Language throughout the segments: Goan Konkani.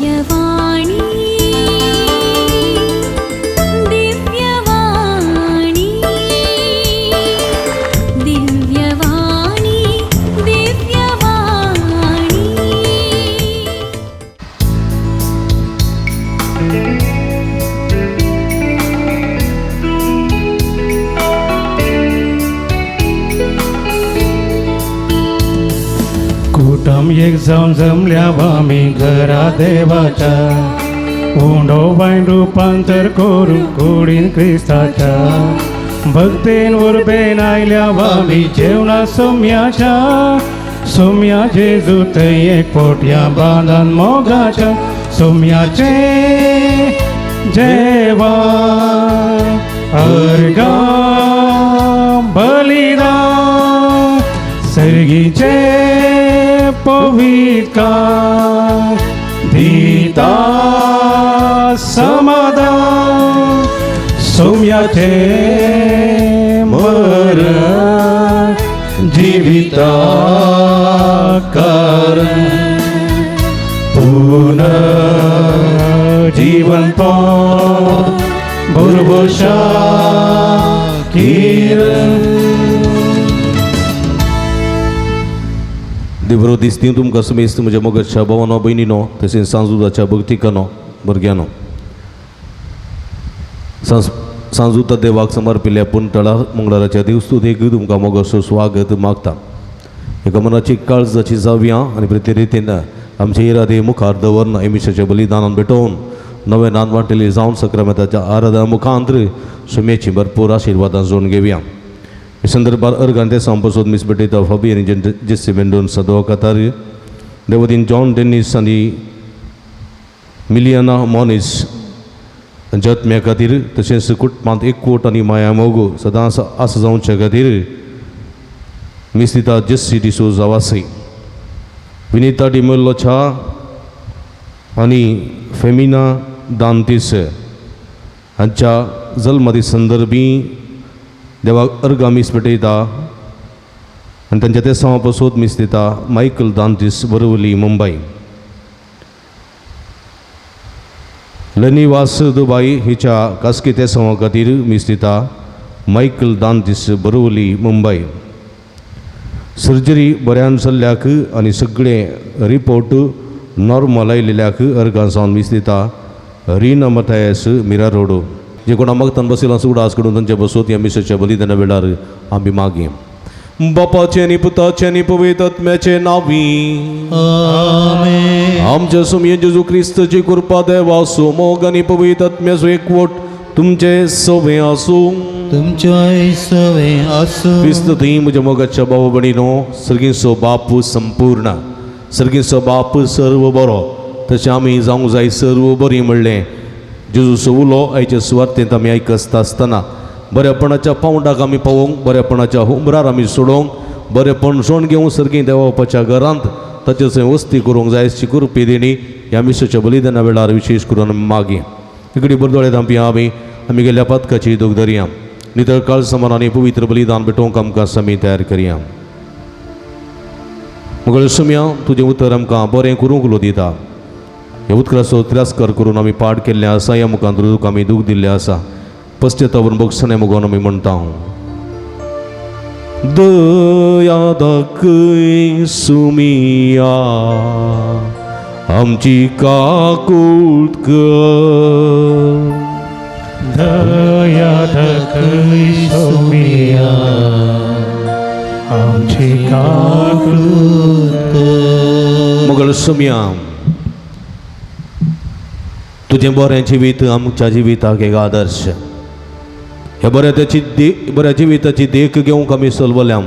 दिव्यवाणी दिव्यवाणी दिव्यवाणी दिव्यवाणी। कुटुंब एक जावन जमल्या आमी घरा देवाच्या, उंडो वायन रुपांतर करून कुडीन क्रिस्ताच्या, भक्तेन उर्बेन आयल्या आमी जेवणा सोम्याच्या, सोम्या जेजू थंय एक पोटया बांदान मोगाच्या, सोम्याचे जेवण अर्घा बलिदान सर्गीचे पवित्र दिता समाधान, सोम्याचे मरण जिविता कारण, पुनर्जीवन भुरभुशा किरण। देवरो दिसती तुमकां समेस्त म्हज्या मोगाच्या भावानो भयणीनो तशेंच सांजुदाच्या भक्तिकानो भुरग्यानो, सांजुता देवाक समर्पिल्ल्या पुणतळा मंगळाराच्या देवस्तुतेक तुमकां मोगाचो स्वागत मागता। एका मनाची काळजाची जावया आनी प्रती रितीन आमचे इरादे मुखार दवरन एमिशाच्या बलिदानान भेटोवन नवे नान वांटेली जावन सक्रामेताच्या आराधना मुखांतर सुम्याची भरपूर आशिर्वादां जोडून घेवया। हे संदर्भार अर्गान ते सांपसोद मिस भेटयता फाबी आनी जेसी मेंडोन सदो कतार देवदीन जॉन डेनीस आनी मिलियना मोनीस हांच्या आत्म्या खातीर तशेंच कुटुंबांत एकवट आनी माया मोग सदांच आसा जावचे खातीर मिस्तिता जेस्सी डिसोजा वासय, विनिता डिमेल्लोच्या आनी फेमिना दांतीस हांच्या जल्मादी संदर्भी देवाक अर्गां मीस भेटयता आनी तांच्या ते पासून मीस दिता मायकल दांतीस, बरवली, मुंबय। लनिवास दुबाई हिच्या खासगी तेसांवा खातीर मीस दिता मायकल दांतीस, बरवली, मुंबय। सर्जरी बऱ्यान चल्ल्याक आनी सगळे रिपोर्ट नॉर्मल आयिल्ल्याक अर्गां जावन मीस दिता रीना मथायस, मिरा रोड। जे कोणा मागतान बशिल्लो उडास करून तांचे बसोत ह्या मिसाच्या बलिदाना वेळार आमी मागीं। बापाचें आनी पुताचें आनी पवित्र आत्म्याचें नांवी आमेन। आमच्या सुमये जेजू क्रिस्ताची कृपा देवाचो मोग आनी पवित्र आत्म्याचो एकवट तुमचे सवे आसूं। तुमच्याय सवे आसूं। क्रिस्त थंय म्हज्या मोगाच्या भाव भयणीनो, सर्गीचो बाप संपूर्ण, सर्गीचो बाप सर्व बरो, तशें आमी जावंक जाय सर्व बरी म्हणलें जेजूचो उलो आयचे सुवार्तेंत आमी आयकता आसतना बरेपणाच्या पावंडाक आमी पावोवंक, बरेपणाच्या हुमरार आमी सोडोवंक, बरेपण सोण घेवंक सर्गीं देवाच्या घरांत ताचे थंय वस्ती करूंक जाय अशी कृपी देणी ह्या मिसाच्या बलिदाना वेळार विशेश करून आमी मागीं। इकडे बरदोळे धांपया आमी आमी गेल्ल्या पातकाची दूख धरया, नितळ काळ समान आनी पवित्र बलिदान भेटोवंक आमकां समी तयार करया। मगळ सुम्या तुजें उतर आमकां बरें करूंक उलो दिता। ह्या उतराचो तिरस्कार करून आमी पाड केल्लें आसा, ह्या मुखांत तुका आमी दूख दिल्लें आसा। पश्चातापान भोगसणें मुगोन आमी म्हणटा, दया दाखय सुमिया आमची काकूट कर, दया दाखय सुमिया आमची काकूट कर। मगळ सुमिया तुजें बरें जिवीत आमच्या जिविताक एक आदर्श। ह्या बऱ्या जिविताची देख घेवंक आमी सलवल्या,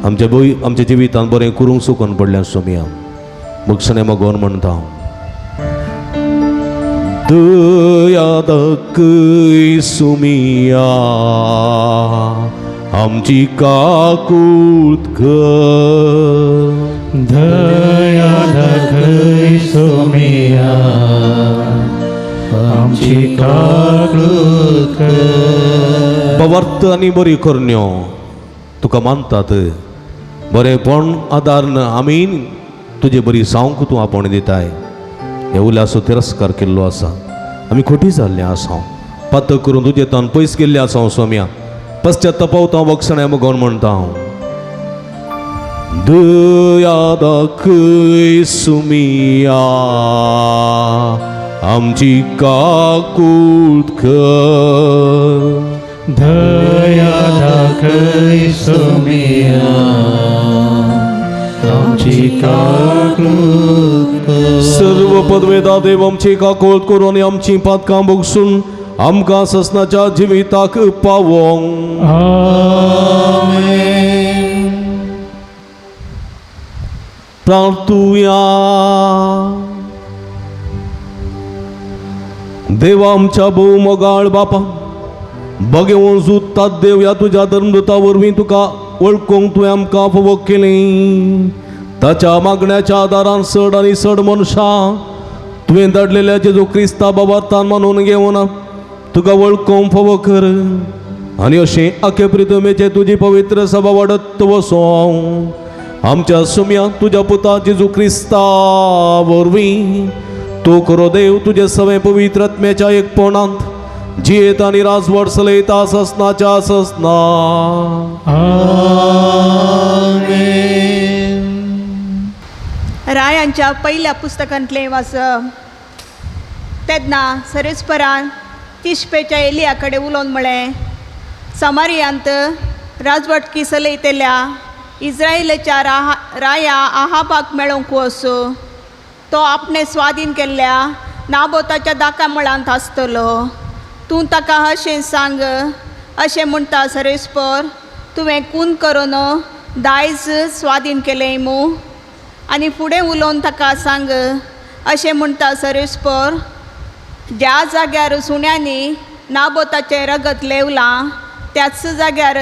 आमच्या भंय आमच्या जिवितान बरें करूंक सुकून पडल्या सुमिया। भगसणें मगोन म्हणटा, दया दाखय सुमिया आमची काकूट कर, दया दाखय सुमिया आमची काकूट कर। पवर्त आनी बरी करण्यो तुका मानतात, बरेंपण आदार आमी तुजे बरी सावंक तूं आपोवणें दिताय। ह्या उल्याचो तिरस्कार केल्लो आसा. आमी खोटी जाल्ले आसा, पातक करून तुजे तान पयस गेल्ले आसा सोम्या. पश्चातापावता बक्षण्या मुगोन म्हणटा हांव. दया दाखय सुमिया, आमची काकूत कर. दया दाखय सोमिया, आमची काकूत कर. सर्व पदवेदा देव आमची काकूत करून आनी आमची पातकां भोगसून आमकां ससनाच्या जिविताक पावोंक. आमेन. प्रार्थुया. देवा आमच्या भोव मोगाळ बापा, बगेवन सुत्तात देव ह्या तुज्या धर्मदूता वरवीं तुका वळखूंक तुवें आमकां फावो केली. ताच्या मागण्याच्या आदारान चड आनी चड मनशां तुवें धाडलेल्या जेजू क्रिस्ता बाबार्थान मानून घेवन तुका वळखूंक फावो कर आनी अशें आखे प्रितमेचे तुजी पवित्र सभा वाडत वसों. आमच्या सुम्या तुज्या पुता जेजू क्रिस्ता वरवीं तूं खरो देव तुजे सवें पवित्र आत्म्याच्या एकपणांत जियेत आनी राजवट चलयता ससनाच्या ससना. आमेन. रायांच्या पहिल्या पुस्तकांतलें वाचप. तेन्ना सरेस्परान तिशपेच्या एलिया कडेन उलोवन म्हळें, समारियांत राजवटकी चलयतल्या इस्रायलाच्या राया आहाबाक मेळोवंक वच. तो आपणे स्वाधीन केल्ल्या नाबोताच्या दाका मळांत आसतलो. तूं ताका अशें सांग, अशें म्हणटा सरेस्पर, तुवें खून करून दायज स्वाधीन केलें मू? आनी फुडें उलोवन ताका सांग, अशें म्हणटा सरेस्पर, ज्या जाग्यार सुण्यांनी नाबोताचें रगत लेवलां त्याच जाग्यार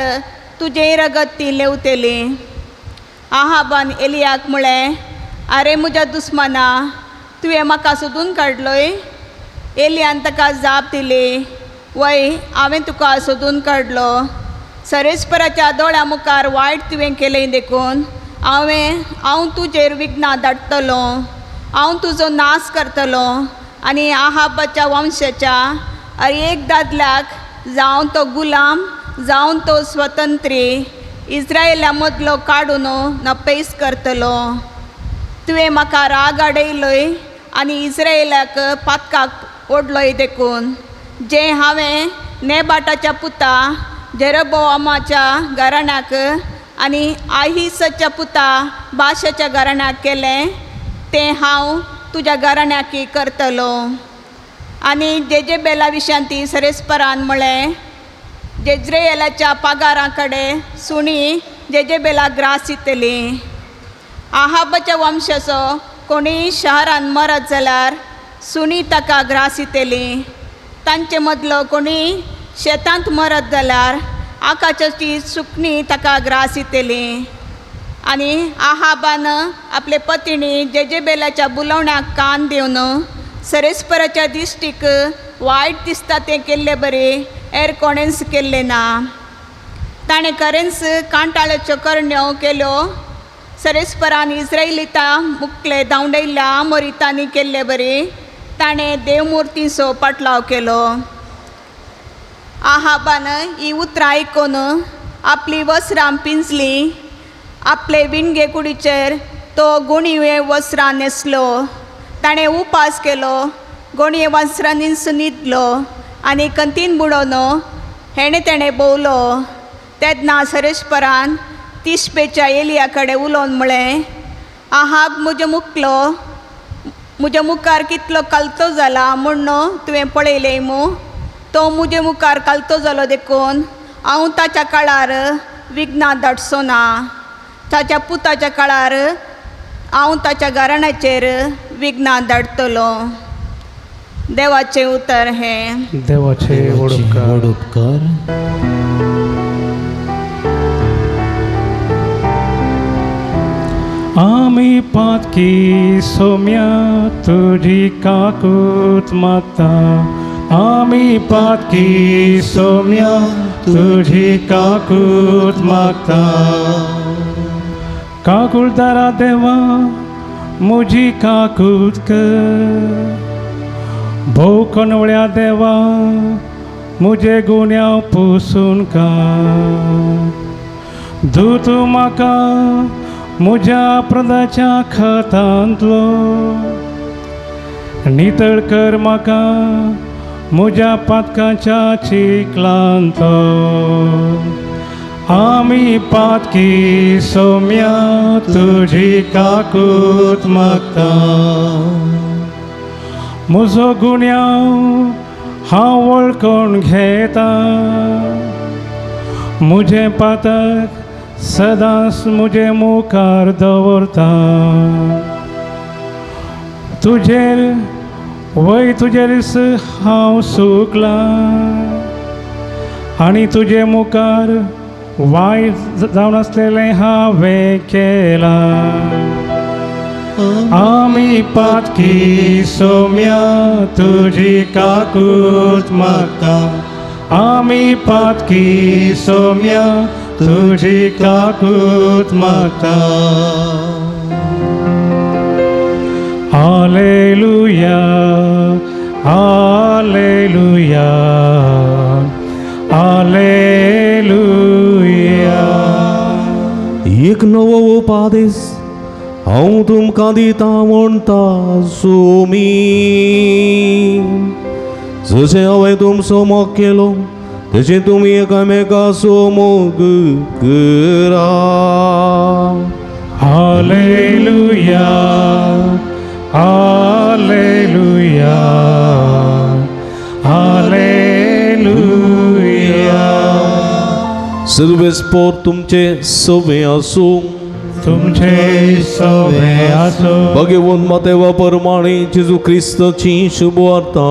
तुजें रगत ती लेवतली. आहाबान एलियाक म्हळें, आरे म्हज्या दुस्माना, तुवें म्हाका सोदून काडलोय? एलियान ताका जाप दिली, वय, हांवें तुका सोदून काडलो. सरेस्पराच्या दोळ्या मुखार वायट तुवें केलें देखून हांव तुजेर विघ्नां धाडटलो. हांव तुजो नाश करतलो आनी आहाबाच्या वंशाच्या हर एक दादल्याक, जावं तो गुलाम जावं तो स्वतंत्री, इस्रायला मदलो काडून नपेस करतलो. तुवें म्हाका राग हाडयलोय आनी इस्रायलाक पातकाक ओडलोय देखून जें हांवें नेबाटाच्या पुता जेरोबोआमाच्या घराण्याक आनी आहिसाच्या पुता बाशाच्या घराण्याक केलें तें हांव तुज्या घराण्याक करतलो. आनी जेजेबेला विशांती सरेस्परान म्हळें, जेज्रेयलाच्या पागारां कडेन सुणी जेजेबेला ग्रास दितली. आहाबाच्या वंशाचो कोणीय शहरान मरत जाल्यार सुणी ताका ग्रास दितली. तांचे मदलो कोणीय शेतांत मरत जाल्यार आकाशाची सुकणीं ताका ग्रास दितली. आनी आहाबान आपले पतिणी जेजेबेलाच्या बुलवण्याक कान दिवन सरेस्पराच्या दिश्टीक वायट दिसता तें केल्ले बरें हेर कोणेंच केल्लें ना. ताणें खरेंच कांटाळ्याच्यो करण्यो केल्यो. सरेस्परान इस्रायलिता मुखले धांवडयल्ल्या आमोरितांनी केल्ले बरी ताणें देवमुर्तींचो पाटलाव केलो. आहाबान ही उतरां आयकून आपली वस्त्रां पिंजलीं. आपले विणगे कुडीचेर तो गोणये वस्त्रां न्हेसलो. ताणें उपास केलो, गोणये वस्त्रांनीच न्हिदलो आनी कंतीन बुडोवन हेणें तेणें भोंवलो. तेन्ना सरेस्परान तिशपेच्या एलिया कडेन उलोवन म्हळें, आहाब म्हज्या मुखलो म्हज्या मुखार कितलो कालतो जाला म्हूण तुवें पळयलें मू? तो म्हजे मुखार कालतो जालो देखून हांव ताच्या काळार विघ्नां धाडचो ना. ताच्या पुताच्या काळार हांव ताच्या घराण्याचेर विघ्नां धाडटलो. देवाचें उतर हें. देवाचे व्हड उपकार. व्हड उपकार. आमी पातकी सोम्या तुजी काकूत मागता. आमी पातकी सोम्या तुजी काकूत मागता. काकुळदारा देवा, म्हजी काकूत कर. भोव कणवळ्या देवा म्हजे गुन्यांव पुसून काड. धू तूं म्हाका म्हज्या अपराधाच्या खतांतलो, नितळ कर म्हाका म्हज्या पातकाच्या चिखलांतलो. आमी पातकी सोम्या तुजी काकूत मागता. म्हजो गुन्यांव हांव वळखून घेता, म्हजें पातक सदांच म्हजे मुखार दवरता. तुजेर वय तुजेरच हांव सुकलां आनी तुजे मुखार वायट जावन आसलेलें हांवें केलां. आमी पातकी सोम्या तुजी काकूत मागता. आमी पातकी सोम्या तुजी काकूत मागता. Hallelujah, hallelujah, hallelujah. एक नवो उपादेस हांव तुमकां दिता म्हणटा सुमी, जशें हांवें तुमचो मोग केलो तशें तुमी एकामेकाचो मोग करा. Hallelujah, hallelujah, hallelujah. सर्वेस्पोर तुमचे सवे आसूं. तुमचे सवे आसूं. भगवंत मातेवा परमाणे जेजू क्रिस्ताची शुभवार्ता.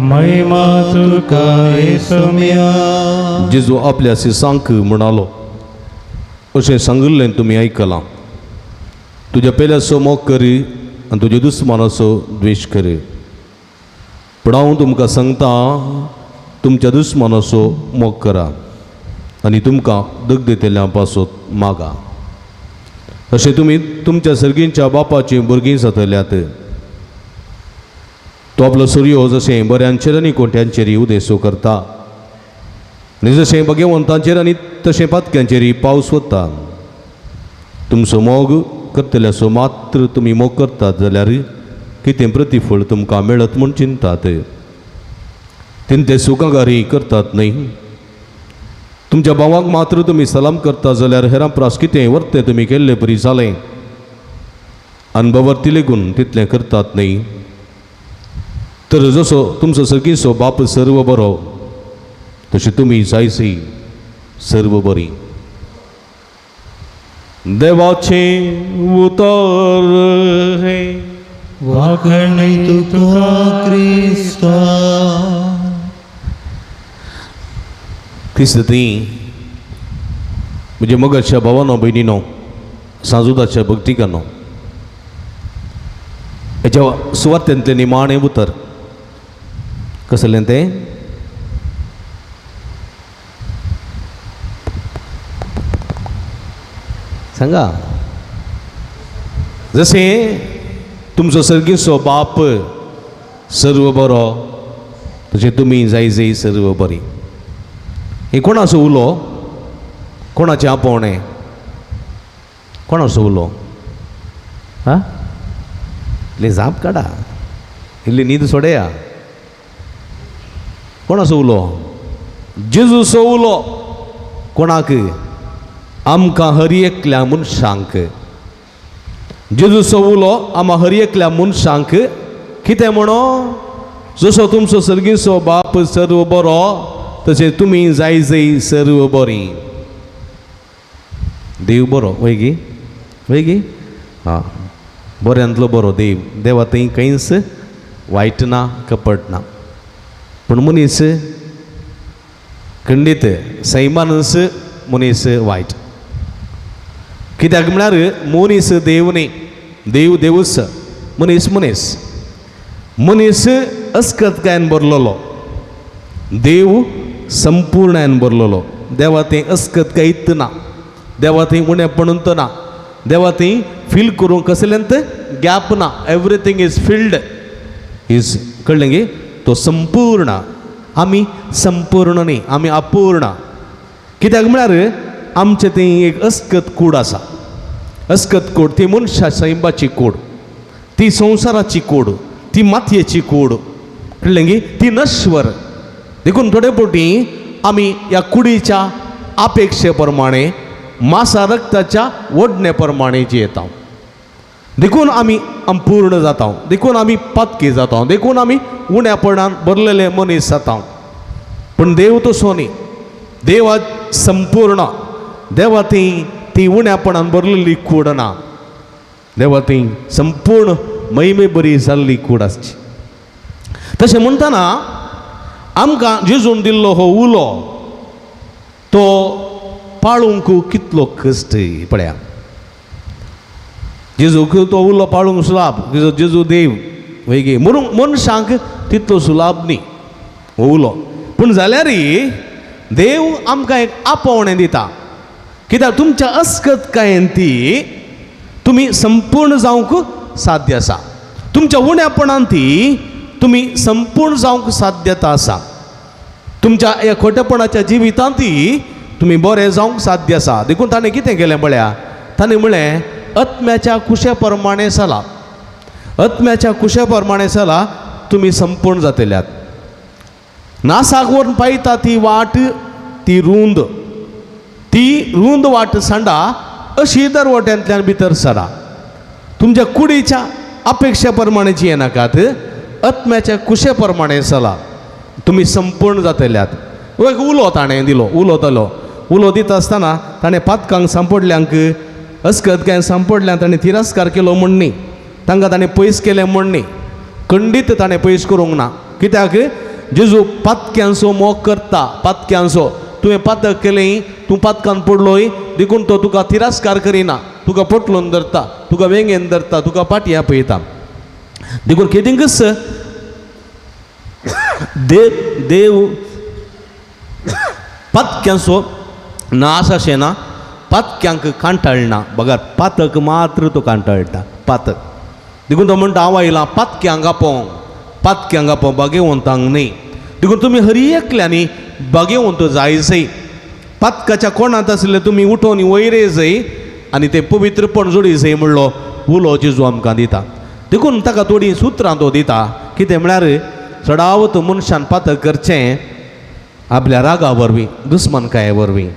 महिमा तुका येसुम्या. जेजू आपल्या शिसांक म्हणालो, अशें सांगिल्लें तुमी आयकलां, तुज्या पेल्याचो मोग करी आनी तुज्या दुस्मानाचो द्वेश करी. पूण हांव तुमकां सांगता, तुमच्या दुस्मानाचो मोग करा आनी तुमकां दग दितल्या पासत मागा. अशें तुमी तुमच्या सर्गींच्या बापाचीं भुरगीं जातल्यात. तो आपलो सुर्यो जशें बऱ्यांचेर आनी कोट्यांचेर उदेसो करता आनी जशें भगवंतांचेर आनी तशें पातक्यांचेर पावस वता. तुमचो मोग करतल्याचो मात्र तुमी मोग करतात जाल्यार कितें प्रतिफळ तुमकां मेळत म्हूण चिंतात. ते सुखागारी करतात न्हय. तुमच्या भावाक मात्र तुमी सलाम करता जाल्यार हेरां प्रास कितें वर्तें तुमी केल्ले परी जालें. अनभवर्ती लेगून तितलें करतात न्हय. तर जसो तुमचो सर्गीचो बाप सर्व बरो तशें तुमी जायसी सर्व बरी. देवाचें उतर हें. वाखणी तुका क्रिस्ता. क्रिस्त ती म्हज्या मोगाच्या भावानो भयणीनो, सांजुदाच्या भक्तिकानो, हेच्या सुवातेंतलें निमाणें उतर कसलें तें? सांगा. जशें तुमचो सर्गीचो बाप सर्व बरो तशें तुमी जाय जाय सर्व बरी. हे कोणाचो उलो? कोणाचें आपोवणें? कोणाचो उलो? हा, इल्ली जाप काडा, इल्ली न्हीद सोडया. कोणाचो उलो? जेजूचो उलो. कोणाक? आमकां हर एकल्या मनशांक. जेजूचो उलो आमकां हर एकल्या मनशांक कितें म्हणो? जसो तुमचो सर्गीचो बाप सर्व बरो तशें तुमी जाय जाय सर्व बरी. देव बरो वय गी? वय गी? आं, बऱ्यांतलो बरो देव. देवा थंय खंयच वायट ना, कपट ना. पूण मनीस खंडीत सैमानच मनीस वायट. कित्याक म्हळ्यार मनीस देव न्ही, देव देवूच, मनीस मनीस. मनीस अस्कतकायेन भरलेलो, देव संपूर्णायन भरलेलो. देवा थंय अस्कत कांयच ना, देवा थंय उणेपणूच ना, देवा थंय फील करूंक कसलेंत गॅप ना, एवरीथींग is field is, कळ्ळें गे? तो संपूर्ण. आमी संपूर्ण न्ही, आमी अपूर्ण. कित्याक म्हळ्यार आमचें थंय एक अस्कत कूड आसा. अस्कत कूड ती मनशा सैंबाची कूड, ती संवसाराची कूड, ती मातयेची कूड, कळ्ळें गे? ती नश्वर. देखून थोडे फावटी आमी ह्या कुडीच्या अपेक्षे प्रमाणे, मासा रक्ताच्या ओडणे प्रमाणे जियेता. देखून आमी अपूर्ण जाता, देखून आमी पातकी जाता, देखून आमी उण्यापणान भरलेले मनीस जाता. पूण देव तसो न्ही. देवा संपूर्ण. देवा ती ती उण्यापणान भरलेली कूड ना, देवा ती संपूर्ण महिमे बरी जाल्ली कूड आसची. तशें म्हणटना आमकां जेजून दिल्लो हो उलो तो पाळूंक कितलो कश्ट. पळया, जेजूक तो उलो पाळूंक सुलाभ, जेजू देव वय गे, म्हणून मनशांक तितलो सुलाभ न्ही हो उलो. पूण जाल्यारय देव आमकां एक आपोवणें दिता, कित्याक तुमच्या अस्कतकायेन ती तुमी संपूर्ण जावंक साध्य आसा. तुमच्या उण्यापणान ती तुमी संपूर्ण जावंक साध्यता आसा. तुमच्या ह्या खोटेपणाच्या जिवितांत ती तुमी बरें जावंक साध्य आसा. देखून ताणें कितें केलें पळया, ताणें म्हळें आत्म्याच्या कुशे प्रमाणे चला, आत्म्याच्या कुशे प्रमाणे चला, तुमी संपूर्ण जातल्यात. नासाक व्हरून पायता ती वाट ती रूंद, ती रूंद वाट सांडा, अशी दरवट्यांतल्यान भितर सरा. तुमच्या कुडीच्या अपेक्षे प्रमाणे जियेनाकात, आत्म्याच्या कुशे प्रमाणे चला, तुमी संपूर्ण जातल्यात. एक उलो ताणें दिलो, उलो दिलो. उलो दिता आसतना ताणें पातकांक सांपडल्यांक, अस्कत कांय सांपडल्यांक ताणें तिरस्कार केलो म्हण न्ही, तांकां ताणें पयस केलें म्हण न्ही, खंडीत ताणें पयस करूंक ना. कित्याक जेजू पातक्यांचो मोग करता. पातक्यांचो, तुवें पातक केलें, तूं पातकान पडलोय, देखून तो तुका तिरस्कार करिना, तुका पोटलून धरता, तुका वेंगेन धरता, तुका पाटी आपयता. देखून केदिंकच देव देव पातक्यांचो नाश अशें ना, पातक्यांक कांटाळना, बगर पातक मात्र तो कांटाळटा, पातक. देखून तो म्हणटा हांव आयलां पातक्यांक आपोवंक, पातक्यांक आपोवंक, बागेवंतांक न्ही. देखून तुमी हरी एकल्यांनी बागेवंत जाय जय, पातकाच्या कोणांत आशिल्ले तुमी उठोवन वयर येजय आनी ते पवित्रपण जोडी जय म्हणलो उलो जेजू आमकां दिता. देखून ताका थोडीं सुत्रां तो दिता. कितें म्हळ्यार चडावत मनशान पातक करचें आपल्या रागा वरवीं, दुस्मानकाये वरवीं.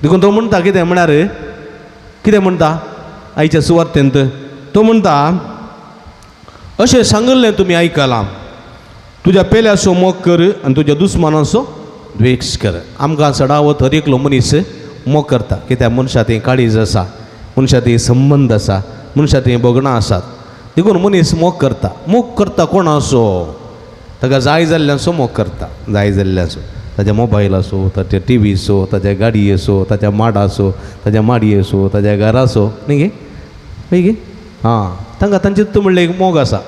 देखून तो म्हणटा कितें म्हळ्यार, कितें म्हणटा आयच्या सुवार्तेंत तो म्हणटा, अशें सांगिल्लें तुमी आयकलां, तुज्या पेल्याचो मोग कर आनी तुज्या दुस्मानाचो द्वेश कर. आमकां चडावत हर एकलो मनीस मोग करता, कित्याक मनशा थंय काळीज आसा, मनशा थंय संबंद आसा, मनशा थंय भोगणां आसात. देखून मनीस मोग करता. मोग करता कोणाचो? ताका जाय जाल्ल्यांचो मोग करता, जाय जाल्ल्यांचो, ताच्या मोबायलाचो, ताच्या टिवीचो, ताच्या गाडयेचो, ताच्या माडाचो, ताच्या माडयेचो, ताच्या घराचो, न्ही गे? न्ही गे? आं, तांकां तांचेच म्हणलें एक मोग आसा,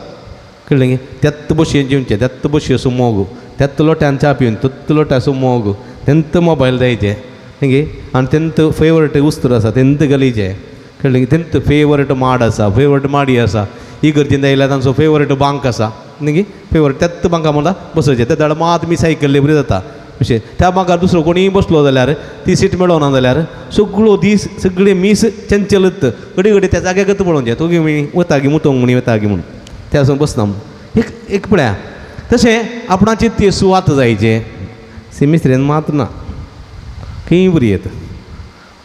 कळ्ळें गे? त्याच बशेन जेवचें, त्याच बशेचो मोग, त्याच लोट्यान च्या पिवन तत्त लोट्याचो मोग, तेंत मोबायल जायचें, न्ही गे? आनी तेंत फेवरेट उस्त्र आसा तेंत घालीचें, कळ्ळें गे? तेंत फेवरेट माड आसा, फेवरेट माडी आसा, इगर्जेंत आयल्यार तांचो फेवरेट बांक आसा, न्ही गे? फेवरेट त्याच बांका म्हणटा बसोवचें, त्या दाड मात मिस आयकल्ले बरी जाता अशें. त्या बांकार दुसरो कोणीय बसलो जाल्यार ती सीट मेळना जाल्यार सगळो दीस सगळे मीस चंचलत घडी घडी त्या जाग्याकच पळोवचें, तो वता गी मुतोंग म्हणी वता गी म्हणून त्या आसून बसना एक एक पळया. तशें आपणाची ती सुवात जायचे सिमिस्त्रेन मात ना, खंय बरी येता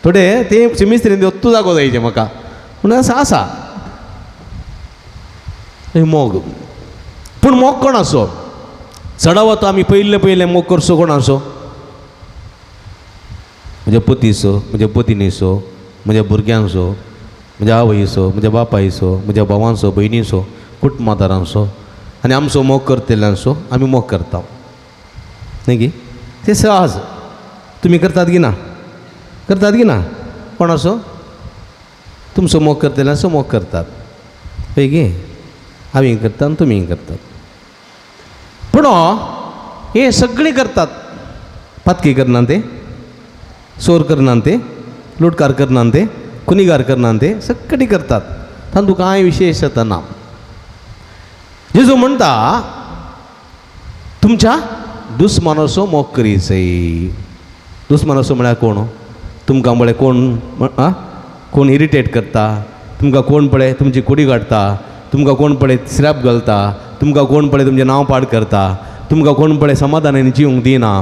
थोडे ते सिमिस्त्रेन वत्तू जागो जायचे म्हाका पूण आसा आसा मोग. पूण मोग कोणाचो चडावत आमी पयले पयले मोग करचो कोणाचो? म्हज्या पतीचो, म्हज्या पतिनीचो, म्हज्या भुरग्यांचो, म्हज्या आवयचो, म्हज्या बापायचो, म्हज्या भावांचो, भयणीचो, कुटुंबादारांचो आनी आमचो मोग करतल्यांचो आमी मोग करता, न्ही गी? ते सहज तुमी करतात की ना? करतात की ना? कोणाचो? तुमचो मोग करतल्यांचो मोग करतात, हय गे? आमी करता आनी तुमी करतात. पूण हे सगळीं करतात, पातकी करना ते, चोर करना ते, लुटकार करना ते, कुनिगार करना ते, सगळीं करतात. तांतूं कांय विशेशता ना. जेजू म्हणटा तुमच्या दुस्मानाचो मोग करीचय. दुस्मानाचो म्हळ्यार कोण? तुमकां पळय कोण आं कोण इरिटेट करता, तुमकां कोण पळय तुमची कुडी काडटा, तुमकां कोण पळय स्रॅप घालता, तुमकां कोण पळय तुमचें नांव पाड करता, तुमकां कोण पळय समाधानान जिवंक दिना,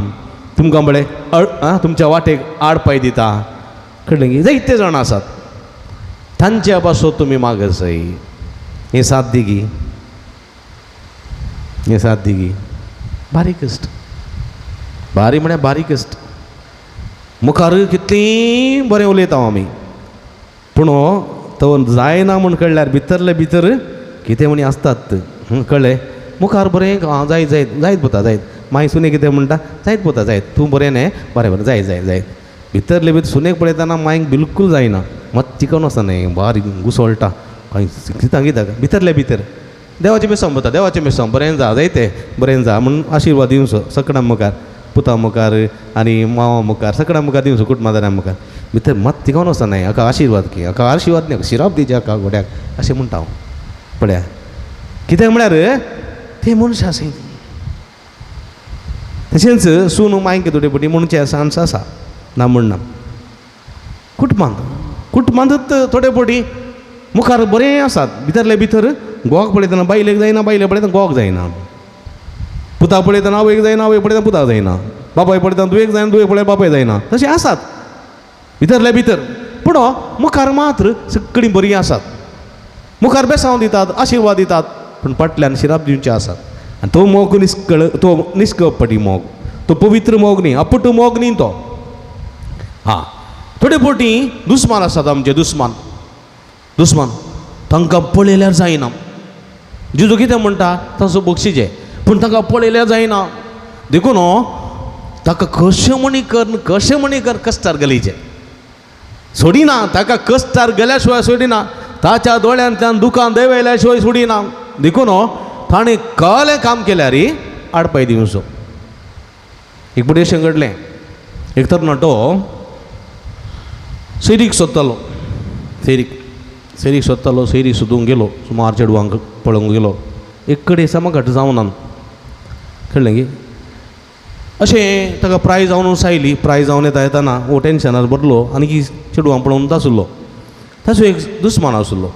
तुमकां पळय आं तुमच्या वाटेक आड पांय दिता, कळ्ळें की? जायते जाण आसात तांच्या पासून तुमी मागसय. हें साध्य गी? हें साध्य गी? बारीक कश्ट, बारीक म्हळ्यार बारीक कश्ट. मुखार कितलीं बरें उलयता आमी, पूण तो जायना म्हूण कळ्ळ्यार भितरले भितर कितें म्हणी आसतात, कळ्ळें? मुखार बरें आं जायत जायत जायत पोता जायत, मागीर सुने कितें म्हणटा, जायत पोता जायत, तूं बरें न्ही, बरें बरें जायत जायत जायत. भितरले भितर सुनेक पळयतना मागीर बिलकूल जायना, मात चिकन वचना, बारीक घुसळटा, कांय कित्याक कित्याक भितरले भितर देवाचें बेसम पोता, देवाचें बेसम बरें जा जायते बरें जा म्हूण आशिर्वाद दिवचो सगळ्यां मुखार, पुता मुखार आनी मावा मुखार, सगळ्यां मुखार दिवचो, कुटुंबादारां मुखार. भितर मात तिगोवन वचना, हाका आशिर्वाद की, हाका आशिर्वाद न्ही, शिराप दिवचे हाका घोड्याक अशें म्हणटा हांव. पळया कित्याक म्हळ्यार ते मनशां आसा. तशेंच सून मायक थोडे फावटी म्हणचे चान्स आसा, ना म्हण ना. कुटुंबांत कुटुंबांतूच थोडे फावटी मुखार बरें आसात, भितरले भितर गोवाक पळयतना बायलेक जायना, बायले पळयतना गोवाक जायना, पुता पळयतना आवयक जायना, आवय पळयतना पुताक जायना, बापाय पळयतना दुयेक जायना, दुयेक पळयतना बापाय जायना, तशें आसात भितरले भितर. पूण मुखार मात्र सगळीं बरीं आसात, मुखार बेसांव दितात, आशिर्वाद दितात, पूण फाटल्यान शिराप दिवचे आसात. आनी तो मोग निस्कळ, तो निष्कपटी मोग, तो पवित्र मोग न्ही, अपुट मोग न्ही तो. हां, थोडे फावटी दुस्मान आसात आमचे, दुस्मान दुस्मान तांकां पळयल्यार जायना. जेजू कितें म्हणटा ताचो बक्षिचें, पूण तांकां पळयल्यार जायना. देखून ताका कशें म्हणी कर, कशें म्हणी कर, कश्टार घालीचें सोडिना, ताका कश्टार गेल्या शिवाय सोडिना, ताच्या दोळ्यांतल्यान दुकान देंवयल्या शिवाय सोडिना. देखून ताणें कहलें काम केल्यार आडपाय दिवचो. एक फुडें अशें घडलें, एक तरणाटो सैरीक सोदतालो, सैरीक सैरीक सोदतालो, सैरीक सोदूंक गेलो, सुमार चेडवांक पळोवंक गेलो, एक कडेन समघट जावना, कळ्ळें की? अशें ताका प्रायज जावन आयली, प्रायज जावन येता येताना हो टेंशनार भरलो आनी की चेडवां पळोवन आसलो, ताचो एक दुस्मान आसलो.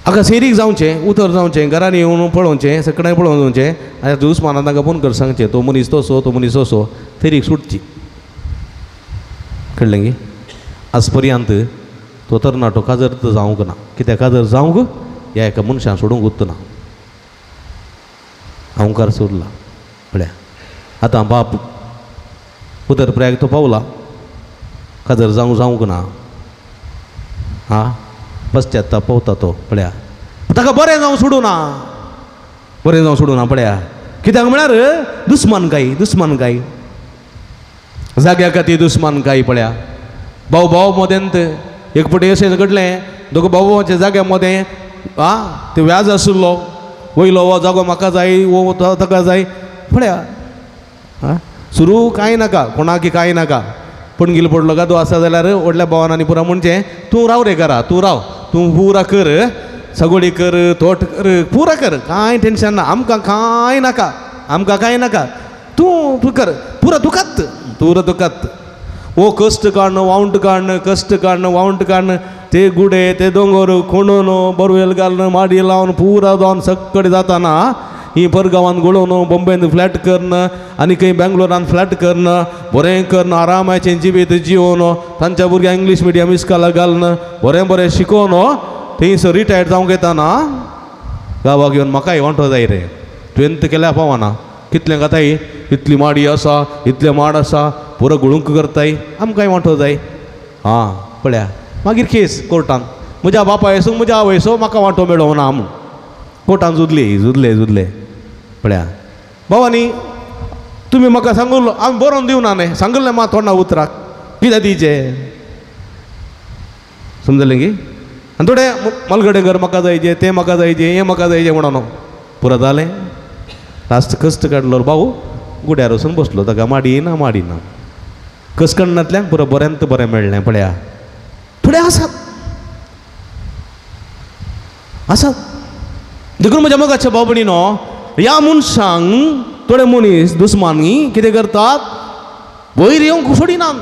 हाका सैरीक जावचें, उतर जावचें, घरांनी येवन पळोवचें, सगळें पळोवन जावचें, आनी दुस्मानान तांकां फोन कर सांगचें, तो मनीस तसो, तो मनीस असो, सैरीक सुटची, कळ्ळें की? आज पर्यंत तो तरणाटो काजर जावंक ना. कित्याक काजर जावंक ह्या एका मनशान सोडूंक उरतना हांवकार सोडला. पळया आतां बाप उतर प्रयाग तो पावला, काजर जावंक जावंक ना, आं पश्चाताप पावता तो. पळया ताका बरें जावं सोडूं ना, बरें जावं सोडूं ना. पळया कित्याक म्हळ्यार दुस्मान काय, दुस्मान काय जाग्या खातीर दुस्मान काय. पळया भाव भाव मदेंत एक फावटी अशें घडलें, दोग भाव भावाच्या जाग्या मदें आं ते व्याज आशिल्लो, वयलो हो जागो म्हाका जाय, हो ताका जाय. पळया आं सुरू कांय नाका, कोणाकी कांय नाका, पणगील पडलो गादो आसा जाल्यार व्हडल्या भावान आनी पुरा म्हणचें तूं राव रे घरा, तूं राव, तूं पुरा कर, सगळी कर, तोट कर, पुरा कर, कांय टेंशन ना, आमकां कांय नाका, आमकां कांय नाका, तूं तूं कर, पुरा दुखात, पुरा दुखात. ओ कश्ट काडून वावंट काडून, कश्ट काडून वावंट काडून, ते गुडे ते दोंगर खोणून बोरवेल घालून माडी लावन पुरा जावन सगळे जाताना ही परगांवान गळोवन बॉम्बेन फ्लॅट करून आनी खंय बेंगलोरान फ्लॅट करून बरें करून आरामाचें जिवीत जिवन तांच्या भुरग्यांक इंग्लीश मिडियम इस्कोलाक घालून बरें बरें शिकोवन थंयसर रिटायर्ड जावंक येताना गांवाक येवन म्हाकाय वांटो जाय रे, तुवें केल्यार पावना, कितलें घाताय, इतली माडी आसा, इतलें माड आसा, पुरो गुळूंक करताय, आमकांय वांटो जाय. आं पळया मागीर केस कोर्टान, म्हज्या बापायसो म्हज्या आवयसो म्हाका वांटो मेळोवना म्हूण कोर्टान झुजले झुजले झुजले. पळया भावानी तुमी म्हाका सांगुल्लो, आमी बरोवन दिवना न्ही, सांगल्लें मा तोंडा उतराक कित्याक दिवचें, समजलें की? आनी थोडे मलगडे घर म्हाका जायचें, तें म्हाका जायचें, हें म्हाका जायचें म्हणून पुरो जालें. लास्ट कश्ट काडलो भाऊ गुड्यार वचून बसलो, ताका माडी ना माडी ना, कस काडनातल्यान पुरो बऱ्यांत बरें मेळ्ळें. पळया थोडे आसात आसा. देखून म्हज्या मोगाच्या भाव भयणीनो, ह्या मनशांक थोडे मनीस दुस्मानी कितें करतात, वयर येवंक सोडिनात,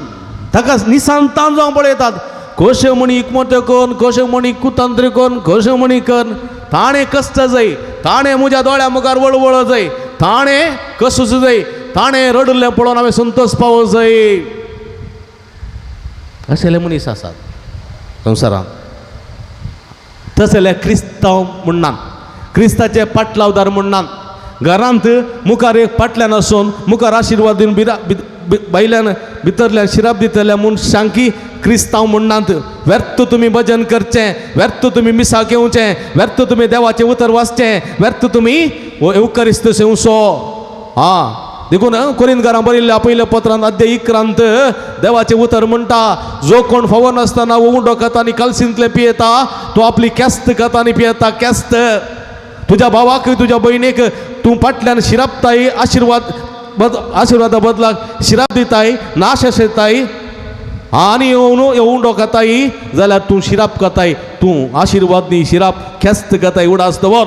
ताका निसांतान जावं पळयतात. कशें म्हणी इकमत्यो करून, कशें म्हणी कुतंत्र करून, कशें म्हणी कर, ताणें कश्ट जाय, ताणें म्हज्या दोळ्या मुखार वळवळ जाय, ताणें कसूच जाय, ताणें रडलें पळोवन हांवें संतोष पावो जाय. असले मनीस आसात संवसारांत. तसले क्रिस्तांव म्हणनात, क्रिस्ताचे पाटलावदार म्हणनात. घरांत मुखार एक पाटल्यान आसून मुखार आशिर्वाद दिवन बिरा भायल्यान भितरल्यान शिराप दितल्या म्हूण शांकी क्रिस्तांव म्हणनात. व्यर्थ तुमी भजन करचें, व्यर्थ तुमी मिसाक येवचें, व्यर्थ तुमी देवाचें उतर वाचचें, व्यर्थ तुमी येवकरिस्त सेवचो. आं देखून कोरिंदकारां बरयल्ल्या पयल्या पत्रांत अध्याय 11 देवाचें उतर म्हणटा, जो कोण फावो नासतना उंडो खाता आनी कालसींतलें पियेता तो आपली केस्त खाता आनी पियेता. केस्त तुज्या भावाक तुज्या भयणीक तूं फाटल्यान शिरापताय, आशिर्वाद आशिर्वादा बदलाक शिराप दिताय, नाश येताय आनी येवन उंडो खाताय जाल्यार तूं शिराप खाताय, तूं आशिर्वाद न्ही शिराप खेस्त खाताय. उडास दवर.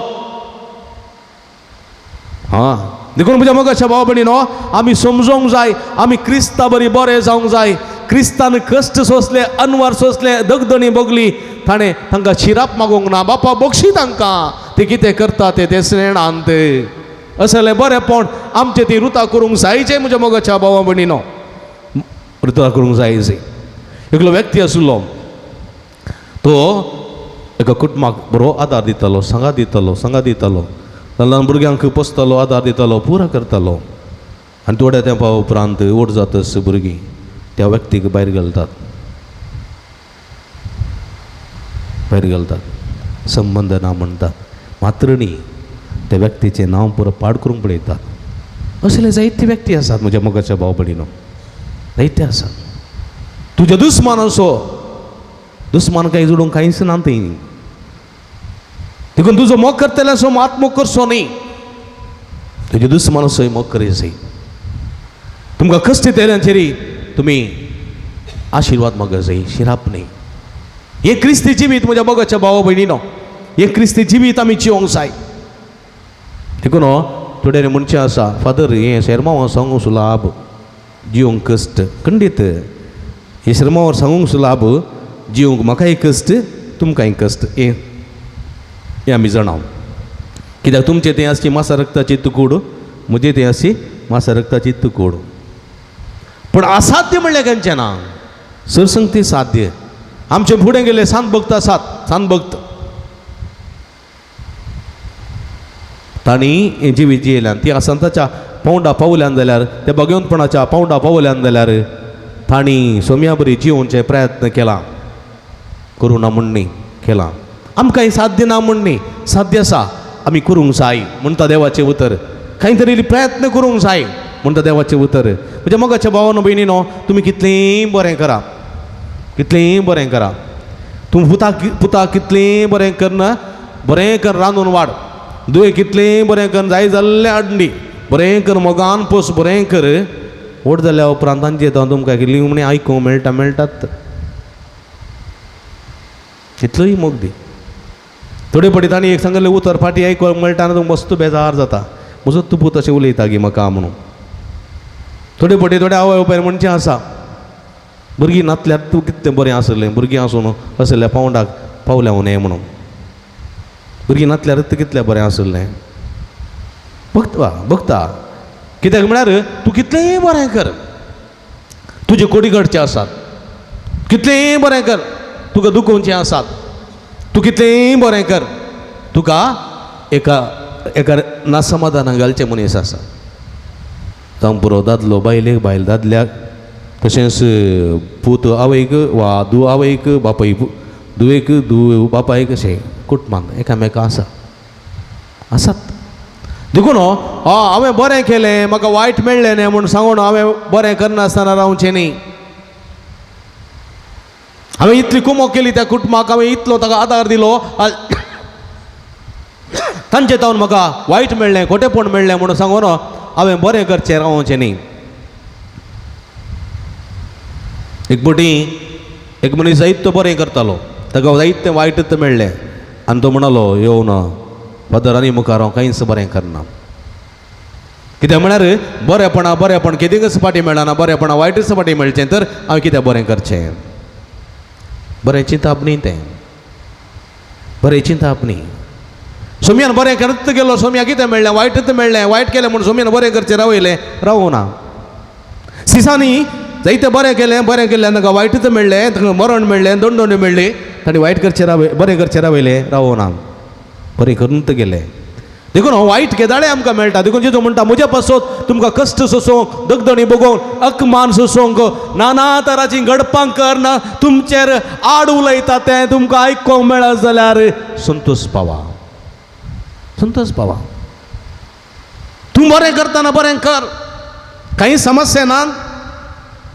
हां देखून म्हज्या मोगाच्या भाव भयणीनो, आमी समजोंक जाय, आमी क्रिस्ता बरी बरें जावंक जाय. क्रिस्तान कश्ट सोंसले, अनवर सोंसले, दगदणी भोगली, ताणें तांकां शिराप मागूंक ना, बापा बक्षी तांकां, ते कितें करता ते ते स्नेणान ते असलें बरेंपण आमचें ती रुता करूंक जायचें. म्हज्या मोगाच्या भावा भयणीनो, रुता करूंक जायचें. एकलो व्यक्ती आशिल्लो, तो एका कुटुंबाक बरो आदार दितालो, सांगात दितालो, सांगात दितालो, ल्हान ल्हान भुरग्यांक पोसतालो, आदार दितालो, पुरो करतालो. आनी थोड्या तेंपा उपरांत व्हड जातच भुरगीं त्या व्यक्तीक भायर घालतात, भायर घालतात, संबंद ना म्हणटात. मात्र न्ही, त्या व्यक्तीचें नांव पुरो पाड करूंक पळयतात. असले जायते व्यक्ती आसात म्हज्या मोगाच्या भाव भयणीनो, जायते आसात. तुज्या दुस्मान असो दुस्मान कांय जोडूंक कांयच ना थंय. देखून तुजो मोग करतले असो मात मोग करचो न्ही, तुज्या दुस्मान असोय मोग करी. तुमकां कश्ट येतल्याचेर तुमी आशिर्वाद मागत जाय, शिराप न्ही. हें क्रिस्ती जिवीत म्हज्या मोगाच्या भावा भयणीनो, हें क्रिस्ती जिवीत आमी जिवंक जाय. देखून थोड्यांनी म्हणचें आसा, फादर हें शेरमांव सांगूंक सुलाभ जिवंक कश्ट. खंडीत हें शेरमांवार सांगूंक सुलाभ जिवंक म्हाकाय कश्ट, तुमकांय कश्ट, हें हें आमी जाणा. कित्याक तुमचें तें आसची मासा रक्ताची तुकूड, म्हजें तें आसची मासा रक्ताची तुकूड. पूण असाध्य म्हणल्यार खंयचें ना, सरसंगती साध्य. आमचे फुडें गेले सांत भक्त आसात, सांत भक्त तांणी हें जिवीत जियेल्यान, ती संताच्या पावंडा पावल्यान जाल्यार, त्या भगवंतपणाच्या पावंडा पावल्यान जाल्यार तांणी सोम्या बरी जिवनचे प्रयत्न केला, करूं ना म्हण न्ही केला. आमकां हें साध्य ना म्हण न्ही, साध्य आसा, आमी करूंक जाय म्हणटा देवाचें उतर. कांय तरी प्रयत्न करूंक जाय म्हणटा देवाचें उतर. म्हज्या मोगाच्या भावानो भयणीनो, तुमी कितलेंय बरें करा, कितलेंय बरें करा, तूं पुताक पुताक कितलेंय बरें करना, बरें कर रांदून वाड, दुयें कितलेंय बरें कर, जाय जाल्लें हाडली, बरें कर मोगान पोस, बरें कर. व्हड जाल्या उपरांत तांचे तुमकां कितली म्हणी आयकूंक मेळटा, मेळटात तितलोय मोग दी. थोडे पटी तांणी एक सांगलें उतर फाटीं आयकूंक मेळटा आनी तुमकां मस्त बेजार जाता, म्हजो तूं पूत अशें उलयता गी म्हाका म्हणून. थोडे पटी थोडे आवय बापाय म्हणचें आसा, भुरगीं नातल्यार तूं कितलें बरें आसलें, भुरगीं आसून असल्या पावंडाक पावल्या न्हय म्हणून, भुरगीं नातल्यार तूं कितलें बरें आसलें. भक्ता भक्ता कित्याक म्हळ्यार तूं कितलेंय बरें कर, तुजे कोडी घडचे आसात, कितलेंय बरें कर, तुका दुखोवचें आसात, तूं कितलेंय बरें कर, तुका एका एका नासमाधानाक घालचें मनीस आसा. जावं पुरो दादलो बायलेक, बायल दादल्याक, तशेंच पूत आवयक वा धूव आवयक, बापाय धुवेक, धूव बापायक, अशें कुटुंबान एकामेका आसा आसात. देखून हांवें बरें केलें, म्हाका वायट मेळ्ळें न्ही म्हूण सांगून हांवें बरें करनासतना रावचें न्ही. हांवें इतली कुमोक केली त्या कुटुंबाक, हांवें इतलो ताका आदार दिलो, तांचे तावन म्हाका वायट मेळ्ळें, खोटेपण मेळ्ळें म्हणून सांगून हांवें बरें करचें रावचें न्ही. एक पटी एक मनीस जायतो बरें करतालो, ताका जायतें वायटच मेळ्ळें. आनी तो म्हणालो येवन फादर आनी मुखार हांव कांयच बरें करना. कित्याक म्हळ्यार बरेपणा बरेपण कितेंच फाटीं मेळना, बरेपणा वायटच फाटीं मेळचें तर हांवें कितें बरें करचें. बरें चिंताप न्ही तें, बरें चिंताप न्ही. सोम्यान बरें करत गेलो, सोम्या कितें मेळ्ळें, वायटच मेळ्ळें. वायट केलें म्हूण सोम्यान बरें करचें रावयलें, रावना. सिसांनी जायतें बरें केलें, बरें केल्ल्यान तांकां वायटच मेळ्ळें, तांकां मरण मेळ्ळें, दंडोणी मेळ्ळी. तांणी वायट करचें राव बरें करचें रावयलें, रावना, बरें करून गेलें. देखून हो वायट केदाळे आमकां मेळटा. देखून जेजू म्हणटा म्हज्या पासत तुमकां कश्ट सोंसूंक, दगदणी भोगोवंक, अकमान सोंसूंक, नाना तराचीं घडपां करना, तुमचेर आड उलयता तें तुमकां आयकोंक मेळत जाल्यार संतोश पावा, संतोश पावा. तूं बरें करतना बरें कर, कांय समस्या ना,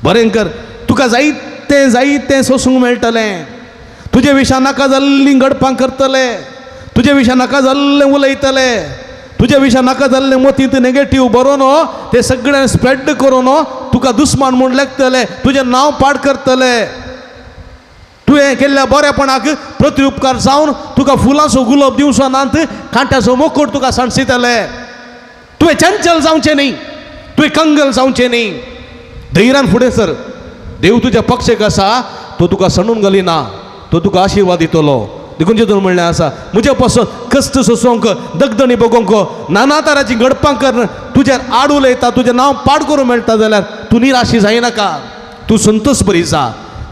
बरें कर. तुका जायतें जायतें सोसूंक मेळटलें. तुजे विशयान नाका जाल्लीं घडपां करतले, तुजे विशयान नाका जाल्लें उलयतले, तुजे विशयान नाका जाल्लें मतींत नेगेटीव बरोवन ते सगळें स्प्रेड करून तुका दुस्मान म्हूण लेखतले, तुजें नांव पाड करतले. तुवें केल्ल्या बरेपणाक प्रतिउपकार जावन तुका फुलांचो गुलाब दिवचो नात, कांट्याचो मोकोट तुका सांडसितले. तुवें चंचल जावचें न्ही, तुवें कंगल जावचें न्ही. धैर्यान फुडें सर. देव तुज्या पक्षेक आसा, तो तुका सणून घालिना, तो तुका आशिर्वाद दितलो. देखून जेजून म्हणलें आसा म्हज्या पासून कश्ट सोंसूंक, दगदणी भोगोवंक, नाना तराचीं घडपां कर, तुजेर आड उलयता, तुजें नांव पाड करूंक मेळटा जाल्यार तूं निराशी जायनाका, तूं संतोश बरी जा.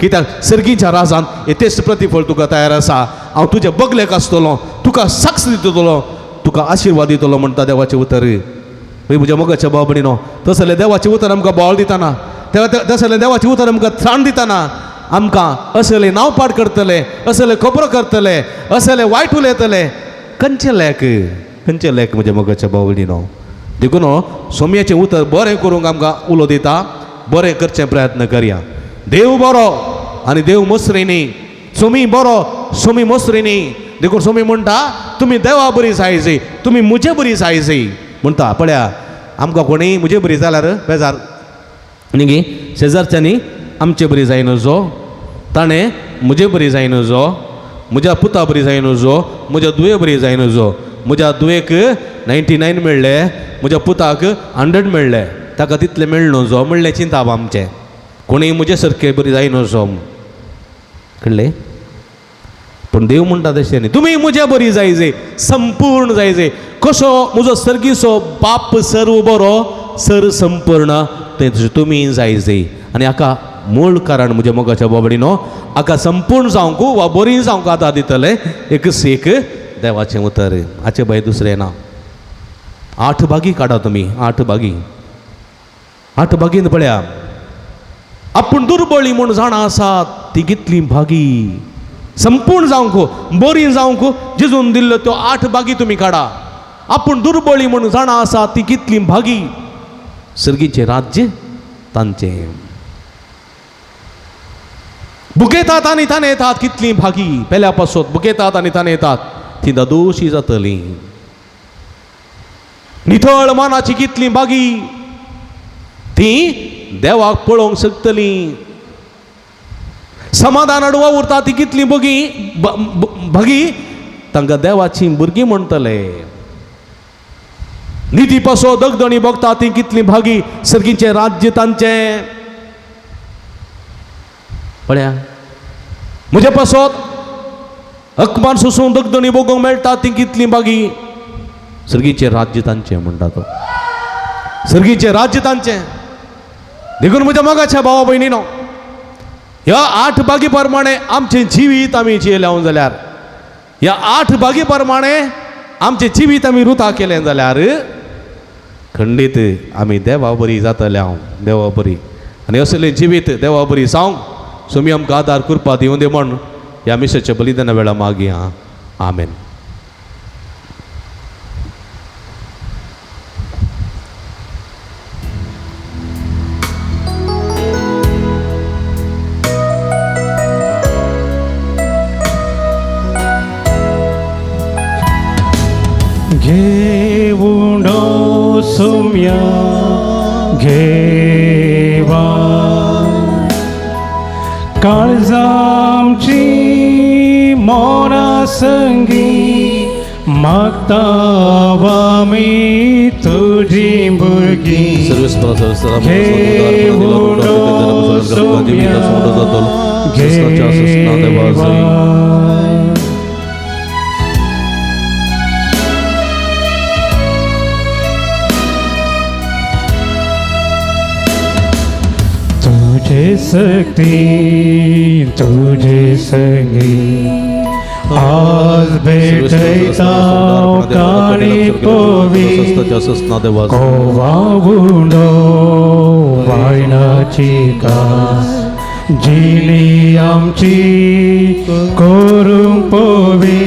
कित्याक सर्गीच्या राजान येतेच प्रतिफळ तुका तयार आसा. हांव तुज्या बगलेक आसतलो, तुका साक्ष दितलो, तुका आशिर्वाद दितलो म्हणटा देवाचें उतर. म्हज्या मोगाच्या भाव भयणीनो, तसलें देवाचें उतर आमकां बोळ दितना, तसलें देवाचें उतर आमकां त्राण दितना, आमकां असले नांव पाड करतले, असले खबरो करतले, असले वायट उलयतले, खंयचें लेख, खंयचें लेख म्हज्या मोगाच्या भाव भयणीनो. देखून सोम्याचें उतर बरें करूंक आमकां उलो दिता, बरें करचें प्रयत्न करया. देव बरो आनी देव मसरी न्ही, सोमी बरो सोमी मसरी न्ही. देखून सोमी म्हणटा तुमी देवा बरी जायजय, तुमी म्हजे बरी जायजय म्हणटा. पळया आमकां कोणीय म्हजे बरी जाल्यार बेजार न्ही गे, शेजारच्यांनी आमचे बरी जाय नजो, ताणें म्हजे बरी जाय नजो, म्हज्या पुता बरी जाय नजो, म्हज्या दुये बरी जाय नजो. म्हज्या दुयेक 99 मेळ्ळे, म्हज्या पुताक 100 मेळ्ळे, ताका तितलें मेळ नजो म्हणलें चिंताप आमचें. कोणीय म्हजे सारकें बरी जाय नजो कळ्ळें. पूण देव म्हणटा तशें न्ही, तुमी म्हजे बरी जायजे, संपूर्ण जायजे. कसो म्हजो सर्गीचो बाप सर्व बरो, सर संपूर्ण, तें तुमी जायजे. आनी हाका मूळ कारण म्हज्या मोगाच्या बाबडीनो, हाका संपूर्ण जावंक वा बरी जावंक आदार दितले एकच एक देवाचें उतर. हाचे भायर दुसरें ना. 8 भागी काडा तुमी, 8 भागी, 8 भागीन पळया आपूण दुर्बळी म्हूण जाणा आसात ती कितली भागी. संपूर्ण जावंक, बरी जावंक जेजून दिल्ल्यो त्यो 8 भागी तुमी काडा. आपूण दुर्बळी म्हूण जाणा आसा ती कितली भागी, सर्गीचें राज्य तांचें. बुकेतात आनी ताणें येतात कितली भागी, पेल्या पासत बुकेतात आनी ताणें येतात ती दादोशी जातली. नितळ मनाची कितली भागी, ती देवाक पळोवंक शकतली. समाधान अडवा उरता ती कितली भगी भगी, तांकां देवाची भुरगीं म्हणटले. निधी पासो दगदणी भोगता ती कितली भागी, सर्गीचें राज्य तांचें. पळया म्हज्या पासत अकमान सोसून दगदणी भोगूंक मेळटा ती कितली भागी, सर्गीचें राज्य तांचें म्हणटा तो, सर्गीचें राज्य तांचें. देखून म्हज्या मोगाच्या भावा भयणीनो, ह्या 8 भागी प्रमाणे आमचें जिवीत आमी जियेलें जाल्यार, ह्या 8 भागी प्रमाणे आमचें जिवीत आमी रुता केलें जाल्यार खंडीत आमी देवा बरी जातले. हांव देवा बरी आनी असलें जिवीत देवा बरी जावंक सोमी आमकां आदार कृपा दिवं दी म्हण ह्या मिसाच्या बलिदाना वेळा मागया. आमेन. घेऊन सोम्या घेवा काळजामची मोरा संगी मागता आमी तुजी भुरगीं घेवा. तुझे शक्ती तुझे संगी आज भेटयता काणी पोवी गोवा उंडो वायनाची कास जिणी आमची करूंक पोवी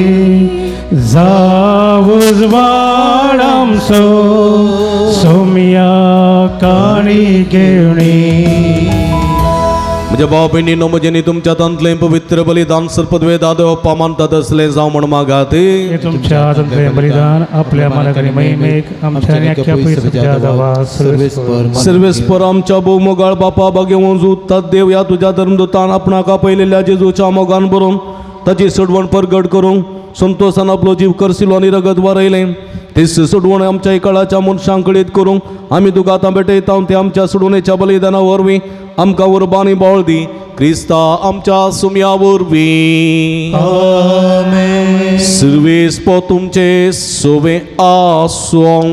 जावज वाड आमचो सोम्या काणी घेवणी. म्हज्या भाव भयणीनो, म्हजेनी तुमच्या तांतलें पवित्र बलिदान सर्पद्वे दादेव मानतात असलें जावं म्हण मागात. हे तुमच्या हातांतलें बलिदान आपल्या मानाक महिमेक आमच्या आणि अख्ख्या पयसुच्या देवा सर्वेस्पर. सर्वेस्पर आमच्या भोवमोगाळ बापा, बागेवन जुतात देव ह्या तुज्या धर्मदूतान आपणाक आपयलेल्या जेजूच्या मोगान बरोवन ताची सोडवण परगट करूंक संतोशान आपलो जीव करसिलो आनी रगत वारयलें. तीच सोडवण आमच्या काळाच्या मनशांक कळीत करूंक आमी तुका आतां भेटयता. ते आमच्या सोडवणेच्या बलिदाना वरवीं आमकां उर्बा आनी बळ दी, क्रिस्ता आमच्या सुम्या वरवीं. आमेन. सर्वेस्पर तुमचे सोवे आसूं.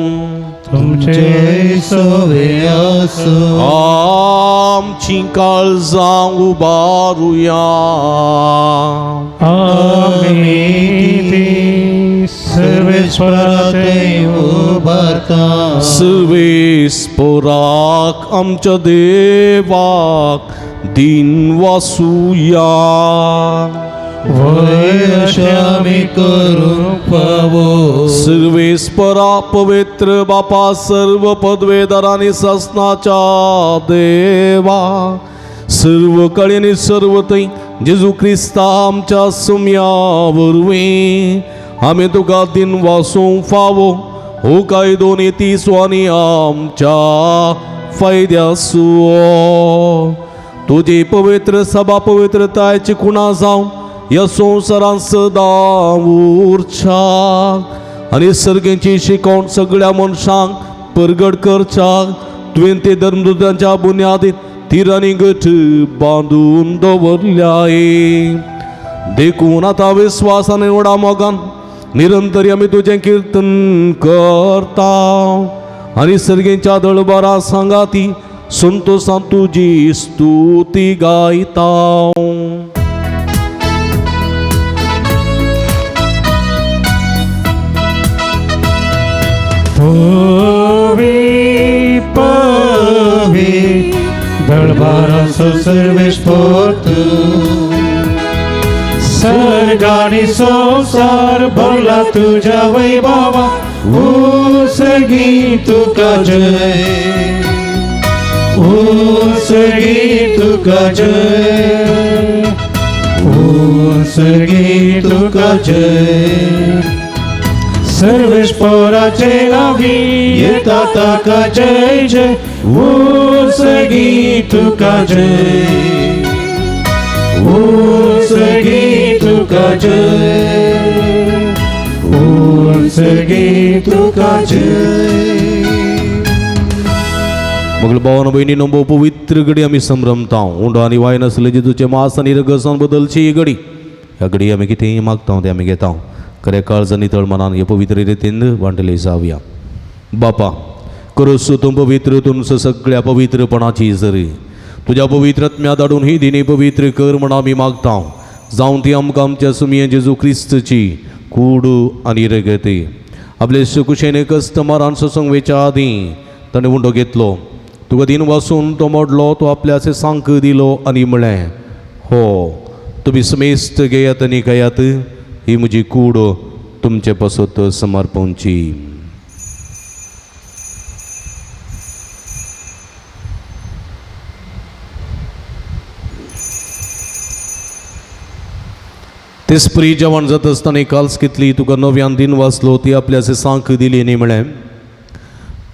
तुमचे सोवे आसूं. आमची काळजां उबारुया. आमी ती सर्वेस्पराचे उबारता. सर्वेस्पराक आमच्या देवाक दिन वासुया. वय अशें आमी करूंक फावो. सर्वेस्परा पवित्र बापा, सर्व पदवेदारांनी ससनाच्या देवा, सर्व कळेनी सर्व थंय जेजू क्रिस्ता आमच्या सुम्या वरवीं आमी तुका दिन वासूंक फावो. हो कायदो नीती आनी आमच्या फायद्यासो तुजी पवित्र सभा पवित्रतायची खुणा जावं ह्या संवसारांत सदां उरच्याक आनी सर्गेची शिकोवण सगळ्या मनशांक परगट करच्याक तुवें ते धर्मदूतांच्या बुन्यादीत तिरांनी गट बांदून दवरल्याय. देखून आतां विस्वासान व्हडा मोगान निरंतर आमी तुजें किर्तन करता आनी सर्गेच्या दळबारा सांगाती संतोशान तुजी स्तुती गायता. पवी पवी दळबाराचो सर्वेस्पर तूं, सर्ग आनी संवसार भरला तुज्या वैभवा. उसगी तुका जय, उसगी तुका जय, उसगी तुका जय. सर्वेस्पराचे नावी येता ताका जय जय, उसगी तुका जय, उसगी तुका जय, उसगी तुका जय. मगल भावान भयणीनो, भोव पवित्र घडी आमी संभ्रमता. उंडो आनी वायन आसले जेजूचे मास आनी रगसान बदलची ही घडी. ह्या घडी आमी कितेंय मागता तें आमी घेता. खरें काळज नितळ मनान हे पवित्र रितीन वांटले जावया. बापा, करोस तूं पवित्र तुमचं सगळ्या पवित्रपणाची जरी तुज्या पवित्रत्म्या धाडून ही दिनी पवित्र कर म्हण आमी मागता. जावं ती आमकां आमच्या सुमये जेजू क्रिस्तची कूड आनी रगती. आपले सुकुशेने कस्त मारान सोसूंक वेच्या आदीं ताणें उंडो घेतलो, तुका दिन वासून तो मोडलो, तो आपल्या सांक दिलो आनी म्हळें, हो तुमी समेस्त घेयात आनी खायात, ही म्हजी कूड तुमचे पासत समर्पणची. तेच जेवण जाता आसतना काल्स घेतली, तुका नव्यान दिन वाचलो, ती आपल्या सांक दिली आनी म्हळें,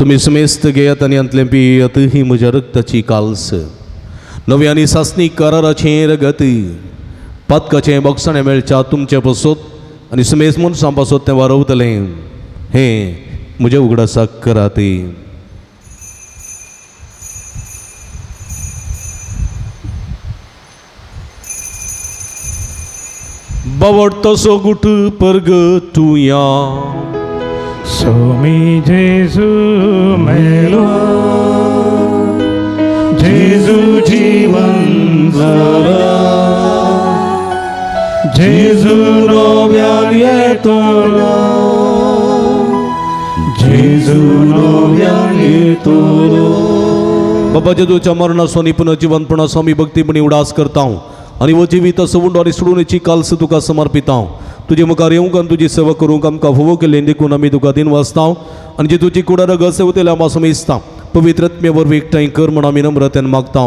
तुमी समेस्त घेयात आनी हांतलें पियेयात, ही म्हज्या रक्ताची काल्स, नव्या आनी सासणी कराराचें रगत, पातकाचें बक्षाणें मेळच्या तुमचे पासत आनी सुमेज मनशां पासत तें वारवतलें हें म्हज्या उगडासाक करात. बावडतो गुट परगटुया. सोमी जेजू मेलो, जेजू जीवन जाला, जेजू नव्यान येतलो, जेजू नव्यान येतलो. बाबा जेजूच्या मरणाचो आनी पुनर्जिवनपणाचो आमी भक्तीपणी उडास करता आनी हो जिवीत सवंड आनी सोडूनची कालस तुका समर्पिता. तुजे मुखार येवंक आनी तुजी सेवा करूंक आमकां फावो केल्लें देखून आमी तुका दिन वाचता आनी जेजूची कुडा रगत सेवतेल्या आमकां समेजता. पवित्र आत्मे वरवीं एकठांय कर म्हूण आमी नम्रतेन मागता.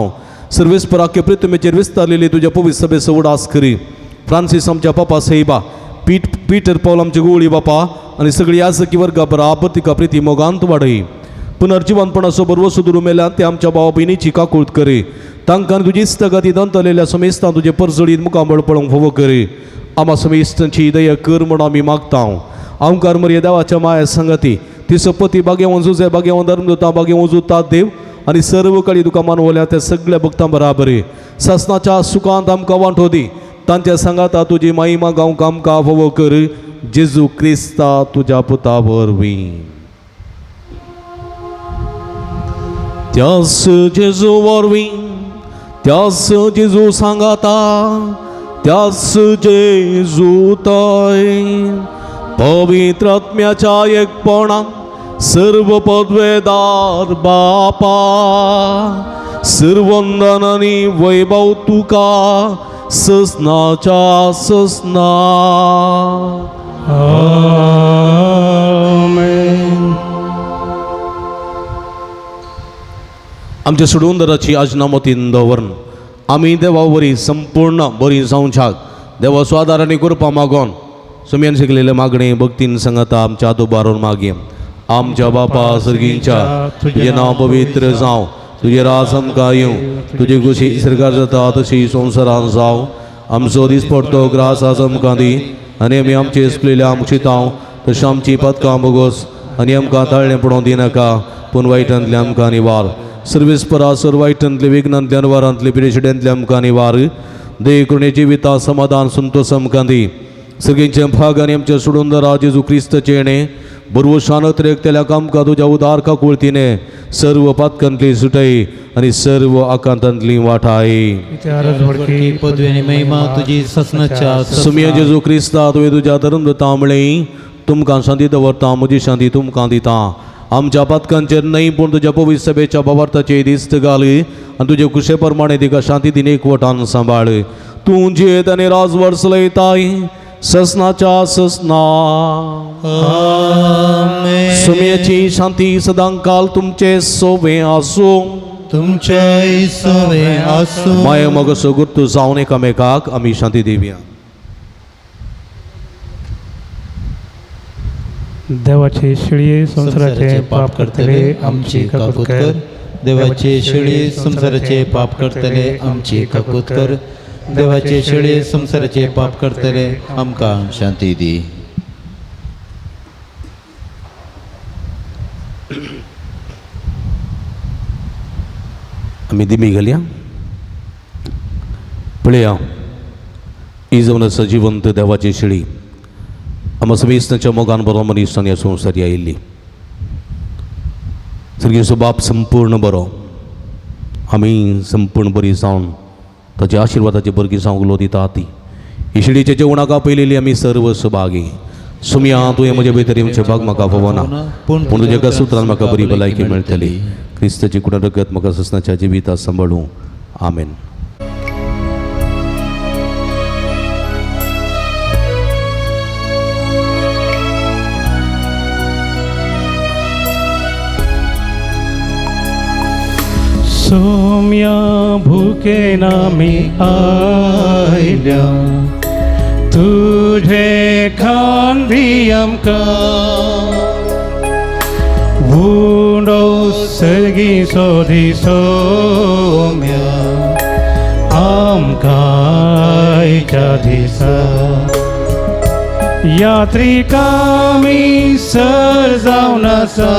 सर्वेस्पराख्य पृथ्वीचेर विस्तारलेली तुज्या पवित्र सभेचो उडास करी. फ्रांसीस आमच्या पापा साहेबा, पीटर पावल आमचे गोळी बापा आनी सगळी याजकी वर्गा बराबर तिका प्रिती मोगांत वाडय. पुनर्जिवनपणाचो बरवो सुदूर मेल्यान ते आमच्या भावा भयणीची काकूळत करी. तांकां तुजी इस्तगाती दंतलेल्या समेस्तां तुजे परजळीत मुखामळ पळोवंक फावो करी. आमा समेस्तांची दया कर म्हूण आमी मागता. आमकार मरये देवाच्या माया संगती ती सपती बागेवन जुजे बागेवन धर्मदूता बागेवन जुता देव आनी सर्व कळी तुका मानवल्या त्या सगळ्या भक्तां बराबर सासनाच्या सुखांत आमकां वांटो दी. तांच्या सांगाता तुजी महिमा गावंक आमकां फावो कर. जेजू क्रिस्ता तुज्या पुता वरवीं. त्यास जेजू वरवीं, त्यास जेजू सांगाता, त्यास जेजू तय पवित्र आत्म्याच्या एकपणान सर्व पदवेदार बापा सर्वंदन आनी वैभव तुका ससनाच्या ससना. आमेन. आमच्या सोडूनदाराची आजना मतीन दवरून आमी देवा वरी संपूर्ण बरी जावच्याक देवाचो आदार आनी कृपा मागोन सुमयान शिकलेले मागणे भक्तीन सांगता आमच्या आदोबारून मागीं. आमच्या बापा सर्गींच्या तुजें नांव पवित्र जावं, तुजें राज आमकां येवं, तुजी खुशी सरकार जाता तशी संवसारान जावं. आमचो दीस पडतो ग्रास आज आमकां दी आनी आमी आमचे चुकलेल्या मुक्षितांव तशें आमची पदकां बोगोस आनी आमकां ताळणें पडोवंक दिनाका पूण वायटांतलें आमकां निवार. सर्वेस्परा सर वायटांतले विघ्नांतले अनवारांतले पिरेशिड्यांतले आमकां निवार. दे करुणे जिविता समाधान संतोष आमकां दी. सगळ्यांचे भाग आनी आमच्या सोडूनदारा जेजू क्रिस्तचें येणें बरवो शानत रेखतेल्या आमकां तुज्या उदार काकुळतीने सर्व पातकांतली सुटय आनी सर्व आकांतांतली वाठाय. पदवी आनी महिमा तुजी ससनाच्या. सुमिया जेजू क्रिस्ता तुवें तुज्या धर्मदूतां म्हळें तुमकां शांती दवरता म्हजी शांती तुमकां दिता. आमच्या पातकांचेर न्हय पूण तुज्या पवित्र सभेच्या भावार्थाचेर दिस्त घाल आनी तुजे कुशे प्रमाणे तिका शांती दिन एकवटान सांबाळ. तूं जियेत आनी राजवट चलयताय ससनाच्या ससना. सुमयाची शांती सदांकाल तुमचे सोवे आसूं. तुमच्या सोवे आसूं. माये मग सगुर्त जावन एकामेकाक आमी शांती दिवया. देवाचे शिळये संवसाराचे पाप करतले आमची काकूत कर. देवाचे शिळये संवसाराचे पाप करतले आमची काकूत कर. देवाचे शिळये संवसाराचे पाप करतले आमकां शांती दी. आमी दिमी घालया. पळया ही जावन आसा जिवंत देवाची शिळी आमकां समेस्तांच्या मोगान बरो मनीस आनी ह्या संवसारी आयिल्ली. सर्गेचो बाप संपूर्ण बरो आमी संपूर्ण बरी जावन ताच्या आशिर्वादाचे बरगी जावंक उलो दिता ती ही शिळीच्या जेवणाक आपयलेली आमी सर्व सभागी. सुमया तुवें म्हजे भितर येवचें भाग म्हाका फावना पूण तुज्या एका सुत्रान म्हाका बरी भलायकी मेळटली. क्रिस्ताची कुडा रगत म्हाका ससनाच्या जिविता सांबाळूं. आमेन. सोम्या भुके नामी आयल्या तुझे खांदी आमकां उंडो सगळी सोदी सोम्या आमकां आयच्या दिसा यात्रिका मी सर जावन आसा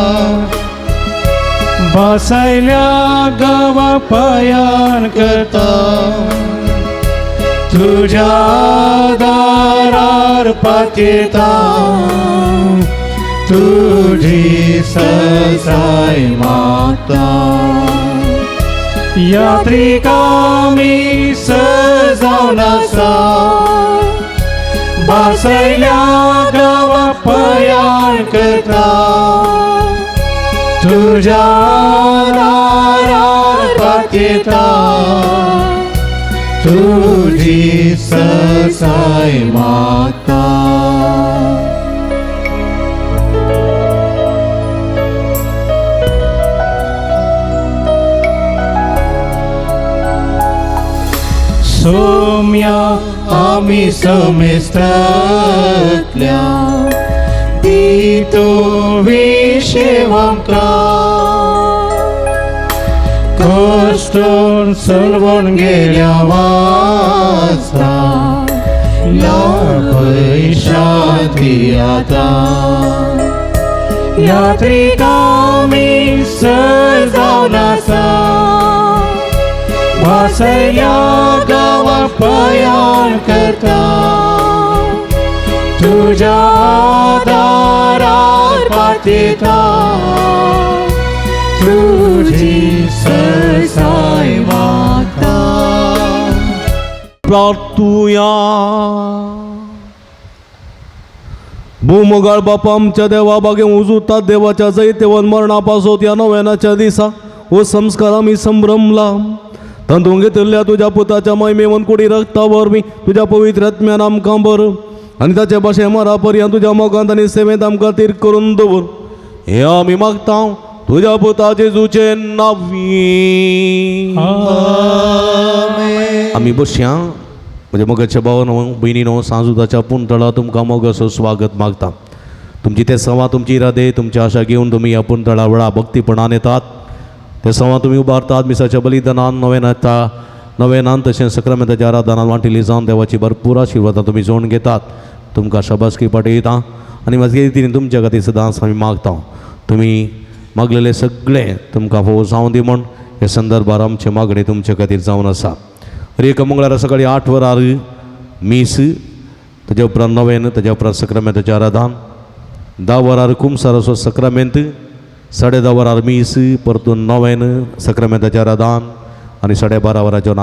बसायल्या गांवा पायान करता तुज्या दारार पातयेता तुजी सरसाय मागता यात्रिका मी सर जावन आसा बासयल्या गांवा पयाण करता तुज्या दारार पातयेता तुजी सरसाय मागता. सोम्या आमी समेस्तल्या दितो विशेवंका कश्टून सलवण गेल्या वाचता लाभय शांती आतां. यात्रिका मी सर जावन आसा वासयल्या गांवा पयाण करता तुज्या दारार पातयेता तुजी सरसाय मागता. प्रार्थुया. भूमगाळ बापा आमच्या देवा बागे उजुतात देवाच्या जैतेवन मरणा पासोत ह्या नव्यानाच्या दिसा हो संस्कार आमी संभ्रमला तांतूंत घेतिल्ल्या तुज्या पुताच्या महिमेवन कुडी रक्ता वरवीं तुज्या पवित्र आत्म्यान आमकां बर आनी ताचे भाशे मरा पर्यंत तुज्या मोगांत आनी सेवेंत आमकां तीर करून दवर हे आमी मागता तुज्या पुता जेजूचे नांवी. आमी बसया. म्हज्या मोगाच्या भावानो भयणीनो सांजुदाच्या पुणतळा तुमकां मोगाचो स्वागत मागता. तुमची ते सवा तुमची इरादे तुमची आशा घेवन तुमी ह्या पुणतळा वेळा भक्तीपणान येतात. ते सवा तुमी उबारतात मिसाच्या बलिदानान नवेनाच्या नवेनान तशेंच सक्रामेंताच्या आराधनान वांटिल्ली जावन देवाची भरपूर आशिर्वादां तुमी जोडून घेतात. तुमकां शाबासकी पाठयता आनी म्हाजे रितीन तुमच्या खातीर सदांच आमी मागता. तुमी मागलेले सगळें तुमकां फावो जावं दी म्हूण हे संदर्भार आमचे मागणें तुमचे खातीर जावन आसा. हर एका मंगळारा सकाळी 8 वरार मीस, ताज्या उपरांत नवेन, ताज्या उपरांत सक्रामेंताचें आराधन, 10 वरार कुमसाराचो सक्रामेंत, 10:30 वरार मीस, परतून नवेन सक्रामेंताचें आराधन आनी 12:30 वरांचेर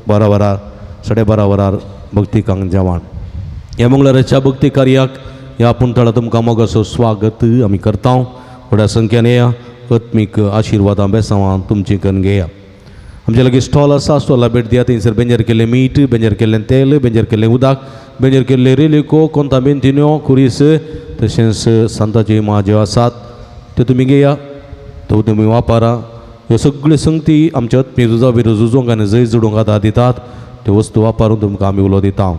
12 वरार 12:30 वरार भक्तिकांक जेवण. ह्या मंगळाराच्या भक्ती कार्याक ह्या पुणतळा तुमकां मोगाचो स्वागत आमी करता. व्हडा संख्यान येया, आत्मीक आशिर्वादां बेसांवां तुमची करून घेया. आमचे लागीं स्टॉल आसा, स्टॉला भेट दिया. थंयसर बेंजर केल्लें मीठ, बेंजर केल्लें तेल, बेंजर केल्लें उदक, बेंजर केल्लें रेलिको, कोंता बेंतिन्यो, खुरीस, तशेंच सांताच्यो इमाज्यो आसात त्यो तुमी घेया, त्यो तुमी वापरा. ह्यो सगळ्यो संगती आमच्या आत्मीक झुजा बिरो झुजूंक आनी जैत जोडूंक आदार दितात. त्यो वस्तू वापरून तुमकां आमी उलो दिता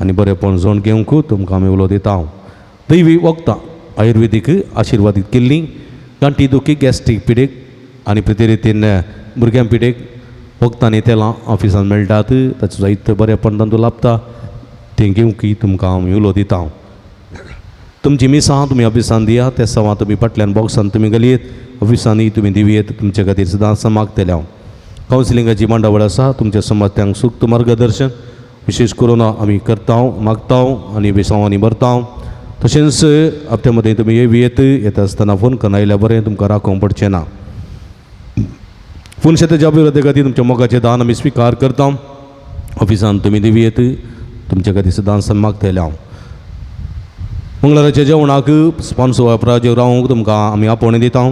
आनी बरेपण जोड घेवंक तुमकां आमी उलो दिता. दैवी वखदां आयुर्वेदीक आशिर्वादीत केल्लीं गांठी दुखी, गॅस्ट्रीक पिडेक आनी प्रती रितीन भुरग्यां पिडेक वखदां आनी तेलां ऑफिसान मेळटात. ताचो जायते बरेपण तांतूं लाभता. तें घेवंक तुमकां आमी उलो दिता. तुमची मिसां तुमी ऑफिसान दिया. ते सवां तुमी फाटल्यान बॉक्सान तुमी घालयेत, ऑफिसांनी तुमी दिवयेत. तुमचे खातीर सदांच मागतले हांव. कावन्सिलिंगाची मांडावळ आसा. तुमच्या समस्यांक सुक्त मार्गदर्शन विशेष करून आमी करता, मागता आनी बेसांवांनी भरता. तशेंच हप्त्या मदीं तुमी येवयेत. येता आसतना फोन करून आयल्यार बरें, तुमकां राखोवंक पडचें ना. फोन शेताच्या अभिवृद्धी खातीर तुमच्या मोगाचें दान आमी स्विकार करता. ऑफिसान तुमी दिवयेत. तुमच्या खातीर सदांच मागतले हांव. मंगळाराच्या जेवणाक स्पॉन्सर वापराचेर रावंक तुमकां आमी आपोवणें दिता.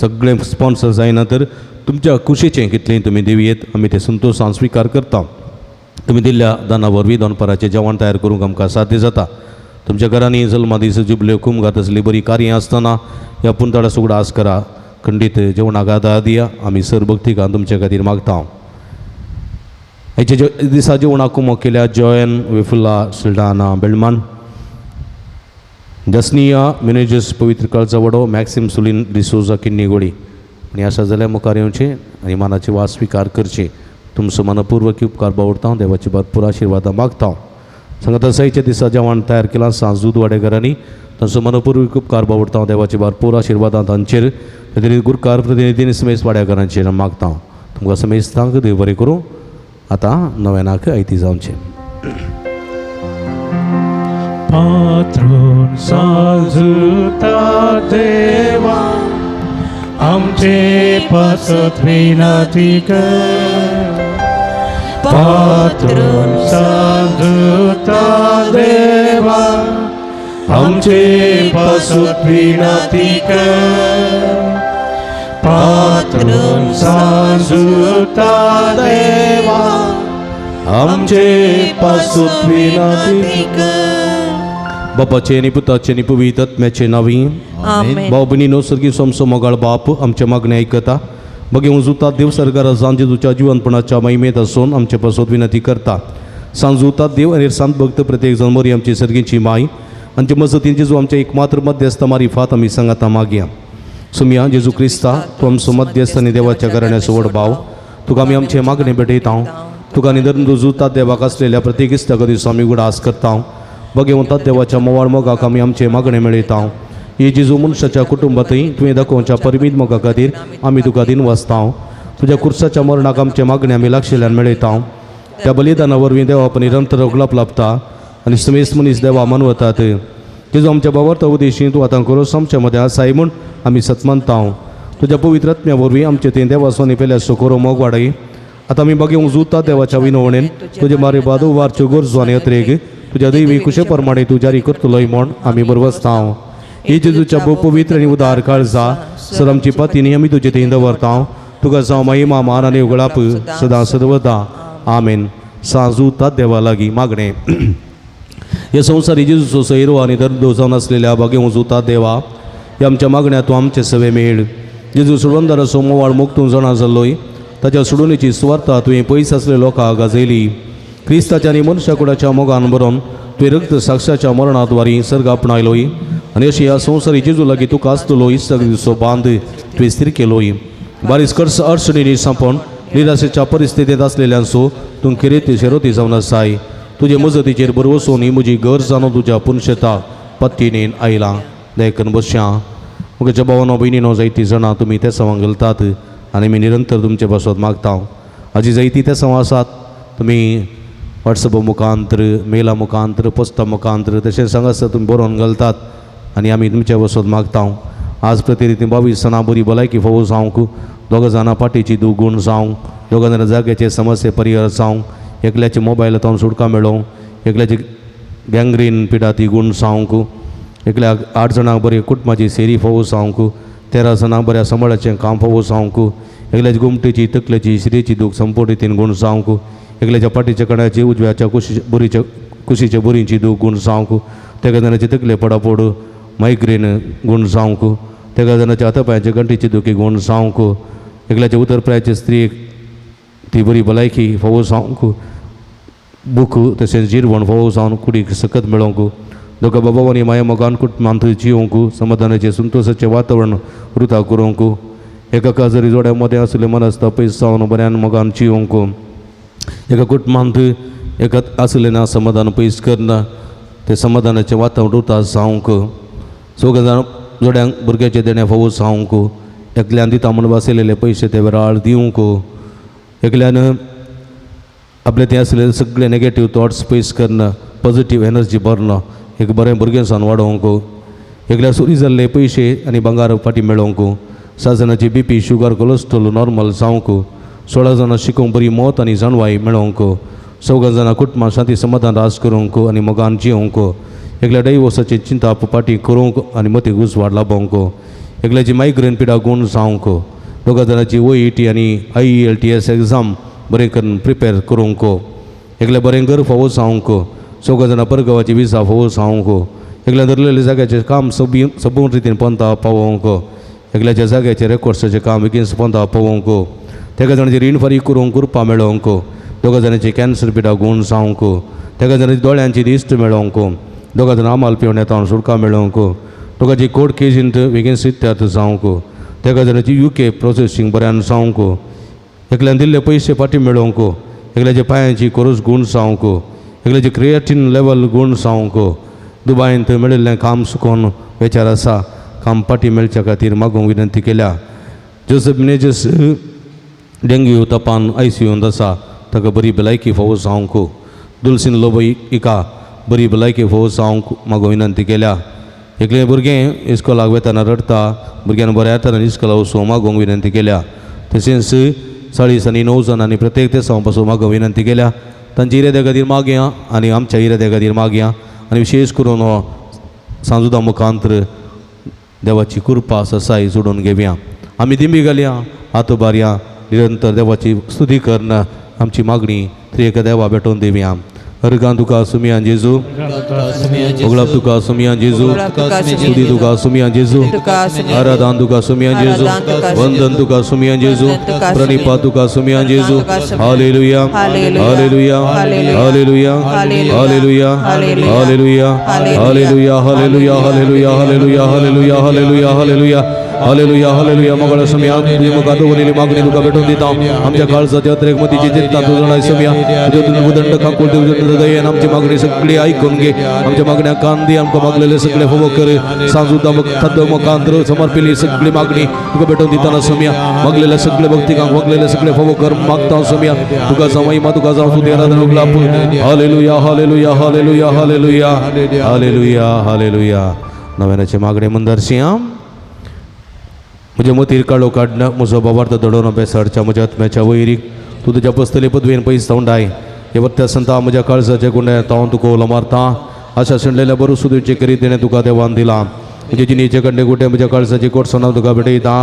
सगळें स्पॉन्सर जायना तर तुमच्या कुशीचें कितलें तुमी दिवयेत, आमी तें संतोशान स्विकार करता. तुमी दिल्ल्या दाना वरवीं दनपाराचें जेवण तयार करूंक आमकां साध्य जाता. तुमच्या घरांनी जल्मा दीस, जुबल्यो, कुमगात असली बरी कार्यां आसतना ह्या पुंताडा सुगडा आस करा. खंडीत जेवणाक आदार दिया. आमी सर भक्तिकान तुमच्या खातीर मागता. हेच्या दिसा जेवणाक कुमक केल्या जॉयन विफुल्ला सिल्डाना बेलमान, जसनिया मिनेजस पवित्र काळचा वडो, मॅक्सिम सुलीन डिसोजा किन्नीगोळी. आनी आसा जाल्यार मुखार येवचें आनी मानाची वास स्विकार करची. तुमचो मनपूर्वक उपकार बावडता. देवाची भरपूर आशिर्वादां मागता. सांगता सईच्या दिसा जेवण तयार केलां सांजूद वाडेकरांनी तांचो मनपूर्वक उपकार बावडटा देवाचे भरपूर आशिर्वादां तांचेर प्रतिनिधी गुरकार प्रतिनिधी समेस्त वाड्याकरांचेर मागता. तुमकां समेस्तांक देव बरें करूं. आतां नव्यानाक आयती जावचें. पात्रून साजुता देवा आमचे पासत विनती कर. पात्रून साजुता देवा आमचे पासत विनती कर. पात्रून साजुता देवा आमचे पासून विनंती बापाचे आनी पुताचे आनी पवित्र आत्म्याचे नांवी. आमेन. भाव भयणीनो, सर्गी सोमसो मोगाळ बाप आमचे मागणे आयकता. बगे उजुता देव सरकारा सांज जेजूच्या जिवनपणाच्या महिमेत आसून आमचे पासत विनंती करता. सांजुता देव आनी सांत भक्त प्रत्येक जण मरी आमची सर्गीची माय आमचे मजतीन जेजू आमच्या एकमात्र मध्यस्थ मारिफात आमी सांगाता मागया. सुमया जेजू क्रिस्ता, तूं आमचो मध्यस्थ आनी देवाच्या घराण्याचो व्हड भाव, तुका आमी आमचे मागणे भेटयता. तुका निदर रुजुता देवाक आसलेल्या प्रत्येक इश्टाक दिसो आमी उगडास करता. बगेवंतात देवाच्या मोवाळ मोगाक आमी आमचे मागणे मेळयता. हे जेजू मनशाच्या कुटुंबांतय तुवें दाखोवच्या परिमीत मोगा खातीर आमी तुका दिन वाचता. तुज्या कुर्साच्या मरणाक आमचे मागणे आमी लागशिल्ल्यान मेळयता. त्या बलिदाना वरवीं देवा आपण निरंतर उगलाप लाभता आनी समेस्त मनीस देवा मनवतात. जेजू आमच्या बाबर्थ उदेशी तूं आतां करोस आमच्या मदें आसाय म्हूण आमी सतमनता. तुज्या पवित्र आत्म्या वरवीं आमचे थंय देवासोनी पेल्या सुकोरो मोग वाडय. आतां आमी बगेवंक जुता देवाच्या विनवणेन तुजे मारे बादू वारच्यो गरजो आनी अत्रेग तुज्या दैवी कुशे प्रमाणे तूं जारी करतलोय म्हूण आमी बरवसता. ही जेजूच्या भोव पवित्र आनी उदार काळजा सर आमची पतीनी आमी तुजे थंय दवरता. तुका जावं महिमा मान आनी उगळाप सदां सदवता. आमेन. साजूता देवा लागीं मागणें. ह्या संवसारी जेजूचो सैरो आनी दर्दो जावन आसलेल्या बागेवंक जुता देवा, ह्या आमच्या मागण्या तूं आमचे सवे मेळ. जेजू सोडवंदाराचो मोवाळ मोग तूं जाणा जाल्लोय. ताच्या सोडवणेची सुवार्ता तुवें पयस आसले लोकांक गाजयली. क्रिस्ताच्या आनी मनशा कुडाच्या मोगान बरोवन तुवें रक्त साक्षाच्या मरणाद्वारी सर्ग आपणायलोय आनी अशी ह्या संवसारी जेजू लागीं तुका आसतलो इश्टाक दिसो बांद तुवें स्थीर केलोय. बारीस कर्स अडचणींनी सांपोवन निराशेच्या परिस्थितींत आसलेल्यांचो तूं किरेती शेरोती जावन आसाय. तुजे मजतीचेर बरवसून ही म्हजी गरज जाणून तुज्या पुनशेता पत्तीनेन आयलां देखून बसया. म्हज्या भावानो भयणीनो, जायतीं जाणां तुमी ते सवांग घालतात आनी आमी निरंतर तुमचे पासत मागता. हाजी जायतीं ते सवां आसात तुमी वॉट्सॅप मुखांत्र, मेला मुखांत्र, पोस्टा मुखांत्र तशेंच हांगासर तुमी बरोवन घालतात आनी आमी तुमचे पासत मागता. आज प्रतिनिधी 22 जाणां बरी भलायकी फावो जावंक, दोगां जाणां पाटीची दूख गूण जावंक, दोगां जाणां जाग्याचे समस्ये परिहार जावंक, एकल्याचे मोबायल तावन सुटका मेळोवंक, एकल्याची गँग्रीन पिडा ती गूण जावंक, एकल्याक 8 जाणांक बरी कुटुंबाची सेरी फावो जावंक, 13 जाणांक बऱ्या सांबाळाचें काम फावो जावंक, एकल्याची गोमटेची तकलेची शिरेची दूख संपूर्ण रितीन गूण जावंक, एकल्याच्या पाटीच्या कणाची उजव्याच्या कुशी बोरीच्या कुशीच्या बोरींची दूख गूण जावंक, तेगा जाणाची तकले पडापोड मायग्रेन गूण जावंक, तेगा जाणाच्या हातापांयच्या गंटीची दुखी गूण जावंक, एकल्याच्या उतरप्रायाचे स्त्रीक ती बरी भलायकी फावो जावंक, बूक तशेंच जिरवण फावो जावन कुडीक सकत मेळोवंक, दोगा बाबा आनी माया मोगान कुटुंबांत जियोवंक, समाधानाचें संतोशाचें वातावरण रुता करूंक, एका काजरी जोड्या मदें आशिल्लें मनस्ता पयस जावन बऱ्यान मोगान जियोवंक, एका कुटुंबांत एका आशिल्लें ना समाधान पयस करना तें समाधानाचें वातावरण रुता जावंक, सगळ्या जाण जोड्यांक भुरग्याचें देणें फावो जावंक, एकल्यान दिता म्हूण बसयलेले पयशे ते वेळार दिवंक, एकल्यान आपले थंय आसलेले सगळे नेगेटीव थॉट्स पयस करना पॉझिटीव एनर्जी भरना एक बरें भुरगेंसान वाडोवंक, एकल्या चोरी जाल्ले पयशे आनी भांगार फाटीं मेळोवंक, 7 जाणांची B P sugar cholesterol normal जावंक, 16 जाणां शिकोवंक बरी मत आनी जाणवाय मेळोवंक, 4 जाणां कुटुंबां शांती समाधान राज करूंक आनी मोगान जियोवंक, एकल्या डायवोर्साची चिंता फाटीं करूंक आनी मतीक उजवाड लाबोवंक, एकल्याची मायग्रेन पिडा गूण जावंक, 2 जाणांची ओ ई टी आनी I E L T S exam बरें करून प्रिपेर करूंक, एकल्या बरें घर फावो जावंक, 4 जाणां परगांवाची विजा फावो जावंक, एकल्या धरलेल्या जाग्याचें काम सबी सबून रितीन पोंता पावोवंक, एकल्याच्या जाग्याचें रेकॉर्ड्साचें काम बेगीन पोंता पावोवंक, तेगा जाणांची रीण फारीक करूंक कृपा मेळोवंक, 2 जाणांची कॅन्सर पिडा गूण जावंक, तेगा जाणांची दोळ्यांची दिश्ट मेळोवंक, 2 जाणां आमाल पिवन येता सुटका मेळोवंक, दोगांची कोर्ट केजींत बेगीन सिद्ध्यार्थ जावंक, तेगा जाणांची you K processing बऱ्यान जावंक, एकल्यान दिल्ले पयशे फाटीं मेळोवंक, एकल्याच्या पांयांची कोरोस गूण जावंक, एकल्याचे क्रिएटीन लेवल गूण जावंक दुबायन थंय मेळिल्लें काम सुकोवन वेचार आसा काम पाटी मेळच्या खातीर मागूंक विनंती केल्या. जोसेफ मिनेजस डेंग्यू तपान आयसीयूंत आसा ताका बरी भलायकी फावो जावंक. दुलसीन लोबो हिका बरी भलायकी फावो जावंक मागूंक विनंती केल्या. एकलें भुरगें इस्कोलाक वेतना रडटा भुरग्यान बऱ्या तरेन इस्कोला वचूं मागूंक विनंती केल्या. तशेंच 40 आनी 9 जाणांनी प्रत्येक देसां पासून मागूंक विनंती केल्या. तांच्या इराद्या खातीर मागया आनी आमच्या इराद्या खातीर मागया आनी विशेश करून हो सांजुदा मुखांत्र देवाची कृपा ससाई जोडून घेवया. आमी दिंबी घालया हात उबारया निरंतर देवाची स्तुती करून आमची मागणी त्रिएक देवा भेटोवन दिवया. अर्गां तुका सुमिया जेजू, उगळाप तुका सुमिया जेजू, स्तुती तुका सुमिया जेजू, आराधन तुका सुमिया जेजू, वंदन तुका सुमिया जेजू, प्रणिपात तुका सुमिया जेजू. Hallelujah, hallelujah, hallelujah, hallelujah, hallelujah, hallelujah, hallelujah, hallelujah, hallelujah, hallelujah, hallelujah, hallelujah, hallelujah, hallelujah. मगळ सुमिया तुझी मुखार दवरिल्ली मागणी तुका भेटून दिता. आमच्या काळजाच्या अत्रेक मतीची चिंता तूं जाणाय सुमिया. तुज्या उदंड काकूळ तुज्या दयेन आमची मागणी सगळी ऐकून घे. आमच्या मागण्या कान दी, आमकां मागलेले सगळे फोवो कर. सांजुदा खाद्य मुखांतर समर्पिली सगळी मागणी तुका भेटून दिताना सुमिया. मागलेले सगळे भक्तिकांक मागलेले सगळे फोवो कर मागता सुमिया. तुका जावं महिमा, तुका जावं स्तुती आराधना उगलाप. Hallelujah, hallelujah, hallelujah, hallelujah, hallelujah, hallelujah. नव्यानाचे मागणे मंदरसिंह म्हज्या मतीर काळो काडना म्हजो बाबार्थ दडोवन बेसाडच्या म्हज्या आत्म्याच्या वैरीक तूं तुज्या पसतले पदवेन पयस तोंडाय. हे वत्या संता म्हज्या काळजाच्या गुंड्या हांव तुका उलो मारता. आशा शेणलेल्या बरो सुदूचे करीत देणें तुका देवान दिलां. म्हजे जिणेचे कंडे गुटे म्हज्या काळजाची कोटसणां तुका भेटयता.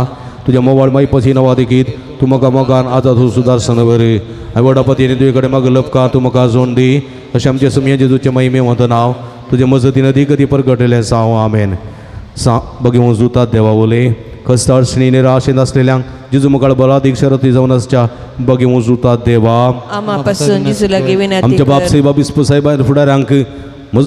तुज्या मोवाळ माई पसी नवा देखीत तूं म्हाका मोगान आजाद हो सुदारसन बरी हांवें व्हडा पतीन तुजे कडेन मागीर लपका तूं म्हाका जोड दी. अशें आमचें सुमये जेजूचें महिमे वत नांव तुजे मजतीन अदीक अदी परगटलें जावं. आमेन. सा बगेवूं जुतात देवा उलय खस्ताळ स्नी निराशेन आसलेल्यांक जेजू मुखार बरादीक शरती जावन आसच्या बगेवूं जुतात देवा. आमा पासून जेजू लागीं विनंती आमच्या बाप कर. साहेबा बिस्प साहेबा फुडाऱ्यांक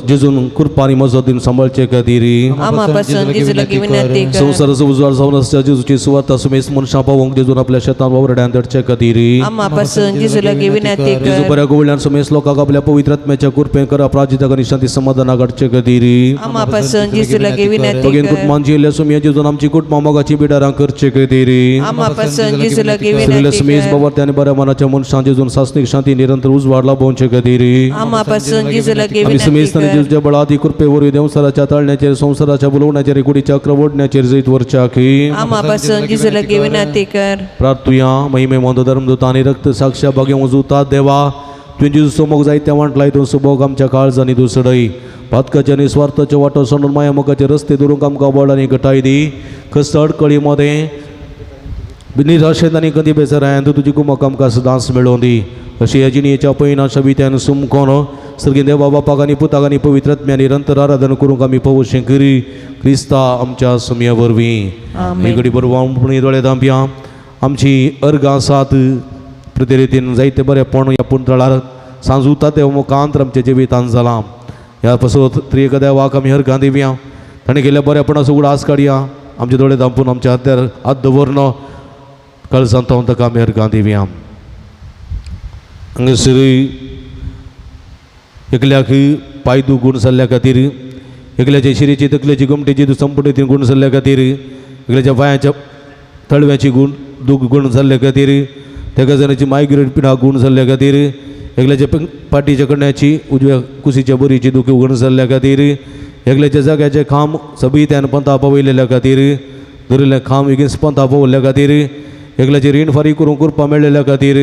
जेजून कृपा आनी मजतीन सांबाळचे खातीर. आमा पासून जेजू लागीं विनंती कर. संवसाराचो उजवाड जावन आसच्या जेजूची सुवार्ता सुमेस मनशां पावोवंक जेजून आपल्या शेतान वावरड्यान धाडचे खातीर. आमा पासून जेजू लागीं विनंती जेजू कर. बऱ्या गोवळ्यान सुमेस लोकांक आपल्या पवित्र आत्म्याच्या कृपेन करा प्राजिताक आनी शांती समाधानाक हाडचे खातीर. आमा पासून जेजू लागीं विनंती बगेन कर. कुटुंबांची येयल्ल्या सुमये जेजून आमची कुटुंबां मोगाची बिडारां करचे खातीर. आमा पासून जेजू लागीं सगळ्या विनंती सुमेस कर. बाबा आनी बऱ्या मनाच्या मनशां जेजून सासणीक शांती निरंतर उजवाड लाभोवचे खातीर. आमा पासून जेजू लागीं आमी विनंती सुमेस्तानी कर. जेजूच्या बळादी कृपे वरवीं देवसराच्या ताळण्याचेर संवसाराच्या बुलवण्याचेर कुडीच्या क्रवडण्याचेर जैत वरच्या की. आमा पासून जेजू लागीं विनंती कर. प्रार्थुया. महिमे मोंद धर्मदूत आनी रक्त साक्ष्या भाग्य उजुतात देवा तुवें जेजूचो मोग जायत्या वांटला हितून सुबोग आमच्या काळजांनी तूं सडय. पातकाचे आनी स्वार्थाचे वाटो सोडून माया मोगाचे रस्ते धरूंक आमकां बळ आनी घटाय दी. खस्त अडकळी मदें निराशेंत आनी कदी बेजारायन तूं तुजी कुमक आमकां सदांच मेळोवन दी. अशी ह्या जिणेच्या पयना शबित्यान सुमकोन सर्गीं देवा बापाक आनी पुताक आनी पवित्र आत्म्या निरंतर आराधन करूंक आमी पवशें करी क्रिस्ता आमच्या सुमया वरवीं. आमेन. घडी बरोबर दोळे धांपया. आमची अर्गां आसात प्रतिरितीन जायते बरेंपण ह्या पुंतळार सांजूता देव मुखांत आमच्या जिवितान जालां. ह्या पासत त्रिएक देवाक आमी अर्गां दिवया. ताणें केल्ल्या बरेपणाचो उगडास काडया. आमचे दोळे धांपून आमच्या हातार हात दवरन कळसांत हांव ताका आमी अर्गां दिवया. हांगासर एकल्याक पायदू गूण जाल्ल्या खातीर, एकल्याचे शिरेची तकलेची गोमटेची संपुटेची गूण जाल्ल्या खातीर, एकल्याच्या पांयाच्या तळव्याची गूण दूख गूण जाल्ल्या खातीर, तेका जाणाची मायग्रेट पिडा गूण जाल्ल्या खातीर, एकल्याच्या पाटीच्या कण्याची उजव्या कुशीच्या बोरीची दुखी गूण जाल्ल्या खातीर, एकल्याच्या जाग्याचे खांब सबीत्यान पंथा पावयलेल्या खातीर, धरिल्लें खांब बेगीन पंथा पावयल्ल्या खातीर, एकल्याचे रीण फारीक करूंक कृपा मेळ्ळेल्या खातीर,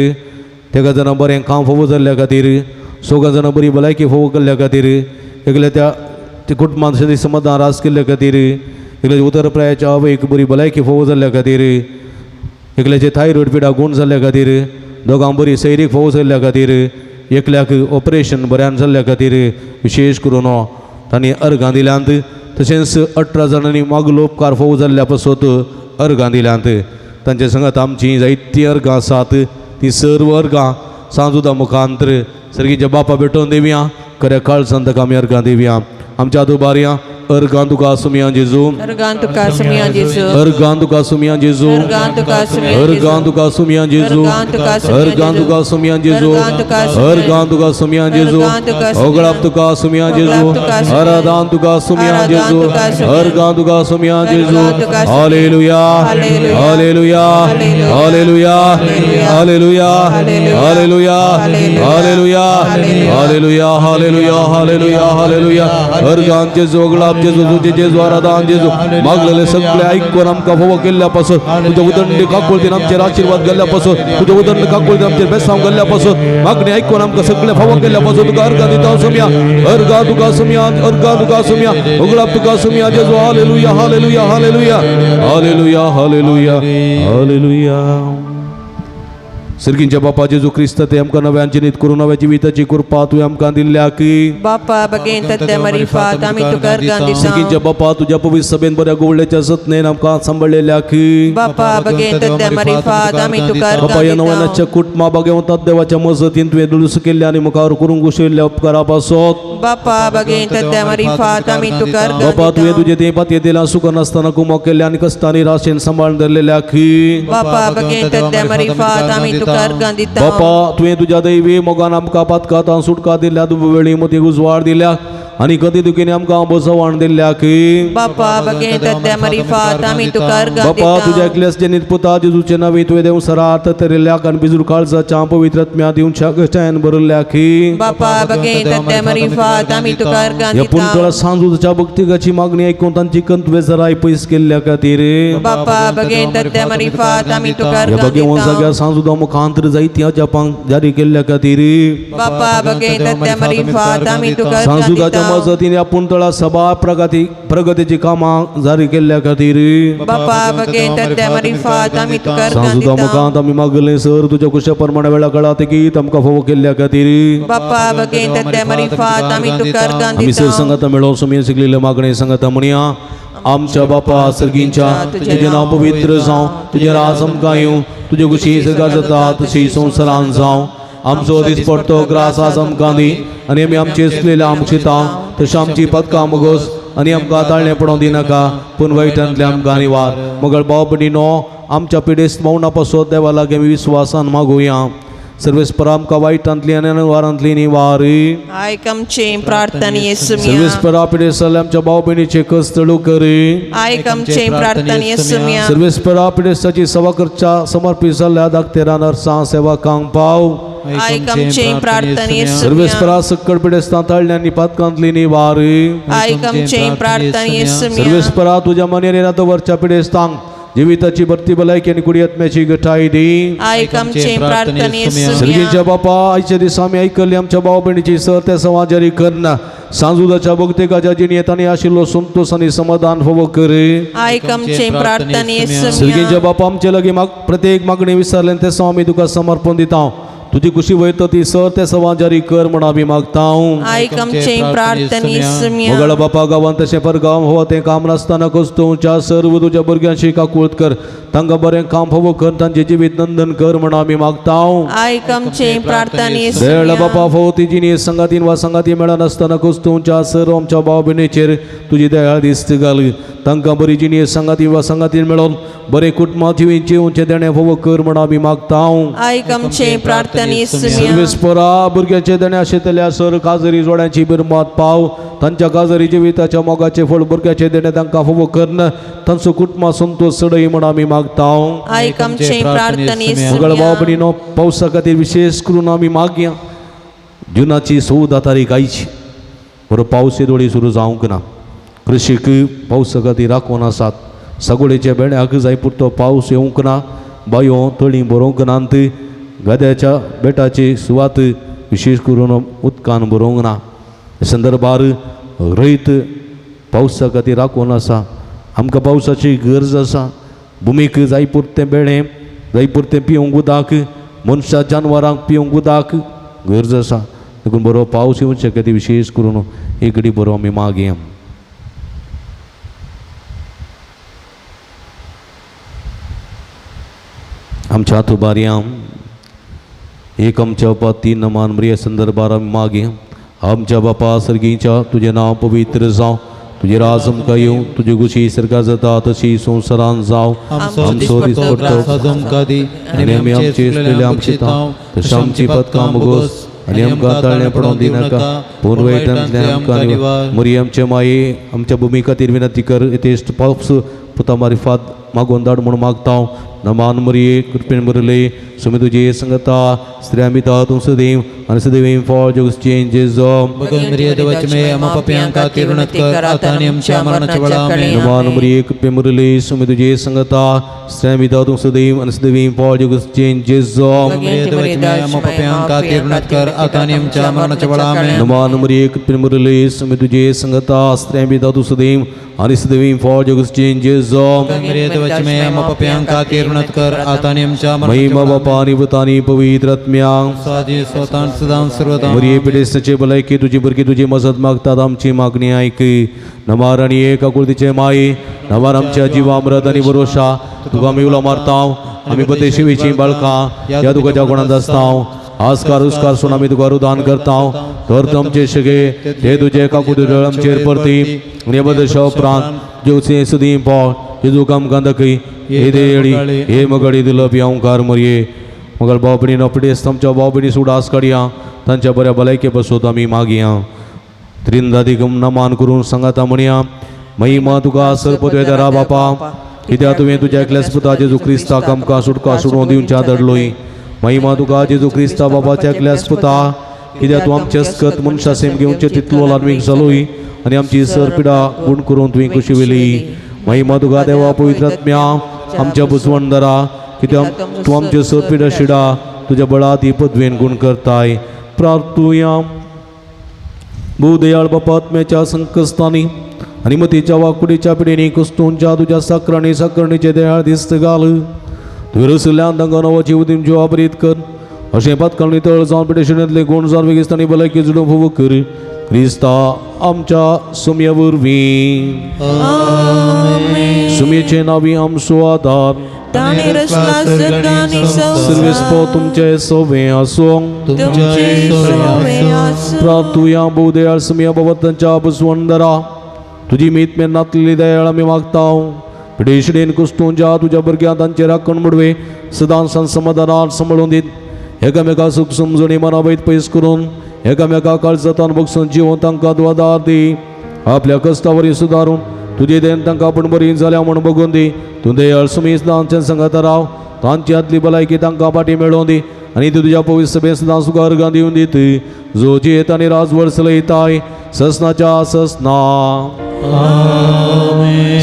तेका जाणां बरें काम फावो जाल्ल्या खातीर, सोगां जाणां बरी भलायकी फावो केल्ल्या खातीर, एकल्या त्या कुटुंबांत शांती समाधान रास केल्ल्या खातीर, एकल्याच्या उतरप्रायाच्या आवयक बरी भलायकी फावो जाल्ल्या खातीर, एकल्याचे थायरॉयड पिडा गूण जाल्ल्या खातीर, दोगां बरी सैरीक फावो जाल्ल्या खातीर, एकल्याक ऑपरेशन बऱ्यान जाल्ल्या खातीर विशेश करून तांणी अर्गां दिल्यांत. तशेंच 18 जाणांनी मागलो उपकार फावो जाल्ल्या पासत अर्गां दिल्यांत. तांचे संगत आमची जायतीं अर्गां आसात. ती सर्व अर्गां सांजुदा मुखांतर सर्गीच्या बापा भेटोवन दिवया. खऱ्या काळजान ताका आमी अर्गां दिवया. आमच्या आदोबारया अर्गां तुका सुमया जेजू अर्गां तुका सुमया जेजू अर्गां तुका सुमया जेजू अर्गां तुका सुमया अर्गां तुका सुमया जेजू अर्गां तुका सुमया अर्गां तुका सुमया जेजू अर्गां तुका सुमया अर्गां तुका सुमया जेजू अर्गां तुका सुमया ओगळाप तुका सुमया जेजू ओगळाप तुका सुमया आराधान तुका सुमया आराधान जेजू तुका सुमया अर्गां तुका सुमया जेजू अर्गां तुका सुमया hallelujah hallelujah hallelujah hallelujah hallelujah hallelujah hallelujah hallelujah hallelujah hallelujah hallelujah hallelujah अर्गां जेजू ओगळाप जेजू तुझे जेजू आराधान जेजू मागलेले सगळे ऐकून आमकां फोव केल्ल्या पासून तुझ्या उदंड काकुळतीन आमचेर आशीर्वाद गेल्ल्या पासून तुझ्या उदंड काकुळतीन आमचेर बेसांव गेल्ल्या पासून मागणी ऐकून आमकां सगळे फावो केल्ल्या पासून तुका अर्गां दिता सुमया अर्गां तुका सुमया अर्गां तुका सुमया उगडाप तुका सुमया जेजू hallelujah hallelujah hallelujah hallelujah hallelujah hallelujah. सर्गींच्या बापा जेजू क्रिस्त ते आमकां नव्यान जिनीत करून नव्या जिविताची कृपा तुवें आमकां दिल्ल्या की बापा बगेन तत्या मरिफात आमी तुका अर्गां दिता सर्गींच्या बापा तुज्या पवित्र सभेन बऱ्या गोवळ्याच्या जतनेन आमकां सांबाळलेल्या की बापा बगेन तत्या मरिफात आमी तुका बापा अर्गां ह्या दिता नव्यानाच्या कुटुंबा बागेवतात देवाच्या मजतीन तुवें दुरुस्त केल्ल्या आनी मुखार करूंक घुसयल्ल्या उपकारा पासत बापा बगेन तत्या मरिफात आमी तुका अर्गां बापा तुवें दिता तुजे ते पातयेंतल्या सुख नासतना कुमो केल्ल्या आनी कश्टांनी राशेन सांबाळून धरलेल्या की बापा बगेन तत्या मरिफात आमी तुका अर्गां दिता बापा तुवें तुज्या दैवी मोगान आमकां पातकातां सुटका दिल्या दुबवेळी मती उजवाड दिल्या आनी गती दुखीनी आमकां बसवण दिल्ल्या की बापा बगेन तत्या मरिफात आमी तुका अर्गां बापा तुज्या दिता एकल्यास जनीत पुता जेजूचे नांवी तुवें देवसरात तरिल्ल्याक आनी बिजूर काळजाच्या पवित्रत्म्या दिवच्या कश्टायन भरिल्ल्या की बापा बगेन तत्या मरिफात आमी तुका अर्गां ह्या दिता पुंतळा सांजूच्या भक्तिकाची मागणी ऐकून तांची कंत वेजराय पयस केल्ल्या खातीर बापा बगेन तत्या मरिफात आमी तुका ह्या अर्गां भगेवन दिता जाग्यार सांजुदा मुखांतर जायती अजापांक जारी केल्ल्या खातीर बापा बगेन तत्या मरिफात आमी तुका अर्गां सांजुदाच्या दिता मजतीन ह्या पुंतळा सभा प्रगती प्रगतीची कामां जारी केल्ल्या खातीर बापा बगेन तत्या मरिफात आमी तुका अर्गां सांजुदा दिता मुखांत आमी मागलें सर तुज्या कुशा प्रमाणे वेळा कळा गीत आमकां फावो केल्ल्या खातीर बापा बगेन तत्या मरिफात आमी तुका अर्गां आमी सर दिता संगता मेळोवन सुमी शिकलेले मागणे संगता म्हणया आमच्या बापा सर्गींच्या तुजें नांव पवित्र जावं तुजें राज आमकां येवं तुजे कुशी सरकार जाता तशी संवसारान जावं आमचो दिसपडतो ग्रास आज आमकां दी आनी आमी आमचे आसलेल्या आमशिता तशें आमची पदकां मुगोस आनी आमकां ताळणें पडोवंक दिनाका पूण वायटांतले आमकां निवार मगळ भाव भयणीनो आमच्या पिडेस्त मौना पासत देवा लागीं आमी विस्वासान मागुया सर्वेस्पर आमकां वायटांतली आनी अनवारांतली निवार आयक आमचे प्रार्थने सुमया सर्वेस्परा पिडेस्त जाल्ल्या आमच्या भाव भयणीचे कश्ट करी आयक आमचे प्रार्थने सुमया सर्वेस्परा पिडेस्ताची सेवा करच्या समर्पित जाल्ल्या धाकतेरा नर्सां सेवकांक पाव आयक आमचे प्रार्थने सुमया सर्वेस्परा सक्कड पिडेस्तां ताळण्यांनी पातकांतली निवार आयक आमचे प्रार्थने सुमया सर्वेस्परा तुज्या मनेर वरच्या पिडेस्तांक जिविताची भरती भलायकी आनी कुडियत्म्याची गठाय दी आयक आमचे प्रार्थने सुमया सर्गीच्या बापा आयच्या दिसा आमी आयकल्ली आमच्या भाव भयणीची सर त्या समाजारी करना सांजुदाच्या भक्तिकाच्या जिणेंत आनी आशिल्लो संतोष आनी समाधान फावो करी आयक आमचे प्रार्थने सुमया सर्गीच्या बापा आमचे लागीं माग प्रत्येक मागणी विसरलें ते सव आमी तुका समर्पण दिता तुजी खुशी वयता ती सर ते सवां जारी कर म्हण आमी मागता. आयक आमचे प्रार्थने सुमया मोगळ बापा गांवांत तशें पर गांव हो तें काम नासतना कस्तुच्या सर्व तुज्या भुरग्यांशी काकूळत कर तांकां बरें काम फावो कर तांचें जिवीत नंदन कर म्हण आमी मागता. आयक आमचे प्रार्थने देळ सुमया बापा फावो ती जिणी संगातीन वा संगाती मेळनासतना कस्तुच्या सर्व आमच्या भाव भयणीचेर तुजी दयाळ दिस्त घाल तांकां बरी जिणी संगाती वा संगातीन मेळोन बरें कुटुंबा जिवीत जिवचें देणें फावो कर म्हण आमी मागता. आयक आमचे प्रार्थने सुमया सर्वेस्परा भुरग्यांचे देणे आशिल्ल्या सर काजरी जोड्यांची बिरमात पाव तांच्या काजरी जिविताच्या मोगाचे फळ भुरग्याचे देणे तांकां फावो करन तांचो कुटुंबा संतोष सडय म्हण आमी मागता. आयक आमचे प्रार्थने मगळ भाव सुमया भयणीनो पावसा खातीर विशेष करून आमी मागया जुनाची 14 तारीख आयची बरो पावस येदोळी सुरू जावंक ना कृशीक पावसा खातीर राखून आसात सगळेच्या बेण्याक जाय पुरतो पावस येवंक ना बायो तळीं भरोवंक नात गद्याच्या बेटाची सुवात विशेष करून उदकान भरोवंक ना संदर्भार रयत पावसा खातीर राखून आसा आमकां पावसाची गरज आसा भुमीक जाय पुरतें बेळें जाय पुरतें पिवंक उदक मनशां जानवरांक पिवंक उदक गरज आसा देखून बरो पावस येवचे खातीर विशेष करून एकडी बरो आमी मागया. आमच्या हात एक आमच्या बापा 3 मान मरिया संदर्भार आमी मागया. आमच्या बापा सर्गीच्या तुजें नांव पवित्र जावं तुजें राज आमकां येवं, तुजी खुशी सरकार जाता तशी संवसारान जावं. आमचो दिसपट्टो ग्रास आज आमकां दी आनी आमी आमचे चुकलेले आमचे तांव तशें आमची पदकां मुगोस आनी आमकां ताळणें पडोवन दिनाका, पूण वायटांतल्यान आमकां निवार. मोरी आमचे माये, आमच्या भुमी खातीर विनंती कर. येतेश्ट पावस पुता मारिफात मागोवन धाड म्हूण मागता. नमान मोरये, कृपेन भरले, सुमी तुजी संगता, स्त्रियां भितर तूं सदैव आनी सदैव फळ जेजूचें जेजो. भगवान मरिया देवाची माये, आम्हा पाप्यां खातीर विनंती कर आता आनी आमच्या मरणाच्या वेळा. आमेन. नमान मरिये, कृपेन भरले, सुमी तुजी संगता, स्त्रियां भितर तूं सदैव आनी सदैव फळ जेजूचें जेजो. मरिया देवाची माये, आम्हा पाप्यां खातीर विनंती कर आता आनी आमच्या मरणाच्या वेळा. आमेन. नमान मरिये, कृपेन भरले, सुमी तुजी संगता, स्त्रियां भितर तूं सदैव आनी सदैव फळ जेजूचें जेजो. मरिया देवाची माये, आम्हा पाप्यां खातीर विनंती कर आता आनी आमच्या मरणाच्या महिमा वेळा. बापा आनी पुता आनी पवित्र आत्म्या. सादी स्वतान सदां सर्वदा. मरिये, पिडेस्ताचे भलायकी तुजी भुरगीं तुजी मजत मागतात, आमची मागणी आयक. नमार आनी एक आकुळतीचे माये, नमार आमच्या जिवामृत आनी भरोशा, तुका आमी उलो मारता. आमी बतेशिवेचीं बाळकां ह्या तुकाच्या गुणांत आसता. आस्कार उस्कार सोन आमी तुका रुदान करता. तर आमचे शगे ते तुजे काकुती डळ आमचेर परती आनी बदशा उपरांत जेवचे सुदीं पाव जेजू आमकां दाखय. हे देळी हे मगडी दिलप येवकार मरये. मगर भाव भयणीनो, पिडेस्त आमच्या भाव भयणी सुडास काडया, तांच्या बऱ्या भलायके बसोत आमी मागया. त्रिंदादी नमान करून सांगाता म्हणया. महिमा तुका सरपदवेदारा बापा, कित्याक तुवें तुज्या एकल्याच पुता जेजू क्रिस्ताक आमकां सुटका सोडून दिवच्या धाडलोय. महिमा तुका जेजू क्रिस्ता बाबाच्या एकल्याच पुता, कित्याक तूं आमचे अस्कत मनशा सेम घेवचे तितलो ल्हानवीक जालोय आनी आमची सर पिडा गुण करून तुवें खुशी वेली. महिमा तुका देवा पवित्र आत्म्या, आमच्या बुजवणदारा, कित्याक तूं आमचे सर पिडा शिडा तुज्या बळात ही पदवेन गुण करताय. प्रार्थुया. भूदयाळ बापा, आत्म्याच्या संकस्तानी आनी मतीच्या वाकुडीच्या पिढींनी कुस्तूंच्या तुज्या साकरणी साकरणीचे दयाळ दिस्त घाल. तुवें रसल्यान तांकां नवो जीव दिवन जिवाबरीत कर. अशें पातकां नितळ जावन पिडेशणेंतले गुण जावन वेगिस्तानी भलायकी जुडून फुवू कर. क्रिस्ता आमच्या सुमये वरवीं. सुमयेचे नावी आमचो आदार. ताणें रचला सर्ग आनी सर्वेस्पो संवसार. तुमचे सोवे आसूं. तुमचे सोवे आसूं. प्रार्थुया. भोवदयाळ सुमया बाबा, तांच्या बसवंदरा तुजी मीत मेन नातलेली दयाळ आमी मागता. पिडेशडेन कुस्तूंच्या तुज्या भुरग्यां तांचे राखण मुडवे सदां समाधानान सांबाळून दीत. एकामेका सुख समजणी मनावयत पयस करून एकामेका काळजातान बगसून जिवन तांकां तूं आदार दी. आपल्या कश्टावरी सुदारून तुजे देन तांकां आपूण बरी जाल्या म्हूण बगून दी. तूं दयाळ सुमी सदांचे संगाता राव, तांची आदली भलायकी तांकां फाटी मेळोवन दी आनी ती तुज्या पवित्र सभेंत सदां सुखार्गां दिवन दीत, जो जियेत आनी राजवड चलयताय ससनाच्या ससना.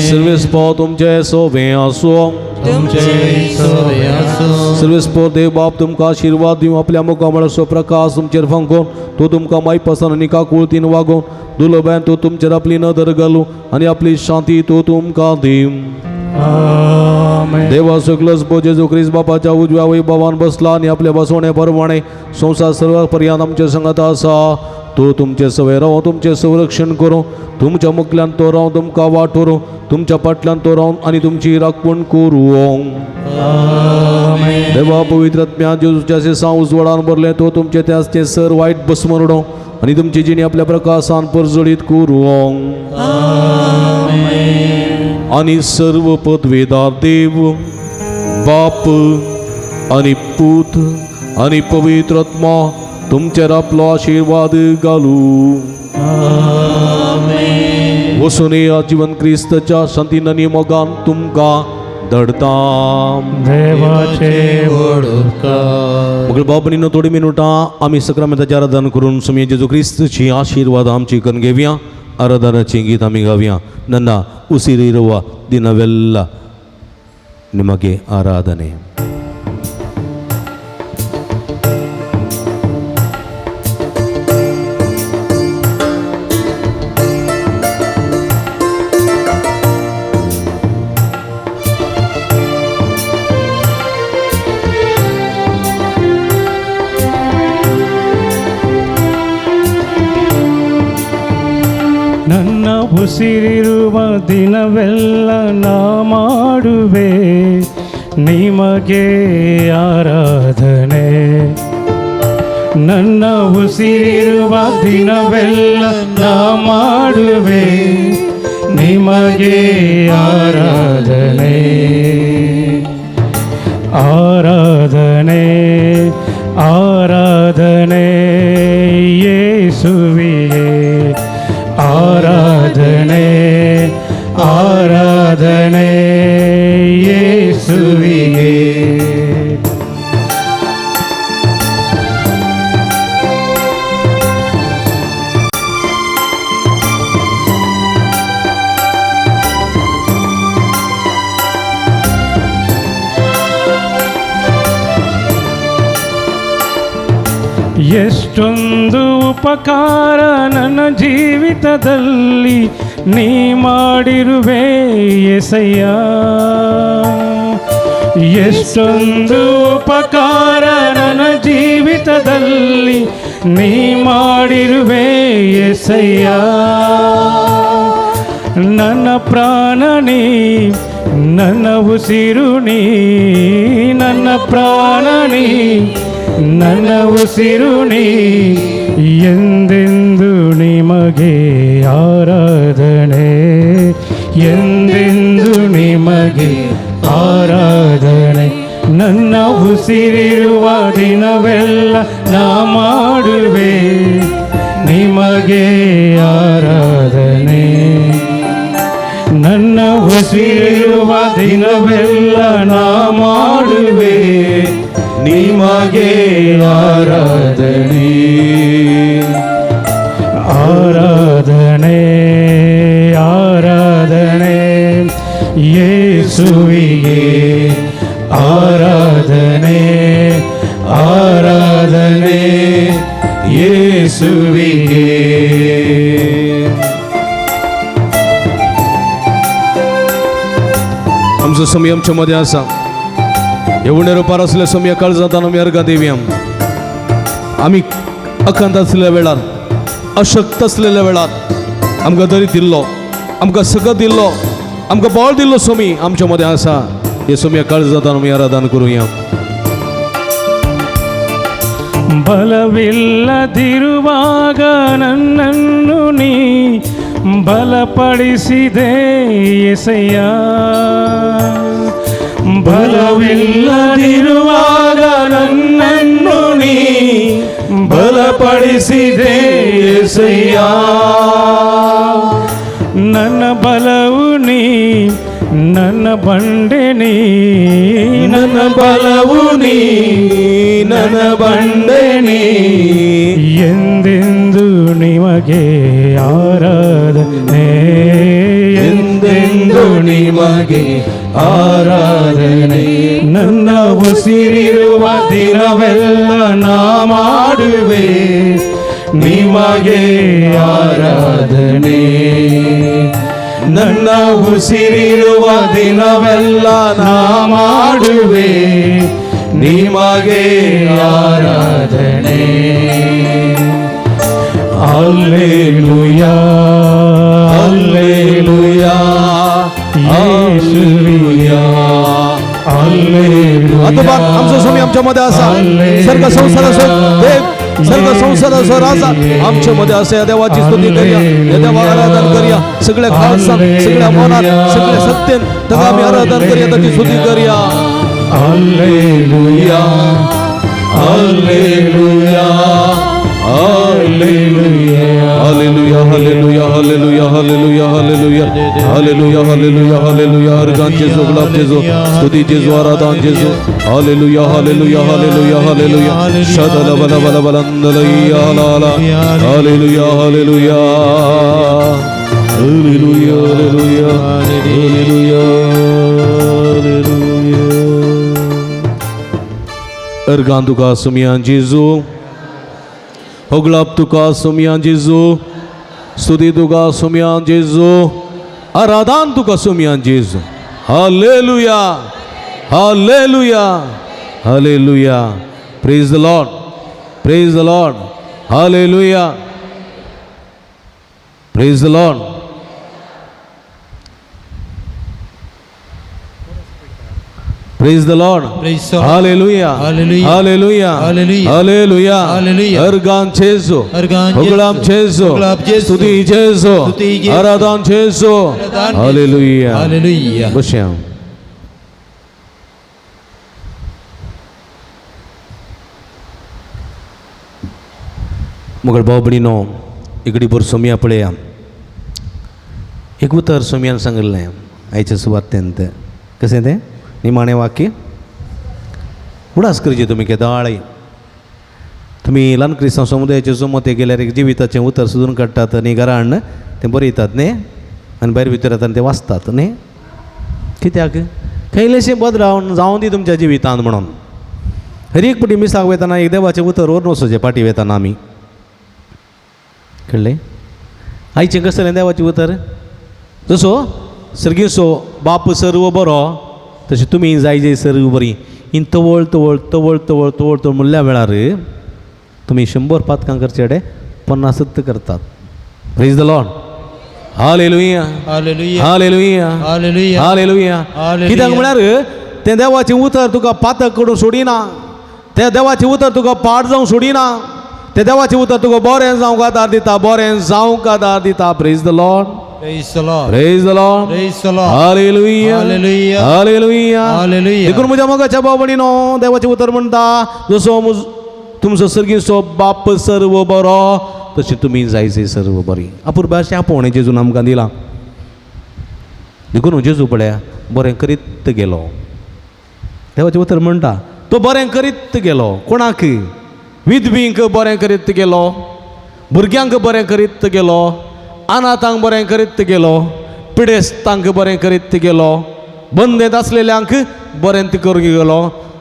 सर्वेस्पो तुमचे सोवे आसूं. तुमचे सोवे आसूं. सर्वेस्पो देव बाप तुमकां आशिर्वाद दिवं. आपल्या मुखामळाचो प्रकाश तुमचेर फांकोवन तो तुमकां मायपासान आनी काकुळतीन वागोवन दुलोब्यान तो तुमचेर आपली नदर घालूं आनी आपली शांती तो तुमकां दिवं. आमेन. देवा सगळोच बो जेजू क्रिस्त बापाच्या उजव्या वैभवान बसला आनी आपल्या बसवणे परवाणे संवसार सर्व पर्यंत आमचे संगत आसा. तो तुमचे सवय राव, तुमचें संरक्षण करूं, तुमच्या मुखल्यान तो राव तुमकां वाट व्हरूं, तुमच्या फाटल्यान तो रावन आनी तुमची राखण करूं. देवा पवित्र आत्म्या जेजूच्या सेसां उजवाडान भरलें तो तुमचे त्याच ते सर वायट भस्म उडोवं आनी तुमची जिणी आपल्या प्रकाशान परजळीत करूं. आनी सर्व पदवेदार देव बाप आनी पूत आनी पवित्र आत्मा तुमचेर आपलो आशिर्वाद घालू. वसून जीवन क्रिस्तच्या शांतीन आनी मोगान तुमकां धडता. देवाचे व्हड उपकार. मग बाबणीनो, थोडी मिनुटां आमी सक्रामेंताचें आराधन करून सुमी जेजू क्रिस्तची आशिर्वाद आमची करून घेवया. ಆರಾಧನಾಚಿ ಗೀತ ಆಮಿ ಗಾವ್ಯ. ನನ್ನ ಉಸಿರಿರುವ ದಿನವೆಲ್ಲ ನಿಮಗೆ ಆರಾಧನೆ. ನನ್ನ ಉಸಿರಿರುವ ದಿನವೆಲ್ಲ ನಾ ಮಾಡುವೆ ನಿಮಗೆ ಆರಾಧನೆ. ನನ್ನ ಉಸಿರಿರುವ ದಿನವೆಲ್ಲ ನಾ ಮಾಡುವೆ ನಿಮಗೆ ಆರಾಧನೆ ಆರಾಧನೆ ಆರಾಧನೆ ಯೇಸುವಿಗೆ ಆರಾಧನೆ ಆರಾಧನೆ ಯೇಸುವಿಗೆ. ಎಷ್ಟೊಂದು ಉಪಕಾರ ನನ್ನ ಜೀವಿತದಲ್ಲಿ ನೀ ಮಾಡಿರುವೆ ಎಸಯ್ಯ, ಎಷ್ಟೊಂದು ಉಪಕಾರ ನನ್ನ ಜೀವಿತದಲ್ಲಿ ನೀ ಮಾಡಿರುವೆ ಎಸಯ್ಯ. ನನ್ನ ಪ್ರಾಣ ನೀ, ನನ್ನ ಉಸಿರು ನೀ, ನನ್ನ ಪ್ರಾಣ ನೀ, ನನ್ನ ಉಸಿರು ನೀ, ಎಂದೆಂದು ನಿಮಗೆ ಆರಾಧನೆ, ಎಂದೆಂದು ನಿಮಗೆ ಆರಾಧನೆ. ನನ್ನ ಉಸಿರಿರುವ ದಿನವೆಲ್ಲ ನಾ ಮಾಡುವೆ ನಿಮಗೆ ಆರಾಧನೆ, ನನ್ನ ಉಸಿರಿರುವ ದಿನವೆಲ್ಲ ನಾ ಮಾಡುವೆ ನಿಮಗೆ ಆರಾಧನೆ ಆರಾಧನೆ ಆರಾಧನೆ ಯೇಸುವಿಗೆ ಆರಾಧನೆ ಆರಾಧನೆ ಯೇಸುವಿಗೆ. आमचो समय आमच्या मदें आसा. एवढे रुपार असले समय काळजांत आमी अर्गां दिवया. आमी अकांत आसलेल्या वेळार, अशक्त आसलेल्या वेळार आमकां दरी दिल्लो, आमकां सगळं दिल्लो, आमकां बळ दिल्लो स्वामी आमच्या मदें आसा. हे स्वामी काळजांत आमी आराधन करुया. ಬಲವಿಲ್ಲದಿರುವಾಗ ನನ್ನನ್ನು ನೀ ಬಲಪಡಿಸಿದೆ ಎಸಯ್ಯ, ಬಲವಿಲ್ಲದಿರುವಾಗ ನನ್ನನ್ನು ನೀ ಬಲಪಡಿಸಿದೆ ಎಸಯ್ಯ. ನನ್ನ ಬಲವು ನೀ, ನನ್ನ ಬಂಡೆ ನೀ, ನನ್ನ ಬಲವು ನೀ, ನನ್ನ ಬಂಡೆ ನೀ, ಎಂದೆಂದು ನಿಮಗೆ ಆರಾಧನೆ, ಎಂದೆಂದು ನಿಮಗೆ ಆರಾಧನೆ. ನನ್ನ ಉಸಿರಿರುವ ದಿನವೆಲ್ಲ ನಾ ಮಾಡುವೆ ನಿಮಗೆ ಆರಾಧನೆ, ನನ್ನ ಉಸಿರಿರುವ ದಿನವೆಲ್ಲ ನಾ ಮಾಡುವೆ ನಿಮಗೆ ಆರಾಧನೆ. ಅಲ್ಲೇಲುಯಾ ಅಲ್ಲೇಲುಯಾ ಯೇಸುವಿಯಾ ಅಲ್ಲೇಲುಯಾ. आतोबात आमचो स्वामी आमच्या मध्ये आसा. सर्ग संसाराचो देव, सर्ग संसाराचो राजा आमच्या मध्ये आसा. या देवाची स्तुती करूया, या देवा आराधन करूया. सगळ्या काळजान, सगळ्या मनात, सगळ्या सत्तेन ताका आमी आराधन करूया, ताची स्तुती करूया. Alleluia alleluia alleluia hallelujah hallelujah hallelujah hallelujah hallelujah hallelujah hallelujah hallelujah. Organ जेजू, गुलाब जेजू, स्तुती जेजू, आराधन जेजू. Hallelujah hallelujah hallelujah hallelujah. शदल बल बल बलंदलैया लाला. Hallelujah hallelujah hallelujah hallelujah hallelujah hallelujah. अर्गान तुका सुमियान जेजू, होगलाप तुका सुमियान जेजू, स्तुती तुका सुमियान जेजू, आराधन तुका सुमियान जेजू. Hallelujah hallelujah hallelujah. Praise the Lord, praise the Lord. Hallelujah, praise the Lord. Praise the Lord. Praise the Lord. Hallelujah. Hallelujah. Hallelujah. Hallelujah. Hallelujah. Hallelujah. हरगान जेजू. हरगान जेजू. होगळाम जेजू. होगळाम जेजू. स्तुती जेजू. स्तुती जेजू. आराधन जेजू. आराधन जेजू. हालेलुया. हालेलुया. बसया. मगळ भाव भयणीनो इकडी भर सोमया पळया एक उतर सोमयान सांगिल्लें आयच्या सुवातेंत कशें तें निमाणें वाक्य उडास करचें तुमी केदाळय तुमी ल्हान क्रिस्तांव समुदायाचे जमते गेल्यार एक जिविताचें उतर सोदून काडटात आनी घरा हाडून तें बरयतात न्ही आनी भायर भितर येतात आनी तें वाचतात न्ही. कित्याक खंयलेशें बदलावन जावं दी तुमच्या जिवितांत म्हणून हर एक पटी मिसाक वयतना एक देवाचें उतर व्हरून वचचें पाटी वयतना आमी कळ्ळें. आयचें कसलें देवाचें उतर जसो सर्गीसो बाप सर्व बरो तशें तुमी जाय जे सर्व बरी इन तवळ तवळ तवळ तवळ तवळ तवळ म्हणल्या वेळार तुमी 100 पातकां करचे कडेन 50 करतात. Praise the Lord. Hallelujah. Hallelujah. Hallelujah. Hallelujah. Hallelujah. Hallelujah. कित्याक म्हळ्यार तें देवाचें उतर तुका पातक करून सोडिना, तें देवाचें उतर तुका पाड जावंक सोडिना, तें देवाचें उतर तुका बरें जावंक आदार दिता, बरें जावंक आदार दिता. Praise the Lord. Praise the Lord. Praise the Lord. Praise the Lord. Hallelujah. Hallelujah. Hallelujah. Hallelujah. देखून म्हज्या मोगाच्या भाव भयणीनो देवाचें उतर म्हणटा जसो तुमचो सर्गीचो बाप सर्व बरो तशें तुमी जायचे सर्व बरी. अपुरबायेचें आपोवणें जेजून आमकां दिलां. देखून जेजू पळया बरें करीत गेलो. देवाचें उतर म्हणटा तो बरें करीत गेलो. कोणाक? विधवींक बरें करीत गेलो, भुरग्यांक बरें करीत गेलो, अनाथांक बरें करीत गेलो, पिडेस्तांक बरें करीत गेलो, बंदेंत आसलेल्यांक बरें करूंक गेलो,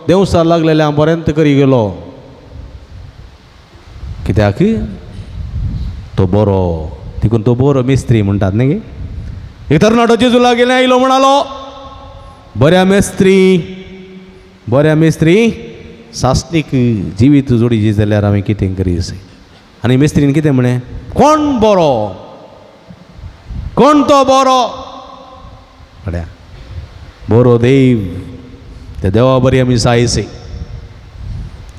देंवसार लागलेल्यांक बरें करी गेलो. कित्याक? तो बरो. देखून तो बरो मिस्त्री म्हणटात न्ही. एक तरणाटो जेजू लागीं आयलो म्हणालो बऱ्या मेस्त्री, बऱ्या मेस्त्री सासणीक जिवीत जोडीची जाल्यार हांवें कितें करी. आनी मेस्त्रीन कितें म्हणें? कोण बरो, कोण तो बरो? म्हळ्यार बरो देव. त्या देवा बरी आमी सायसे.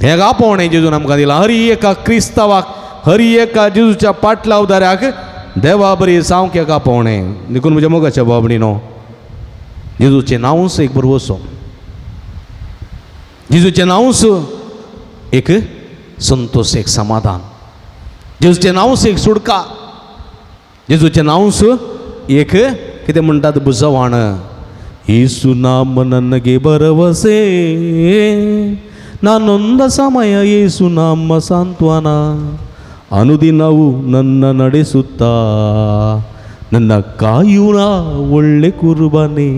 हें आपोवणें जेजून आमकां दिलां. हरी एका क्रिस्तांवाक, हरी एका जेजूच्या पाटलावदाऱ्याक देवा बरी सामकें एक आपोवणें. देखून म्हज्या मोगाच्या भाव भयणीनो जेजूचें नांवूच एक भरवसो, जेजूचें नांवूच एक संतोष, एक समाधान, जेजूचें नांवूच एक सुटका, जेजूचें नांवूच एक कितें म्हणटात बुजवाण. येसू नाम ನನಗೆ ಭರವಸೆ, ನಾನೊಂದ ಸಮಯ ಯೇಸು ನಮ್ಮ ಸಾಂತ್ವನ, ಅನುದಿನವೂ ನನ್ನ ನಡೆಸುತ್ತಾ ನನ್ನ ಕಾಯುನ ಒಳ್ಳೆ ಕುರುಬನೇ.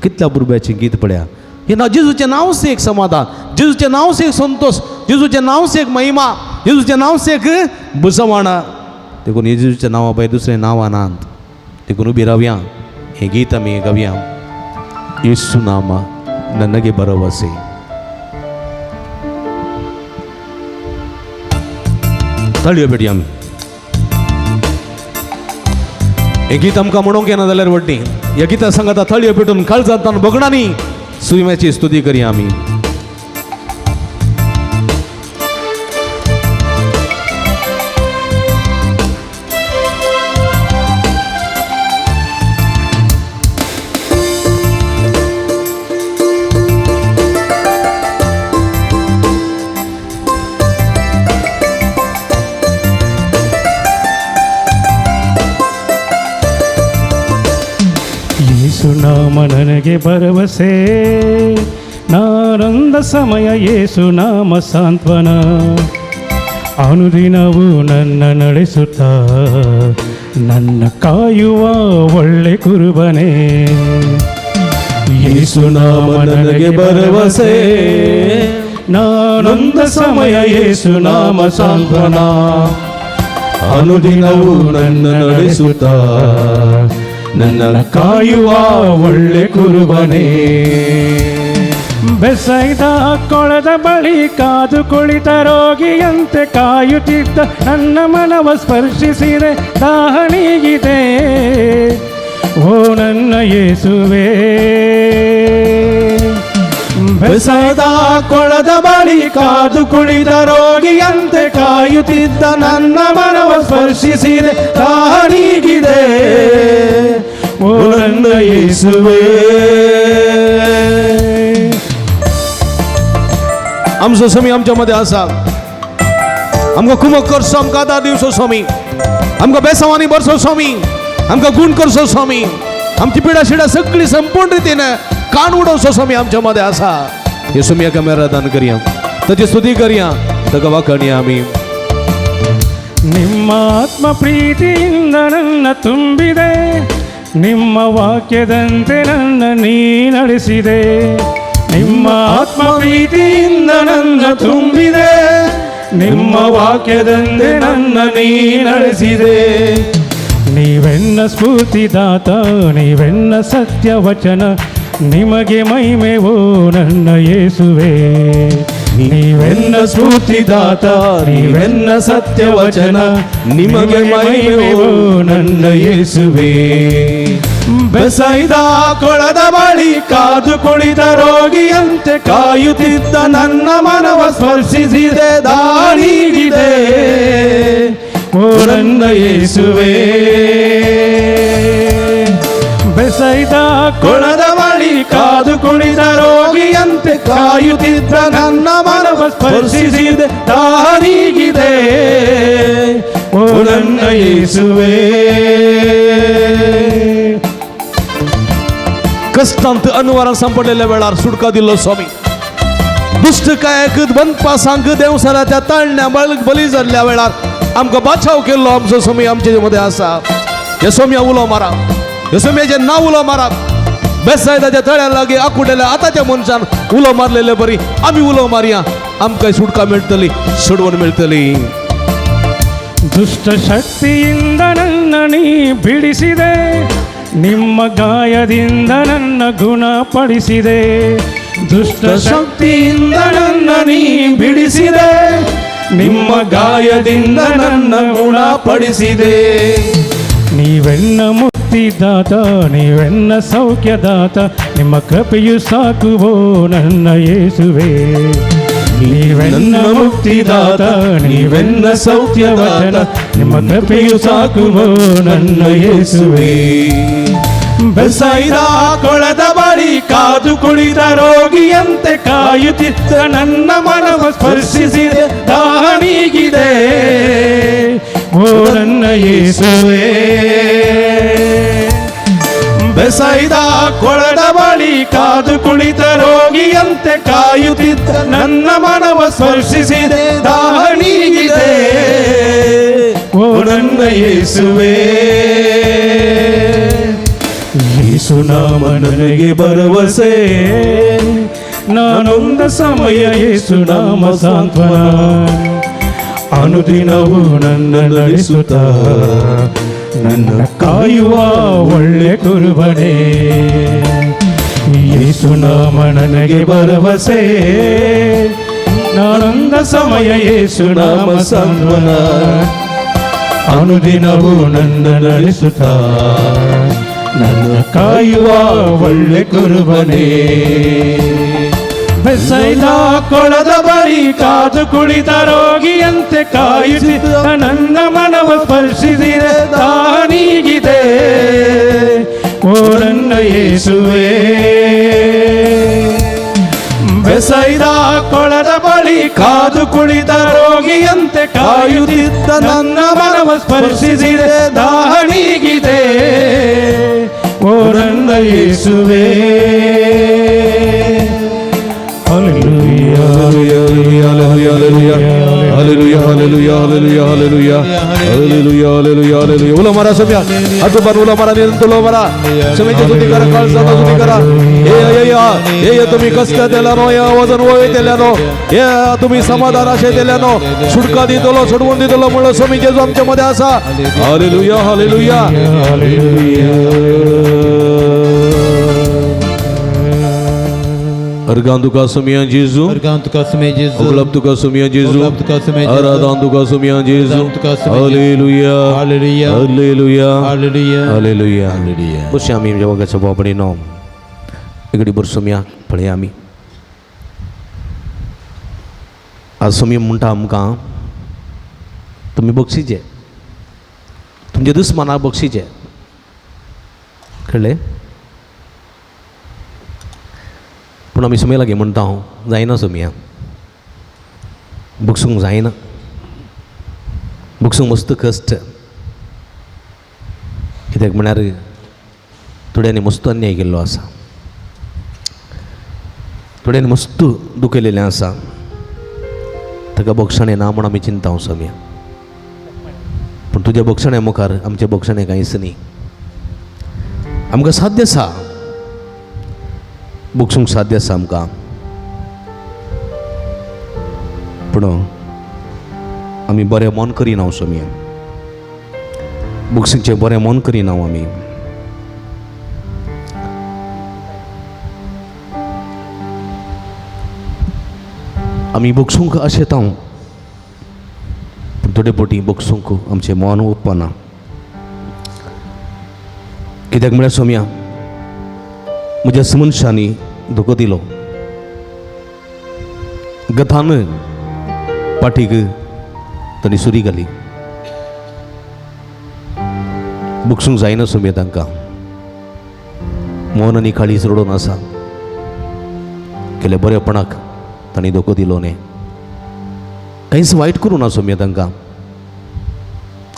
कितल्या बुरब्याचें गीत पळया. हे नांव जेजूचें नांवच एक समाधान, जेजूचें नांवच एक संतोष, जेजूचें नांवच एक महिमा, जेजूचें नांवच एक बुजवाण. देखून जेजूच्या नांवा भायर दुसरें नांवां नात. देखून उबी रावया, हें गीत आमी गावया. येसू नाम ನನಗೆ ಭರವಸೆ. ताळयो पेटया आमी. हें गीत आमकां म्हणूंक येना जाल्यार व्हडली ह्या गिता सांगाता ताळयो पेटून काळजांत भगणांनी सुम्याची स्तुती करया आमी. ಯೇಸುನಾಮ ನನಗೆ ಭರವಸೆ, ನಾನೊಂದ ಸಮಯ ಯೇಸುನಾಮ ಸಾಂತ್ವನ, ಅನುದಿನವೂ ನನ್ನ ನಡೆಸುತ್ತಾ ನನ್ನ ಕಾಯುವ ಒಳ್ಳೆ ಕುರುಬನೇ. ಯೇಸುನಾಮ ನನಗೆ ಭರವಸೆ, ನಾನೊಂದ ಸಮಯ ಯೇಸುನಾಮ ಸಾಂತ್ವನ, ಅನುದಿನವೂ ನನ್ನ ನಡೆಸುತ್ತಾ ನನ್ನ ಕಾಯುವ ಒಳ್ಳೆ ಕುರುಬನೇ. ಬೆಸೈದ ಕೊಳದ ಬಳಿ ಕಾದು ಕುಳಿತ ರೋಗಿಯಂತೆ ಕಾಯುತ್ತಿದ್ದ ನನ್ನ ಮನವ ಸ್ಪರ್ಶಿಸಿದೆ ದಾಹ ನೀಗಿದೆ. ಓ ನನ್ನ ಯೇಸುವೇ, ಬೆಸದ ಕೊಳದ ಬಳಿ ಕಾದು ಕುಳಿತ ರೋಗಿಯಂತೆ ಕಾಯುತ್ತಿದ್ದ ನನ್ನ ಮನವ ಸ್ಪರ್ಶಿಸಿದೆ, ತಾನೀಗಿದೆ ಓ ನನ್ನ ಯೇಸುವೇ. आमचो स्वामी आमच्या मध्ये आसा. आमकां कुमक करचो, आमकां आदार दिवचो स्वामी, आमकां बेसांवांनी भरचो स्वामी, आमकां गुण करचो स्वामी, आमची पिडा शिडा सगळी संपूर्ण रितीन कान उडोवचो स्वामी आमच्या मध्ये आसा. हे स्वामी आमी आराधन करया, ताची स्तुती करया, ताका वाखणया आमी. ನಿಮ್ಮ ಆತ್ಮ ಪ್ರೀತಿಯಿಂದ ನನ್ನ ತುಂಬಿದೆ, ನಿಮ್ಮ ವಾಕ್ಯದಂತೆ ನನ್ನ ನೀ ನಡೆಸಿದೆ. ನಿಮ್ಮ ಆತ್ಮ ಪ್ರೀತಿಯಿಂದ ನನ್ನ ತುಂಬಿದೆ, ನಿಮ್ಮ ವಾಕ್ಯದಂತೆ ನನ್ನ ನೀ ನಡೆಸಿದೆ. ನೀವೆನ್ನ ಸ್ಫೂರ್ತಿದಾತ, ನೀವೆನ್ನ ಸತ್ಯವಚನ, ನಿಮಗೆ ಮಹಿಮೆವೋ ನನ್ನ ಯೇಸುವೆ. ನೀವೆನ್ನ ಸ್ಫೂರ್ತಿದಾತ, ನೀವೆನ್ನ ಸತ್ಯವಚನ, ನಿಮಗೆ ಮಹಿಮೆವೋ ನನ್ನ ಯೇಸುವೆ. ಬೆಸೈದ ಕೊಳದ ಬಳಿ ಕಾದು ಕುಳಿತ ರೋಗಿಯಂತೆ ಕಾಯುತ್ತಿದ್ದ ನನ್ನ ಮನವ ಸ್ಪರ್ಶಿಸಿದೆ, ದಾರಿಗಿದೆ ಓ ನನ್ನ ಯೇಸುವೇ. ಬೆಸೈದ ಕೊಳದ ಬಳಿ ಕಾದು ಕುಳಿತ ರೋಗಿಯಂತೆ ಕಾಯುತ್ತಿದ್ದ ನನ್ನ ಮನವ ಸ್ಪರ್ಶಿಸಿದೆ, ದಾರಿಗಿದೆ ಓ ನನ್ನ ಯೇಸುವೇ. कश्टांत अनवरान सांपडलेल्या वेळार सुटका दिल्लो स्वामी. दुश्ट कायक बनपासांक देवसराच्या ताळण्या बली जाल्ल्या वेळार आमकां बाचाव केल्लो आमचो स्वामी आमचे मदें आसा. हे स्वामी उलो मारा, हे स्वामयाचें नांव उलो मारा. बेसायदाच्या तळ्या लागीं आकुडलेल्या आतांच्या मनशान उलो मारलेले बरी आमी उलो मारया, आमकां सुटका मेळटली, सोडवण मेळटली. ದುಷ್ಟ ಶಕ್ತಿಯಿಂದ ನನ್ನ ನೀ ಬಿಡಿಸಿದೆ, ನಿಮ್ಮ ಗಾಯದಿಂದ ನನ್ನ ಗುಣಪಡಿಸಿದೆ. ದುಷ್ಟ ಶಕ್ತಿಯಿಂದ ನನ್ನ ನೀ ಬಿಡಿಸಿದೆ, ನಿಮ್ಮ ಗಾಯದಿಂದ ನನ್ನ ಗುಣಪಡಿಸಿದೆ. ನೀವೆನ್ನ ಮುಕ್ತಿದಾತ, ನೀವೆನ್ನ ಸೌಖ್ಯದಾತ, ನಿಮ್ಮ ಕೃಪೆಯು ಸಾಕುವೋ ನನ್ನ ಯೇಸುವೆ. ನೀವೆನ್ನ ಮುಕ್ತಿದಾತ, ನೀವೆನ್ನ ಸೌಖ್ಯವಚನ, ನಿಮ್ಮ ಕೃಪೆಯು ಸಾಕುವೋ ನನ್ನ ಯೇಸುವೆ. ಬೆಸೈದ ಕೊಳದ ಬಳಿ ಕಾದು ಕುಳಿತ ರೋಗಿಯಂತೆ ಕಾಯುತ್ತಿದ್ದ ನನ್ನ ಮನವ ಸ್ಪರ್ಶಿಸಿದೆ, ದಾನಿಗಿದೆ ಓ ನನ್ನ ಯೇಸುವೆ. ಬೆಸೈದ ಕೊಳದ ಬಳಿ ಕಾದು ಕುಳಿತ ರೋಗಿಯಂತೆ ಕಾಯುತ್ತಿದ್ದ ನನ್ನ ಮನವ ಸ್ಪರ್ಶಿಸಿದೆ, ದಾನಿಗಿದೆ ಓ ನನ್ನ ಯೇಸುವೇ. ಯೇಸುನಾಮ ನನಗೆ ಭರವಸೆ, ನಾನೊಂದ ಸಮಯ ಯೇಸುನಾಮ ಸಾಂತ್ವನ, ಅನುದಿನವೂ ನನ್ನ ನಡೆಸುತ್ತ ನನ್ನ ಕಾಯುವ ಒಳ್ಳೆ ಕುರುಬನೇ. ಯೇಸುನಾಮ ನನಗೆ ಭರವಸೆ, ನಾನೊಂದ ಸಮಯ ಯೇಸುನಾಮ ಸಾಂತ್ವನ, ಅನುದಿನವೂ ನನ್ನ ನಡೆಸುತ್ತ ನನ್ನ ಕಾಯುವ ಒಳ್ಳೆ ಕುರುಬನೇ. ಬೆಸೈದ ಕೊಳದ ಬಳಿ ಕಾದು ಕುಳಿತ ರೋಗಿಯಂತೆ ಕಾಯುತ್ತಿದ್ದ ನನ್ನ ಮನವ ಸ್ಪರ್ಶಿಸಿದೆ, ತಾನೀಗಿದೆ ಓ ನನ್ನ ಯೇಸುವೇ. ಬೆಸೈದ ಕೊಳದ ಬಳಿ ಕಾದು ಕುಳಿತ ರೋಗಿಯಂತೆ ಕಾಯುತ್ತಿದ್ದ ನನ್ನ ಮನವ ಸ್ಪರ್ಶಿಸಿದೆ, ದಾನಿಗಿದೆ ಓ ನನ್ನ ಯೇಸುವೇ. Hallelujah. Hallelujah, hallelujah, hallelujah, hallelujah, hallelujah, hallelujah, hallelujah, hallelujah. उलो मारा सोम्या, आजोबान उलो मारा, निरंतर उलो मारा. सोम्याची स्तुती करा, काळजाचा स्तुती करा. हे हे हे हे तुम्ही कष्ट दिल्यानो, हे वजन वय दिल्यानो, हे तुम्ही समाधान अशें दिल्यानो, सुटका दितलो, सोडवून दितलो म्हणलो स्वामी जेजू आमच्या मध्ये आसा. Hallelujah, hallelujah, अर्गां तुका सोम्या जेजू, अर्गां तुका सोम्या जेजू, उगलब तुका सोम्या जेजू, उगलब तुका सोम्या जेजू, आराधन तुका सोम्या जेजू. आराधन तुका सोम्या जेजू. Hallelujah, hallelujah, hallelujah, hallelujah, hallelujah, hallelujah. बसया आमी आमच्या मोगाच्या बाबडे नांव इकडे बरसोम्या पळया आमी. आज सोमी म्हणटा आमकां, तुमी बक्षिचे, तुमच्या दुस्मानाक बक्षिचे. कळ्ळें? पूण आमी सोमये लागीं म्हणटा, हांव जायना सोमया, बक्षूंक जायना, बक्षूंक मस्त कश्ट. कित्याक म्हळ्यार थोड्यांनी मस्त अन्याय केल्लो आसा, थोड्यांनी मस्त दुखयलेलें आसा, ताका बक्षणें ना म्हूण आमी चिंता सोमया. पूण तुज्या बक्षण्या मुखार आमचें बक्षणें कांयच न्ही. आमकां साध्य आसा बक्षूंक, साध्य आसा आमकां, पूण आमी बरें मन करिना सोमया, बक्षूंचें बरें मन करिना आमी. आमी बक्षूंक आशेता, पूण थोडे फावटी बक्षूंक आमचें मन ओपना. कित्याक म्हळ्यार सोमया, म्हज्या मनशांनी धोको दिलो, गथान पाठीक तांणी सुरी घाली. बक्षूंक जायना सोमया तांकां, मन आनी काळीज रडून आसा. केले बरेपणाक तांणी धोको दिलो न्ही, कांयच वायट करूं ना सोमया तांकां,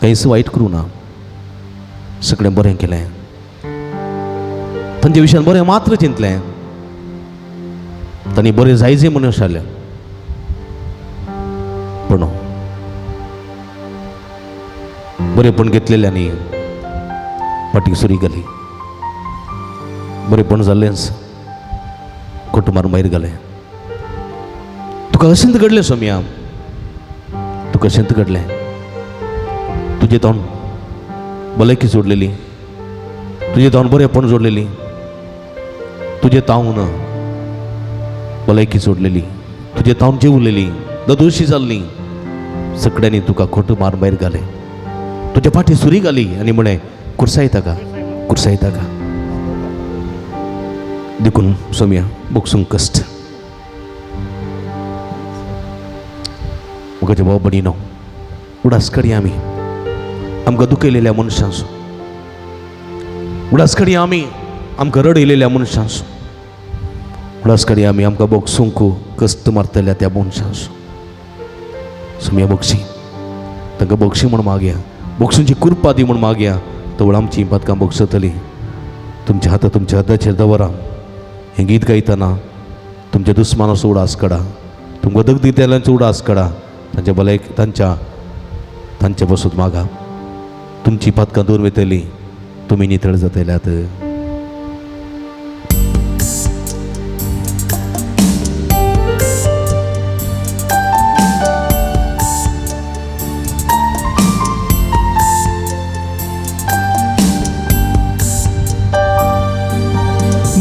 कांयच वायट करूं ना, सगळें बरें केलें, तांच्या विशयान बरें मात्र चिंतलें, तांणी बरें जायजे म्हणून आशिल्लें. पूण बरेंपण घेतलेल्यांनी फाटीक सुरी घाली, बरेंपण जाल्लेंच कुटुंबार भायर घालें. तुका अशेंच घडलें सोमया, तुका अशेंच घडलें, तुजें तोंड भलायकी जोडलेली, तुजें तोंड बरेंपण जोडलेली, तुजें तावन भलायकी जोडलेली, तुजें तावन जेवलेली, ददोशी जाल्ली, सगळ्यांनी तुका खोटो मार भायर घालें, तुज्या फाटी सुरी घाली आनी म्हळें कुर्सायता का, कुर्सायता का. देखून सोमया बक्षूंक कश्ट. म्हज्या भाव भयणीनो, उडास कडया आमी आमकां दुखयलेल्या मनशांचो, उडास कडया आमी आमकां रडयलेल्या मनशांचो, उडास कडया आमी आमकां बक्षूंक कश्ट मारतल्या त्या मनशांचो. सोमया बक्षी, तांकां बक्षी म्हूण मागया, बक्षूंची कृपा दी म्हूण मागया, तवळ आमची पदकां बक्षतली. तुमच्या हाता तुमच्या हाताचेर दवरा. हें गीत गायतना तुमच्या दुस्मानाचो उडास काडा, तुमकां दग दितल्यांचो उडास काडा, तांच्या भलायक तांच्या तांचे बसून मागा. तुमची पातकां दूर वयतली, तुमी नितळ जातल्यात.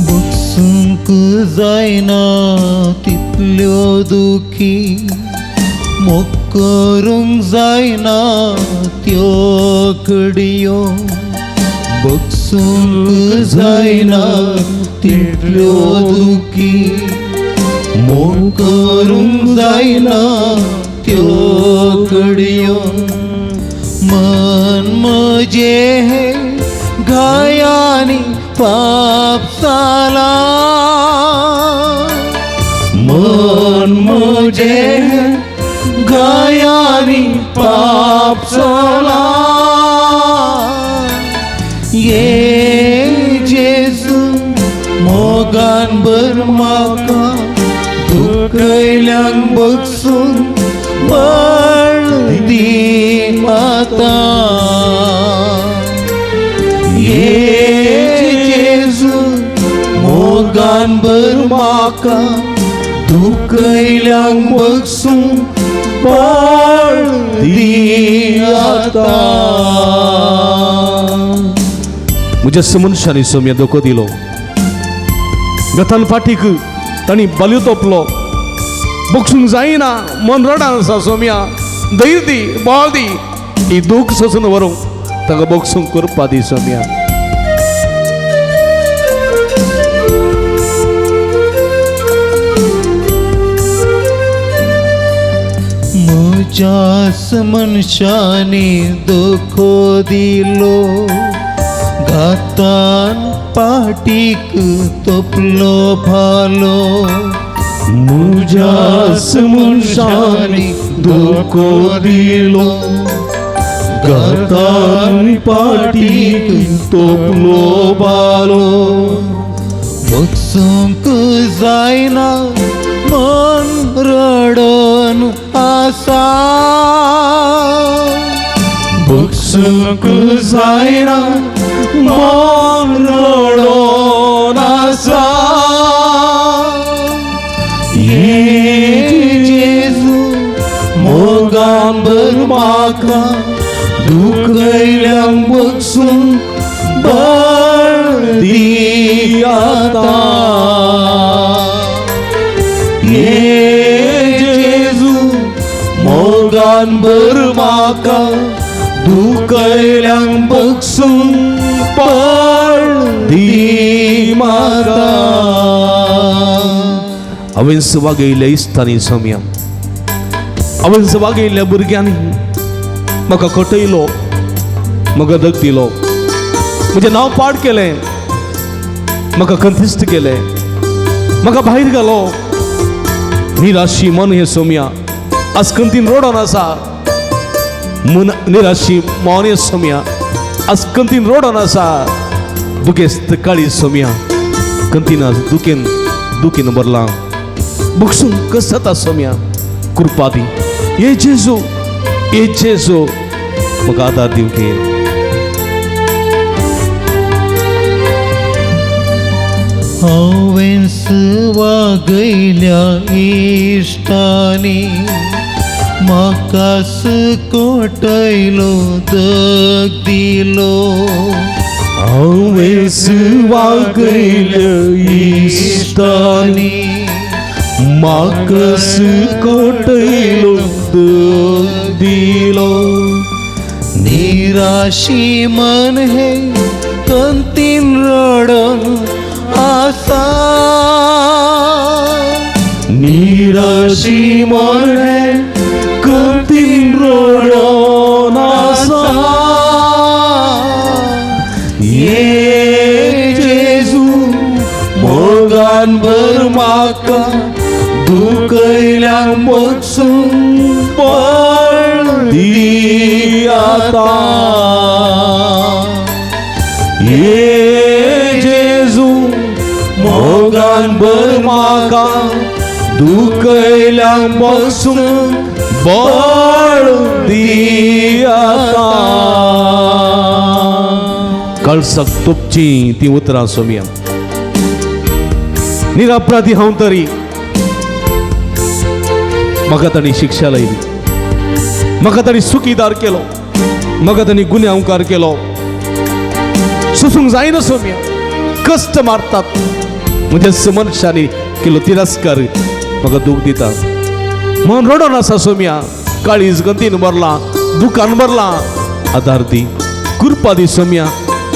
बक्षूंक जायना तितल्यो दुखी, मोग करूंक जायना त्यो घडयो, बक्षूंक जायना तितल्यो दुखी, मोग करूंक जायना त्यो घडयो. मन म्हजें घायांनी पाप जाला, मन म्हजें घायांनी पाप जाला. ये जेजू मोगान भर म्हाका, दुखयल्यांक बक्षून बळ दी आतां. ये जेजू मोगान भर म्हाका, दुखयल्यांक बक्षून बळ दी आतां. म्हज्या मनशांनी सोमया धोको दिलो, गथान फाटीक तांणी बालयो तोपलो, बक्षूंक जायना मन रडान आसा सोमया, धैर्य दी, बळ दी, ही दूख सोसून व्हरूंक ताका बक्षूंक करपा दी सोमया. मुजास मनशांनी धोको दिलो घातान पाटीक तोपलो भालो मुजास मनशांनी धोको दिलो घातान पाटीक तोपलो भालो बगसूंक जायना मन रडोन आसा बगसूंक जायना मन रडोन आसा ये जेजू मोगान भर म्हाका दुखयल्यांक बगसूंक बळ दी आतां ये जेजू मोगान भर म्हाका दुखयल्यांक बगसूंक बळ दी म्हाका. हांवें वागयल्ल्या इश्टांनी सोम्या, हांवें वागयल्ल्या भुरग्यांनी म्हाका कटयलो, म्हाका दग दिलो, म्हजें नांव पाड केलें, म्हाका कंथिस्त केलें, म्हाका भायर घालो. निराशी मन हें सोम्या आज कंतीन रोडोन आसा. मन निराशी मन हें सोम्या आज कंतीन रोडोन आसा. दुखेस्त काळी सोम्या कंतीन आज दुखेन दुखेन भरलां. बगसूंक कस जाता सोम्या, कृपा दी हे जेजू, हे जेजू म्हाका आदार दिवंक. हांवें वागयल्या इश्टांनी म्हाका कोटयलो दग दिलो हांवें वागयल्या इश्टांनी म्हाका कोटयलो दग दिलो. निराशी मन हे कंतीन रडोन आसा निराशी मन हे कंतीन रडोन आसा. ये जेजू मोगान भर म्हाका दुखयल्यांक बगसूंक बळ दी आतां. ये जेजू मोगान भर म्हाका दुखयल्यांक बगसूंक बळ दी आतां. कळसाक तोपची ती उतरां सोम्या. निरापराधी हांव तरी म्हाका तांणी शिक्षा लायली, म्हाका तांणी सुखीदार केलो, म्हाका तांणी गुन्यांवकार केलो. सोसूंक जायना सोम्या, कश्ट मारतात म्हज्या मनशांनी केलो तिरस्कार म्हाका दूख दिता. मन रडोन आसा सोम्या, काळीज गंतीन भरलां, दुकान भरलां. आदार दी, कृपा दी सोम्या,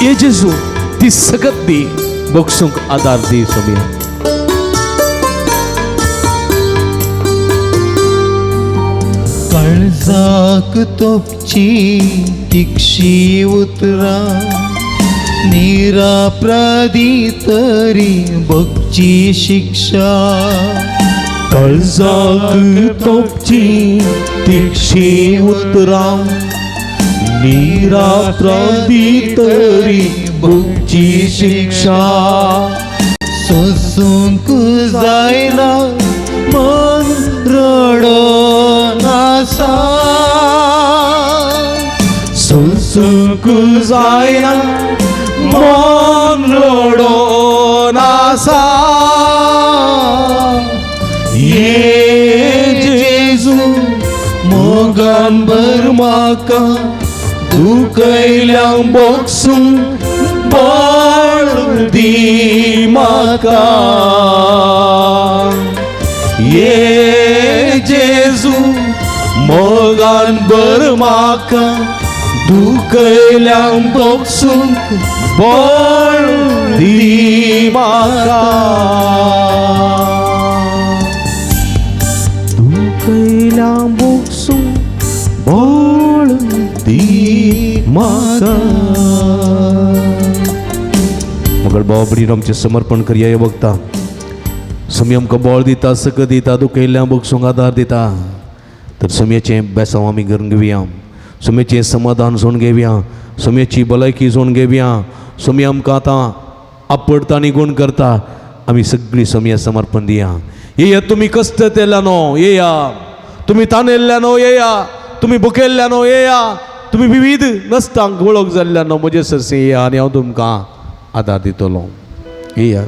हे जेजू ती सकत दी, बगसूंक आदार दी सोम्या. काळजाक तोपची तिक्षी उतरां निरापराधी तरी बगची शिक्षा काळजाक तोपची तिक्षी उतरां निरापराधी तरी बगची शिक्षा. सोसूंक जायना मन रडोन आसा सोसूंक जायना मन रडोन आसा. ये जेजू मोगान भर म्हाका दुखयल्यांक बगसूंक बळ दी म्हाका. ये जेजू मोगान भर म्हाका दुखयल्यांक बगसूंक बळ दी म्हाका. दुखयल्यांक बगसूंक म्हाका. मगळ बाबा भयणीनो आमचें समर्पण करया. हे वखदां समी आमकां बळ दिता, सकत दिता, दुखयल्ल्या बगसूंक आदार दिता. तर समयाचें बेसांव आमी करून घेवया, समयाचें समाधान जोडून घेवया, समयाची भलायकी जोडून घेवया. समी आमकां आतां आपडता आनी गुण करता. आमी सगळीं समया समर्पण दिया. येया तुमी कश्ट तेल्यानो येया, तुमी तानेल्ल्यानो येया, तुमी भुकेल्ल्यानो येया, तुमी विविध नसतांक वळख जाल्ल्यानो म्हजे सरसे येया आनी हांव तुमकां आदार दितलो. येया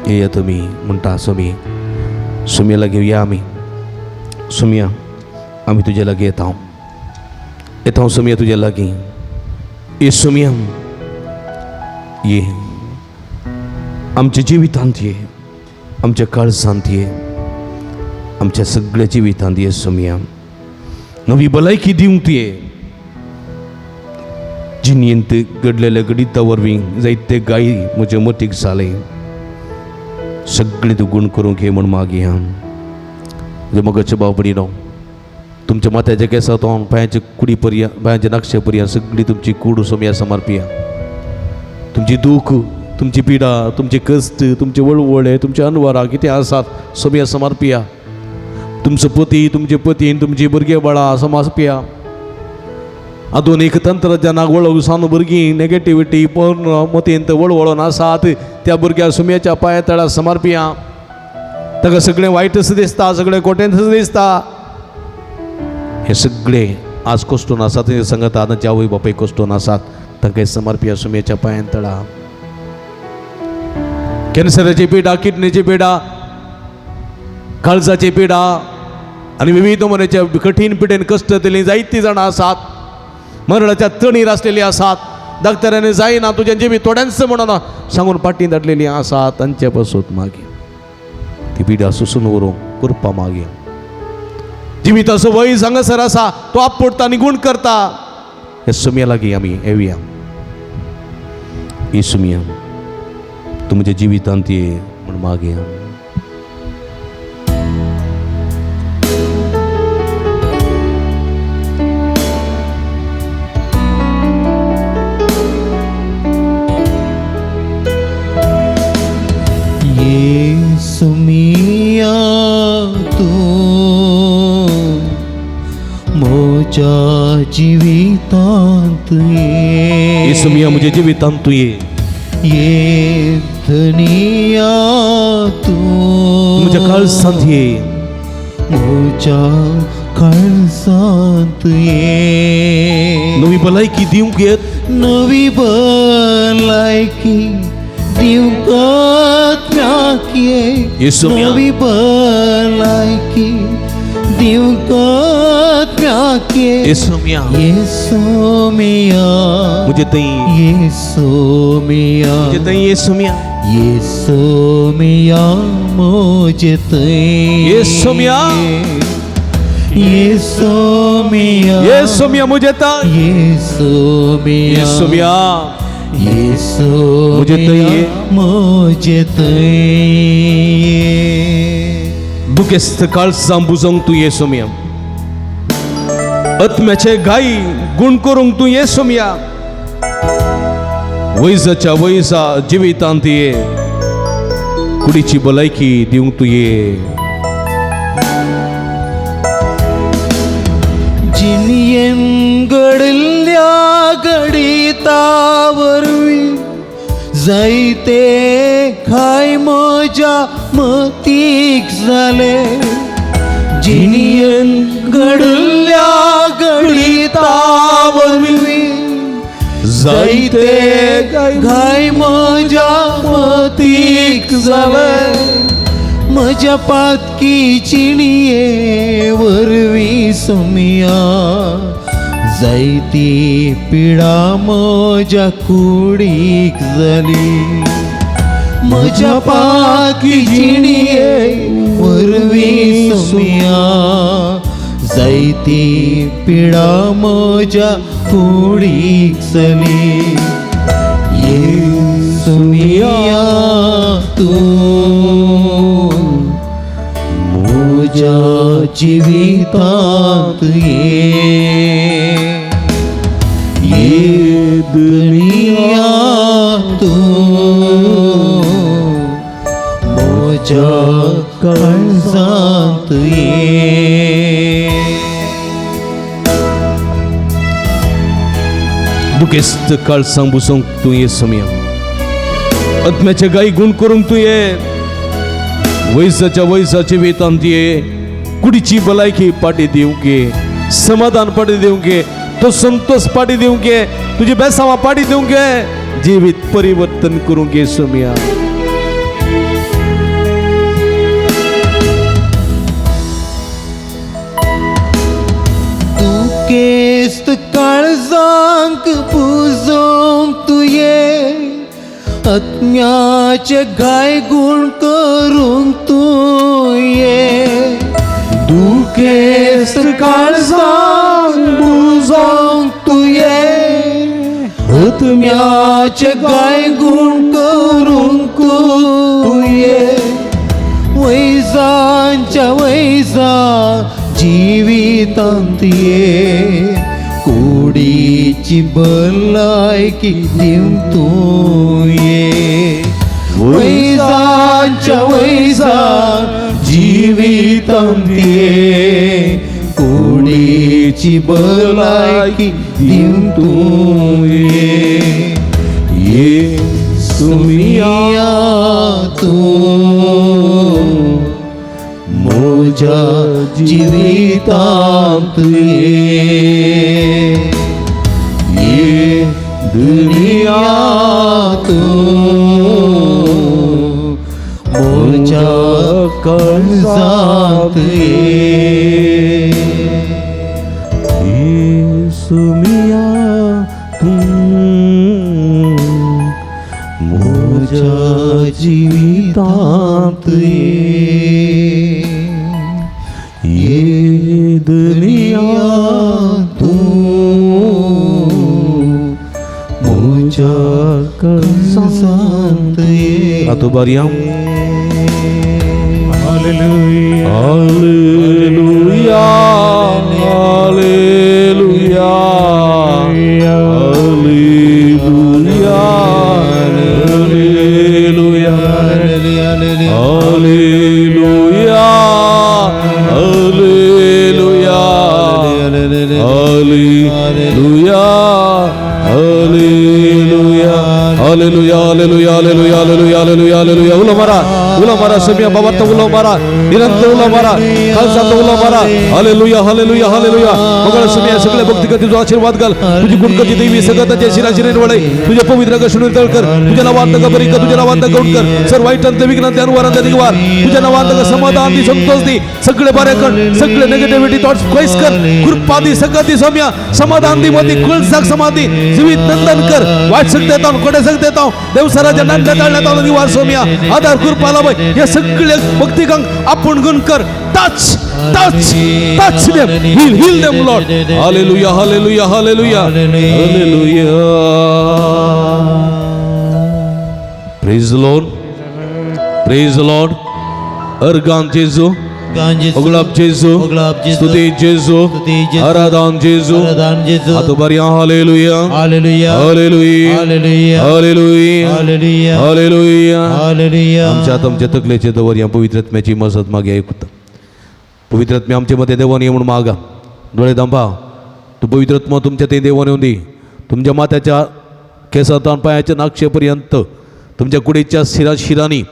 येया तुमी म्हणटा समी. सुमया लागीं घेवया आमी. सुमया आमी तुजे लागीं येता, येता सुमया तुजे लागीं. ये सुमया ये, आमच्या जिवितांत ये, आमच्या काळजांत ये, आमच्या सगळ्या जिवितांत ये सुमया. नवी भलायकी दिवंक ये. जिणेंत घडलेल्या घडिता वरवीं जायते गाय म्हजे मतीक जाले, सगळें तूं गुण करूंक ये म्हूण मागया. म्हज्या मोगाचे भाव भयणीनो, तुमच्या माथ्याच्या केंसा तोंड पांयाचे कुडी पर्यंत, पांयाचे नक्षे पर्यंत सगळी तुमची कूड सोमया समर्पिया. तुमची दूख, तुमची पिडा, तुमचे कश्ट, तुमचे वळवळे, तुमचे अनवरां कितें आसात सोमया समर्पिया. तुमचो पती, तुमचे पतीन, तुमची भुरगे बाळां समर्पिया. आधुनीक तंत्रज्ञानाक वळख जावन भुरगीं नेगेटिविटी पूर्ण मतींत वळवळून आसात त्या भुरग्या सुमयाच्या पांया तळा समर्पिया. ताका सगळें वायटच दिसता, सगळें खोटेंच दिसता. हे सगळे आज कश्टून आसात, तेंचे सांगता तांचे आवय बापूय कश्टून आसात, तांकां समर्पिया सुमयाच्या पांयां तळा. कॅन्सराची पिडा, किडनीची पिडा, काळजाची पिडा आनी विविध नमुन्याच्या कठीण पिडेन कश्ट दिली जायतीं जाणां आसात, मरणाच्या तणीर आसलेली आसात. डॉक्टरांनी जायना तुजें जिवीत थोड्यांच म्हणून सांगून पाटी धाडलेली आसात. तांचे पासून मागीर ती पिडा सोसून व्हरूंक कृपा मागीर. जिविताचो वयज हांगासर आसा, तो आपडता आनी गुण करता. हे सुमया लागीं आमी येवया. ही सुमया तूं म्हज्या जिवितांत ये म्हूण मागया. सुमिया तूं म्हज्या जिवितांत ये, सुमिया म्हज्या जिवितांत तूं ये, ये धनिया तूं म्हज्या काळजांत ये, म्हज्या काळजांत ये. नवी भलायकी दिवंक येत, नवी भलायकी दिवंक ये, नवी भलायकी दिवंक ये, सोमिया म्हजे थंय, ये सोमिया म्हजे थंय, ये सोमिया, ये सोमिया म्हजे थंय, ये सोमिया, ये सोमिया, ये सोमिया म्हजे थंय, ये सोमिया, ये सोमिया, येसू म्हजे थंय. दुखेस्त काळजां बुजोवंक तूं ये सोमिया, आत्म्याचे घाई गुण करूंक तूं ये सोमिया. वैजाच्या वैजा जिवितांत ये, कुडीची भलायकी दिवंक तूं ये. जिणेन घडिल्ल्या घडिता वरवीं जायते खाय म्हज्या मतीक जाले. जिणेन घडिल्ल्या घडिता वरवीं जायते घाय म्हज्या मतीक जाले. म्हज्या पातकी जिणये वरवीं सोमिया जायती पिडा म्हज्या कुडीक जाली. म्हज्या पातकी जिणये वरवीं सोमिया जायती पिडा म्हज्या कुडीक जाली. ये सोमिया तूं म्हज्या जिवितांत ये, दुनिया तूं म्हज्या काळजांत ये. दुखेस्त काळसां बुसोंक तूं ये सोम्या, आत्म्याचे गाय गुण करूंक तूं ये, वैसाच्या वैसाचे वेतांत ये, कुडीची भलायकी पाटी दिवंक ये, समाधान पाटी दिवंक ये, तो संतोष पाटी दिवंक ये, तुजी बेसांवां पाटी दिवंक ये, जिवीत परिवर्तन करूंक ये सोम्या. दुखेस्त काळजांक पुजोवंक तुये, आत्म्याचे घाय गुण करूंक तूं ये. दुखेस्त काळजांक पुजोवंक तुये, आत्म्याचे घाय गुण करूंक तूं ये. वैजांच्या वैजा जिवितांत ये, कुडीची भलायकी दिवंक तूं ये. वैजांच्या वैजा जिवितांत ये, कुडीची भलायकी दिवंक तूं ये. ये सोम्या तूं म्हज्या जिवितांत ये, ये दुनिया तूं म्हज्या काळजांत ये. ये सोम्या तूं म्हज्या जिवितांत ये, ये दुनिया तूं म्हज्या काळजांत ये. रातो बारया. Hallelujah. Hallelujah, hallelujah, hallelujah, hallelujah, hallelujah, hallelujah, hallelujah, hallelujah, hallelujah, hallelujah, hallelujah, hallelujah, hallelujah, hallelujah. उलो मारा, उलो मारा सोम्या, बाबार्थ उलो मारा, निरंतर उलो मारा, खालसांत उलो मारा. Hallelujah, hallelujah, hallelujah. मंगळ सोम्या, सगळे भक्ती कर, तुझो आशीर्वाद घाल, तुझी गुणकची देवी सगळ्याच्या शिराशिरेन वळय, तुझ्या पवित्र कशणून तळ कर, तुझ्या नावांत बरी कर, तुझ्या नावांत गौण कर, सर वाईटांत विघ्नांत अनुवारांत निवार, तुझ्या नावांत समाधान दी, संतोष दी, सगळे बरे कर, सगळे नेगेटिव्हिटी थॉट्स पयस कर, कृपा दी, सगळं दी सोम्या, समाधान दी, मती कुळसाक समाधी, जीवित नंदन कर, वाईट शक्ती येता, कोटे शक्ती येता, देवसराच्या नांद्या ताळण्यात आलो निवार सोम्या, आधार कृपा लाभ, या सगळे भक्तिकांक आपण गुण कर. Touch, touch, touch them, heal, heal them Lord. Hallelujah, hallelujah, hallelujah, hallelujah. Praise the Lord, praise the Lord. Organ जेजू, ओगलाब जेजू, स्तुती जेजू, आराधन जेजू, आतो बरिया. Hallelujah, hallelujah, hallelujah, hallelujah, hallelujah, hallelujah, hallelujah, hallelujah. आमच्या आमच्या तकलेचे दवर या पवित्र आत्म्याची मजत मागे ऐकता. पवित्र आत्म्या आमचे मध्ये देवान ये म्हणून मागा. दोळे दांबा. तू पवित्र आत्मा तुमच्या ते देवान येऊन दी. तुमच्या मात्याच्या केसांत पायाच्या नाक्षेपर्यंत, तुमच्या कुडीच्या शिरा शिरांनी,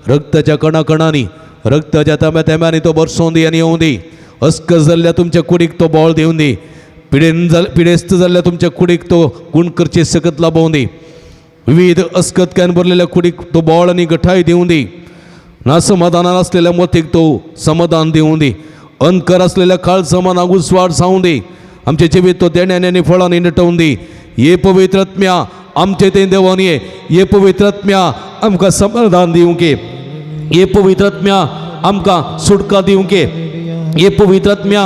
रक्ताच्या कणाकणांनी, रक्ताच्या तांब्या तांब्यांनी तो बरसोवन दी आनी येवं दी. अस्कस जाल्ल्या तुमच्या कुडीक तो बळ दिवन दी. पिडेन पिडेस्त जाल्ल्या तुमच्या कुडीक तो गुण करचे सकत लाभोवन दी. विविध अस्कतक्यान भरलेल्या कुडीक तो बळ आनी गठाय दिवं दी. ना समाधानान आसलेल्या मतीक तो समाधान दिवं दी. अंधकार आसलेल्या काळसमानाक उजवाड जावं दी. आमचे जिवीत तो देण्याने आनी फळांनी नटोवन दी. ये पवित्र आत्म्या आमचे ते देवान ये. ये पवित्र आत्म्या आमकां समाधान दिवंक ये. ये पवित्र आत्म्या आमकां सुटका दिवंक ये. ये पवित्र आत्म्या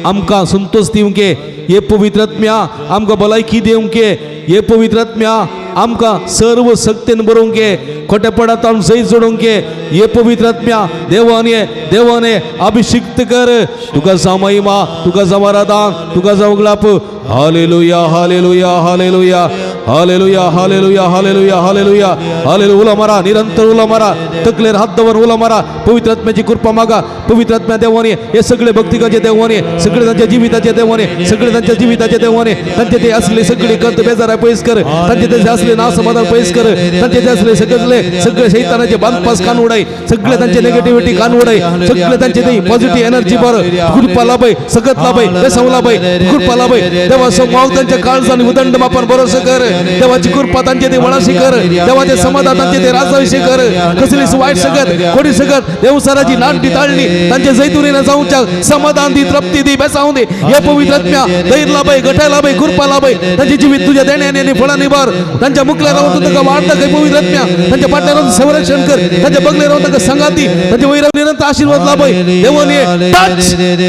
आमकां संतोष दिवंक ये. ये पवित्र आत्म्या आमकां भलायकी दिवंक ये. ये पवित्र आत्म्या आमकां सर्व शक्तीन बरोवंक ये. खोटेपणांत आम सही जोडूंक ये. ये पवित्र आत्म्या देवान ये, देवान ये, अभिषिक्त कर. तुका जावं महिमा, तुका जावं आराधन, तुका जावं ग्लाप. Hallelujah, hallelujah, hallelujah, Hallelujah hallelujah hallelujah hallelujah hallelujah. उलो मारा, निरंतर उलो मारा, तकलेर हात दवर उलो मारा. पवित्र आत्म्याची कृपा मागा. पवित्र आत्म्या देवाने हे सगळे भक्तिकाचे देवाने, सगळे त्यांच्या जिविताचे देवाने, सगळे त्यांच्या जिविताचे देवाने त्यांचे ते असले सगळे कंत बेजार पयस कर, त्यांचे ते असले नासमाधान पयस कर, त्यांचे ते असले सगळे सगळे शैतानाचे बांधपास कान उडाय, सगळे त्यांचे नेगेटिव्हिटी कान उडाय, सगळे त्यांचे ते पॉझिटिव्ह एनर्जी बर कृपा लाभय, सगत लाभय, बेसाव लाभय, कृपा लाभय. देवा माव त्यांच्या काळजान आणि उदंड मापान भरोसा कर. देवाची कृपा त्यांचे ते वळाशी कर, देवाचे समाधान त्यांचे ते राजाविषयी कर. कसलीच वाईट सगत कोणी सगत देवसाराची नाटी ताळणी त्यांच्या जैतुरीनं जाऊच्या समाधान दी, तृप्ती दी, बेसावून दे. हे पवित्र आत्म्या धैर्य लाभय, गठाय लाभय, कृपा लाभय. त्यांचे जीवित तुझ्या देण्याने आणि फळाने भर. त्यांच्या मुखल्या राहून तुझं वाढतं काही पवित्र आत्म्या त्यांच्या पाठल्या राहून संरक्षण कर, त्यांच्या बगले राहून त्यांना संगाती, त्यांच्या वैराव निरंतर आशीर्वाद लाभय. देवाने touch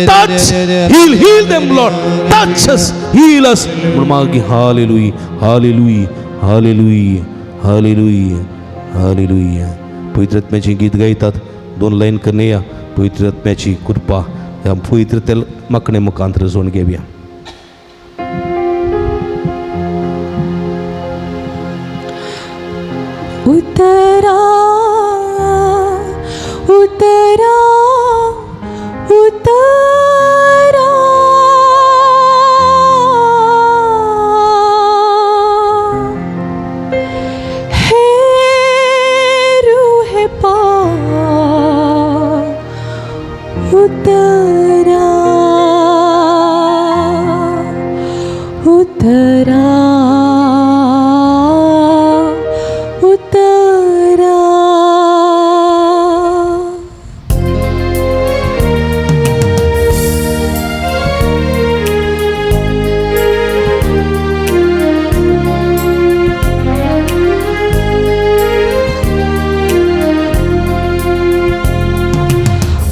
touch heal heal them Lord, touch us, heal us. म्हणून मागे hallelujah hallelujah hallelujah hallelujah hallelujah. पवित्र आत्म्याची गीत गायतात, दोन लाईन करणे या पवित्र आत्म्याची कृपा या पवित्र तेल माकणे मुखांतर जोड घेऊया. उतरा उतरा उतरा हे रूह पाक उतरा उतरा उतरा.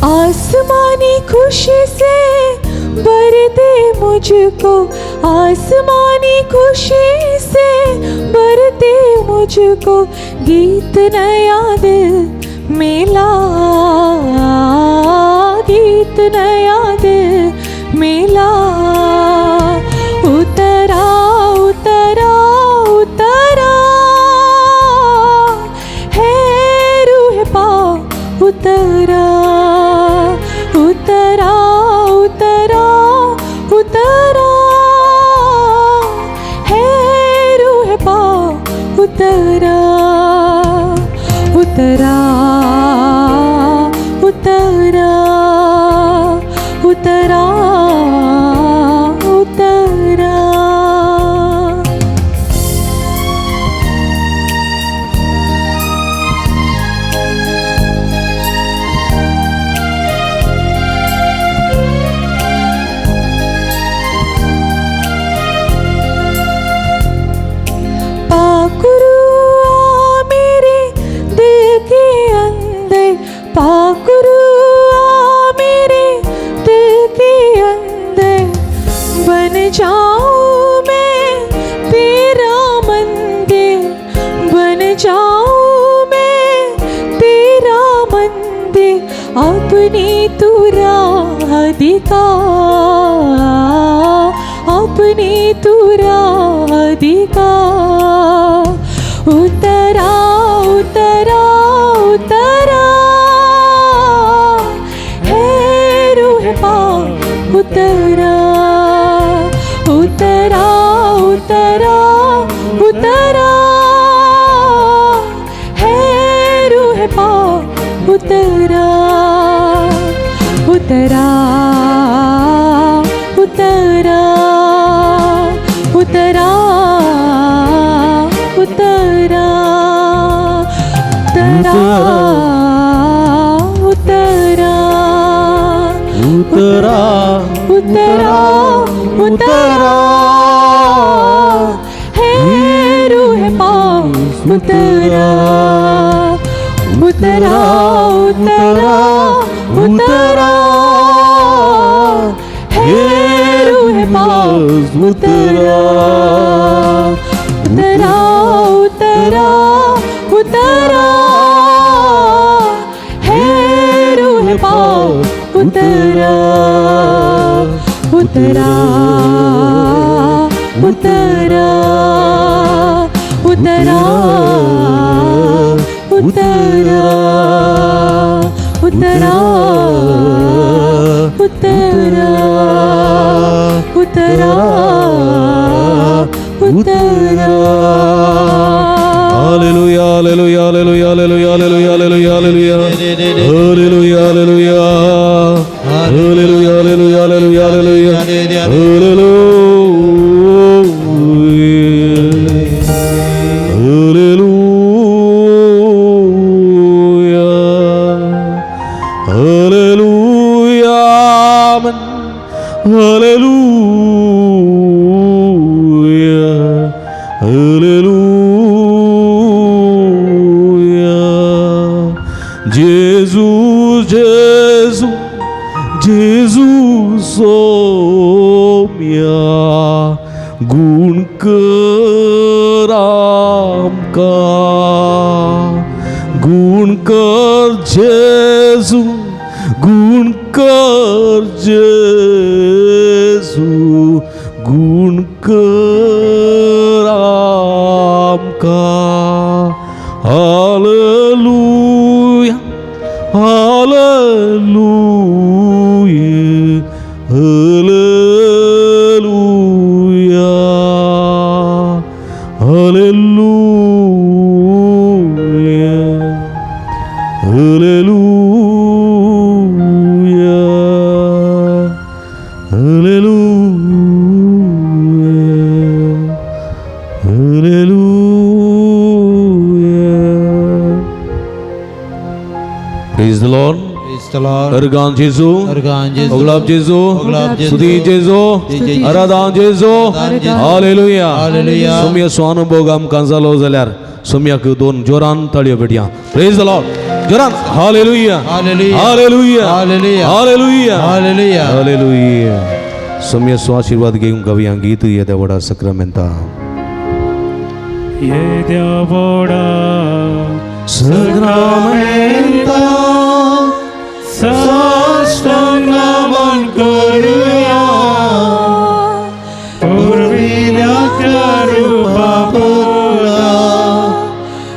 आसमानी खुशी से भर दे मुझको, आसमानी खुशी से भर दे मुझको, गीत नया दिल मिला, गीत नया दिल मिला. उतरा उतरा उतरा हे रूह पाक उतरा उतरा उतरा उतरा हे रूह पाक उतरा उतरा उतरा उतरा उतरा. पाकुरुआ मेरे दिल के अंदर, पाकुरुआ मेरे दिल के अंदर, बन जाऊं मैं तेरा मंदिर, बन जाऊं मैं तेरा मंदिर, अपनी तू राह दिखा, अपनी तू राह दिखा. उतरा उतरा उतरा हे रूह पाक उतरा उतरा उतरा उतरा हे रूह पाक उतरा उतरा उतरा उतरा उतरा उतरा उतरा उतरा उतरा उतरा हे रूह पाक उतरा उतरा उतरा उतरा हे रूह पाक उतरा उतरा उतरा उतरा हे रूह पाक उतरा उतरा उतरा. उतरा उतरा उतरा उतरा उतरा उतरा. Hallelujah, hallelujah, hallelujah, hallelujah, hallelujah, hallelujah, hallelujah. Hallelujah, hallelujah. Hallelujah, hallelujah, hallelujah, hallelujah. Hallelujah. Hallelujah. Hallelujah. Amen. Hallelujah. Hallelujah. Jesus, Jesus, Jesus, Somya, गुण कर आमकां, गुण कर जेजू, गुण कर जेजू, गुण कर आमकां. Hallelujah, hallelujah, hallelujah, hallelujah, hallelujah, hallelujah, hallelujah. Praise the Lord. Praise the Lord. Organ जेजू, अर्गान जेजू, ओगलाब जेजू, ओगलाब जेजू, स्तुति जेजू, स्तुती आराधन जेजू, आराधन जेजू. हालेलुया. हालेलुया. सोम्या स्वानुभोग आमकां जालो जाल्यार सोम्याक दोन जोरान ताळयो पेटया. प्रेज the Lord. जोरान hallelujah, hallelujah, hallelujah, hallelujah, hallelujah, hallelujah. Hallelujah. Somya स्वाशीर्वाद घेवंक गावया गीत येद्या व्हडा सक्रामेंता. येद्या व्हडा सक्रामेंता साष्टांग नमन करूया, पुर्विल्याच्या रुपा पुरा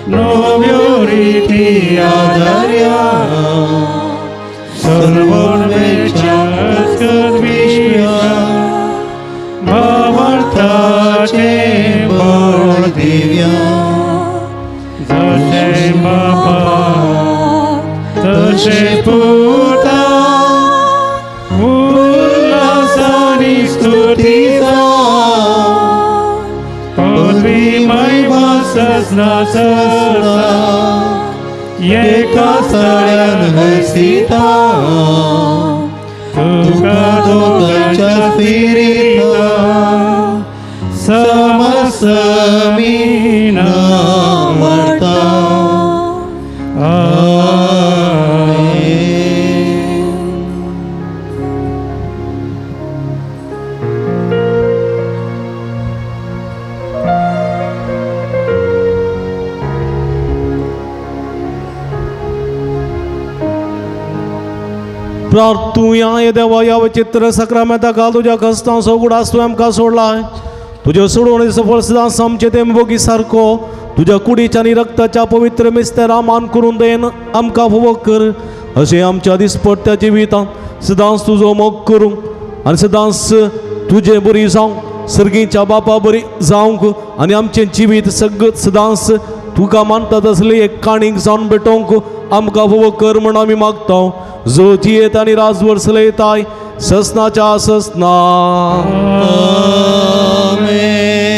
नव्यो रिती आधार्या, सर्वोन्मेषा भावार्थाचे बळ दिव्या, जशें बापा तशें पुता उल्हासानी स्तुती पदवी महिमा सजना सजना एका एका सळ्यान हसिता, तुका दोगांच्या दोगांच्या स्पिरिता, समसमीना म्हणता. आमेन. प्रार्थुया हे देवा ह्या विचित्र सक्रामेंता काल तुज्या कस्तां सगुडास तुवें आमकां सोडला. तुज्यो सोडवणी सफळ सदांच आमचे ते मोगी सारको तुज्या कुडीच्या आनी रक्ताच्या पवित्र मिस्तेरा मान करून then आमकां फावो कर. अशें आमच्या दिसपट्ट्या जिवितांत सदांच तुजो मोग करूंक आनी सदांच तुजे बरी जावंक, सर्गीच्या बापा बरी जावंक आनी आमचें जिवीत सगळं सदांच तुका मानता तसली एक काणीक जावन भेटोवंक आमकां फावो कर म्हूण आमी मागता. जो जियेत आनी राजवर चलयताय ससनाच्या ससना. आमेन.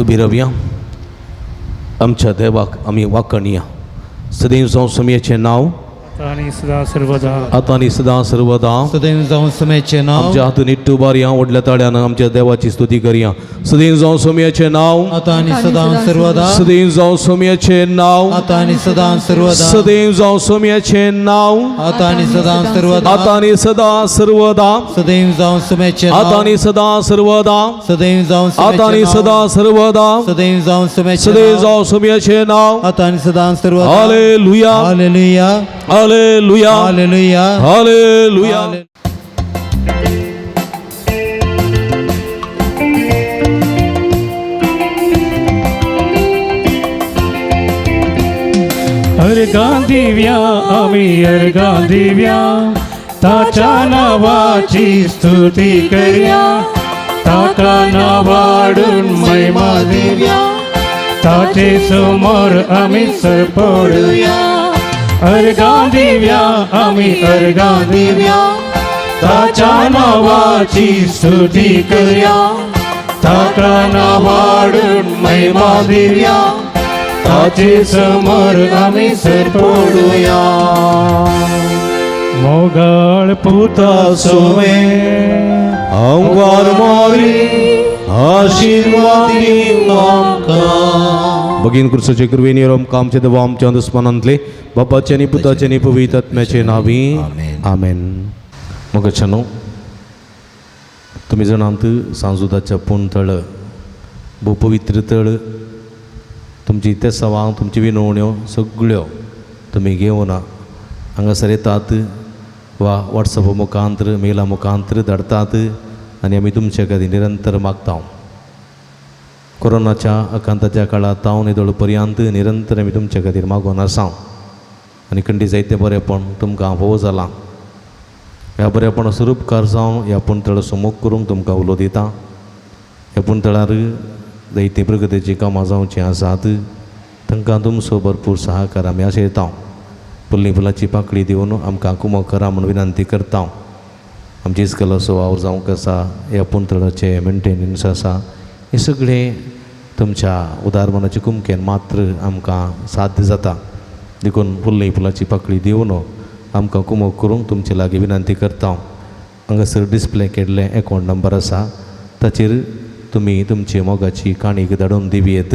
उबी रावया. आमच्या देवाक आमी वाकणया. सदैव जावं समयेचें नांव आनी सदा सर्वदा. आतां आनी सदां सर्वदा. सदैव जावं सुमेचें नांव. आमच्या हातून इट्टू बारया व्हडल्या ताळ्यान आमच्या देवाची स्तुती करया. सदैव जावं सोमयाचें नांव. आतां आनी सदां सर्वदा. सदैव जावं सोमयाचें नांव. आतां आनी सदां सर्वदा. सदैव जावं सोमयाचें नांव. आतां आनी सदां सर्वदा. आतां आनी सदां सर्वदा. सदैव जावं सुमेचें नांव. आतां आनी सदां सर्वदा. सदैव जावं आतां आनी सुमेचें नांव. सदां सर्वदा. सदैव जावं सुमेचें सदैव नांव. जावं सोमयाचें नांव. आतां आनी सदां सर्वदा. Hallelujah. Hallelujah. Hallelujah. Hallelujah. Hallelujah. अर्घां Divya आमी अर्घां दिव्या, ताच्या नावाची स्तुती करया, ताका नावाडून महिमा दिव्या, ताचे समोर आमी सरपडुया. अर्घां दिव्या आमी अर्घां दिव्या, ताच्या नावाची स्तुती करया, ताका नावाडून महिमा दिव्या, ताचे समोर आमी सरपडुया. मोगाळ पुता सोवे अंगार मोरी आशीर्वादी आमकां. भगीन क्रुसाचे कृपेन आमकां आमचे देवा आमच्या दुस्मानांतले बापाचे आनी पुताचे आनी पवित्र आत्म्याचे नांवी आमेन. मोगाच्यानो, तुमी जाणात सांजुदाच्या पूण तळ भोव पवित्र तळ. तुमची तेसावां तुमची विनवण्यो सगळ्यो तुमी घेवन हांगासर येतात वा वॉट्सॅप मुखांतर मेला मुखांतर धाडतात आनी आमी तुमचे खातीर निरंतर मागता. कोरोनाच्या आकांताच्या काळांत हांव निदळ पर्यंत निरंतर आमी तुमचे खातीर मागून आसा आनी खंडी जायते बरेपण तुमकां भोव जालां. ह्या बरेपणा स्वरूपकार जावन ह्या पुणतळ सुमूख करूंक तुमकां उलो दिता. ह्या पुणतळार जायतीं प्रगतीचीं कामां जावचीं आसात, तांकां तुमचो भरपूर सहाकार आमी आशयता. फुल्ली फुलाची पाकळी दिवन आमकां कुमक करा म्हूण विनंती करता. आमची इस्कलाचो वावर जावंक आसा, ह्या पुणतळाचें मेंटेनन्स आसा, हें सगळें तुमच्या उदार मनाचे कुमकेन मात्र आमकां साध्य जाता. देखून फुल्ली फुलाची पाकळी दिवन आमकां कुमक करूंक तुमचे लागीं विनंती करता. हांगासर डिस्प्ले केल्लें एकावंट नंबर आसा, ताचेर तुमी तुमची मोगाची काणी धाडून दिवयेत.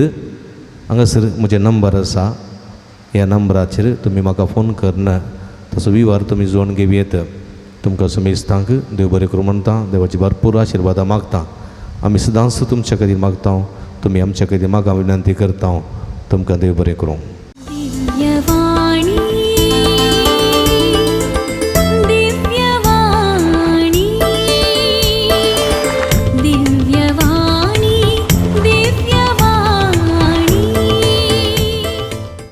हांगासर म्हजें नंबर आसा, ह्या नंबराचेर तुमी म्हाका फोन करून तसो विवार तुमी जोडून घेवयेत. तुमकां समेस्तांक देव बरें करूं म्हणटा, देवाची भरपूर आशिर्वादां मागता. आमी सदांच तुमच्या खातीर मागता, तुमी आमच्या खातीर मागा विनंती करता. तुमकां देव बरें करूं.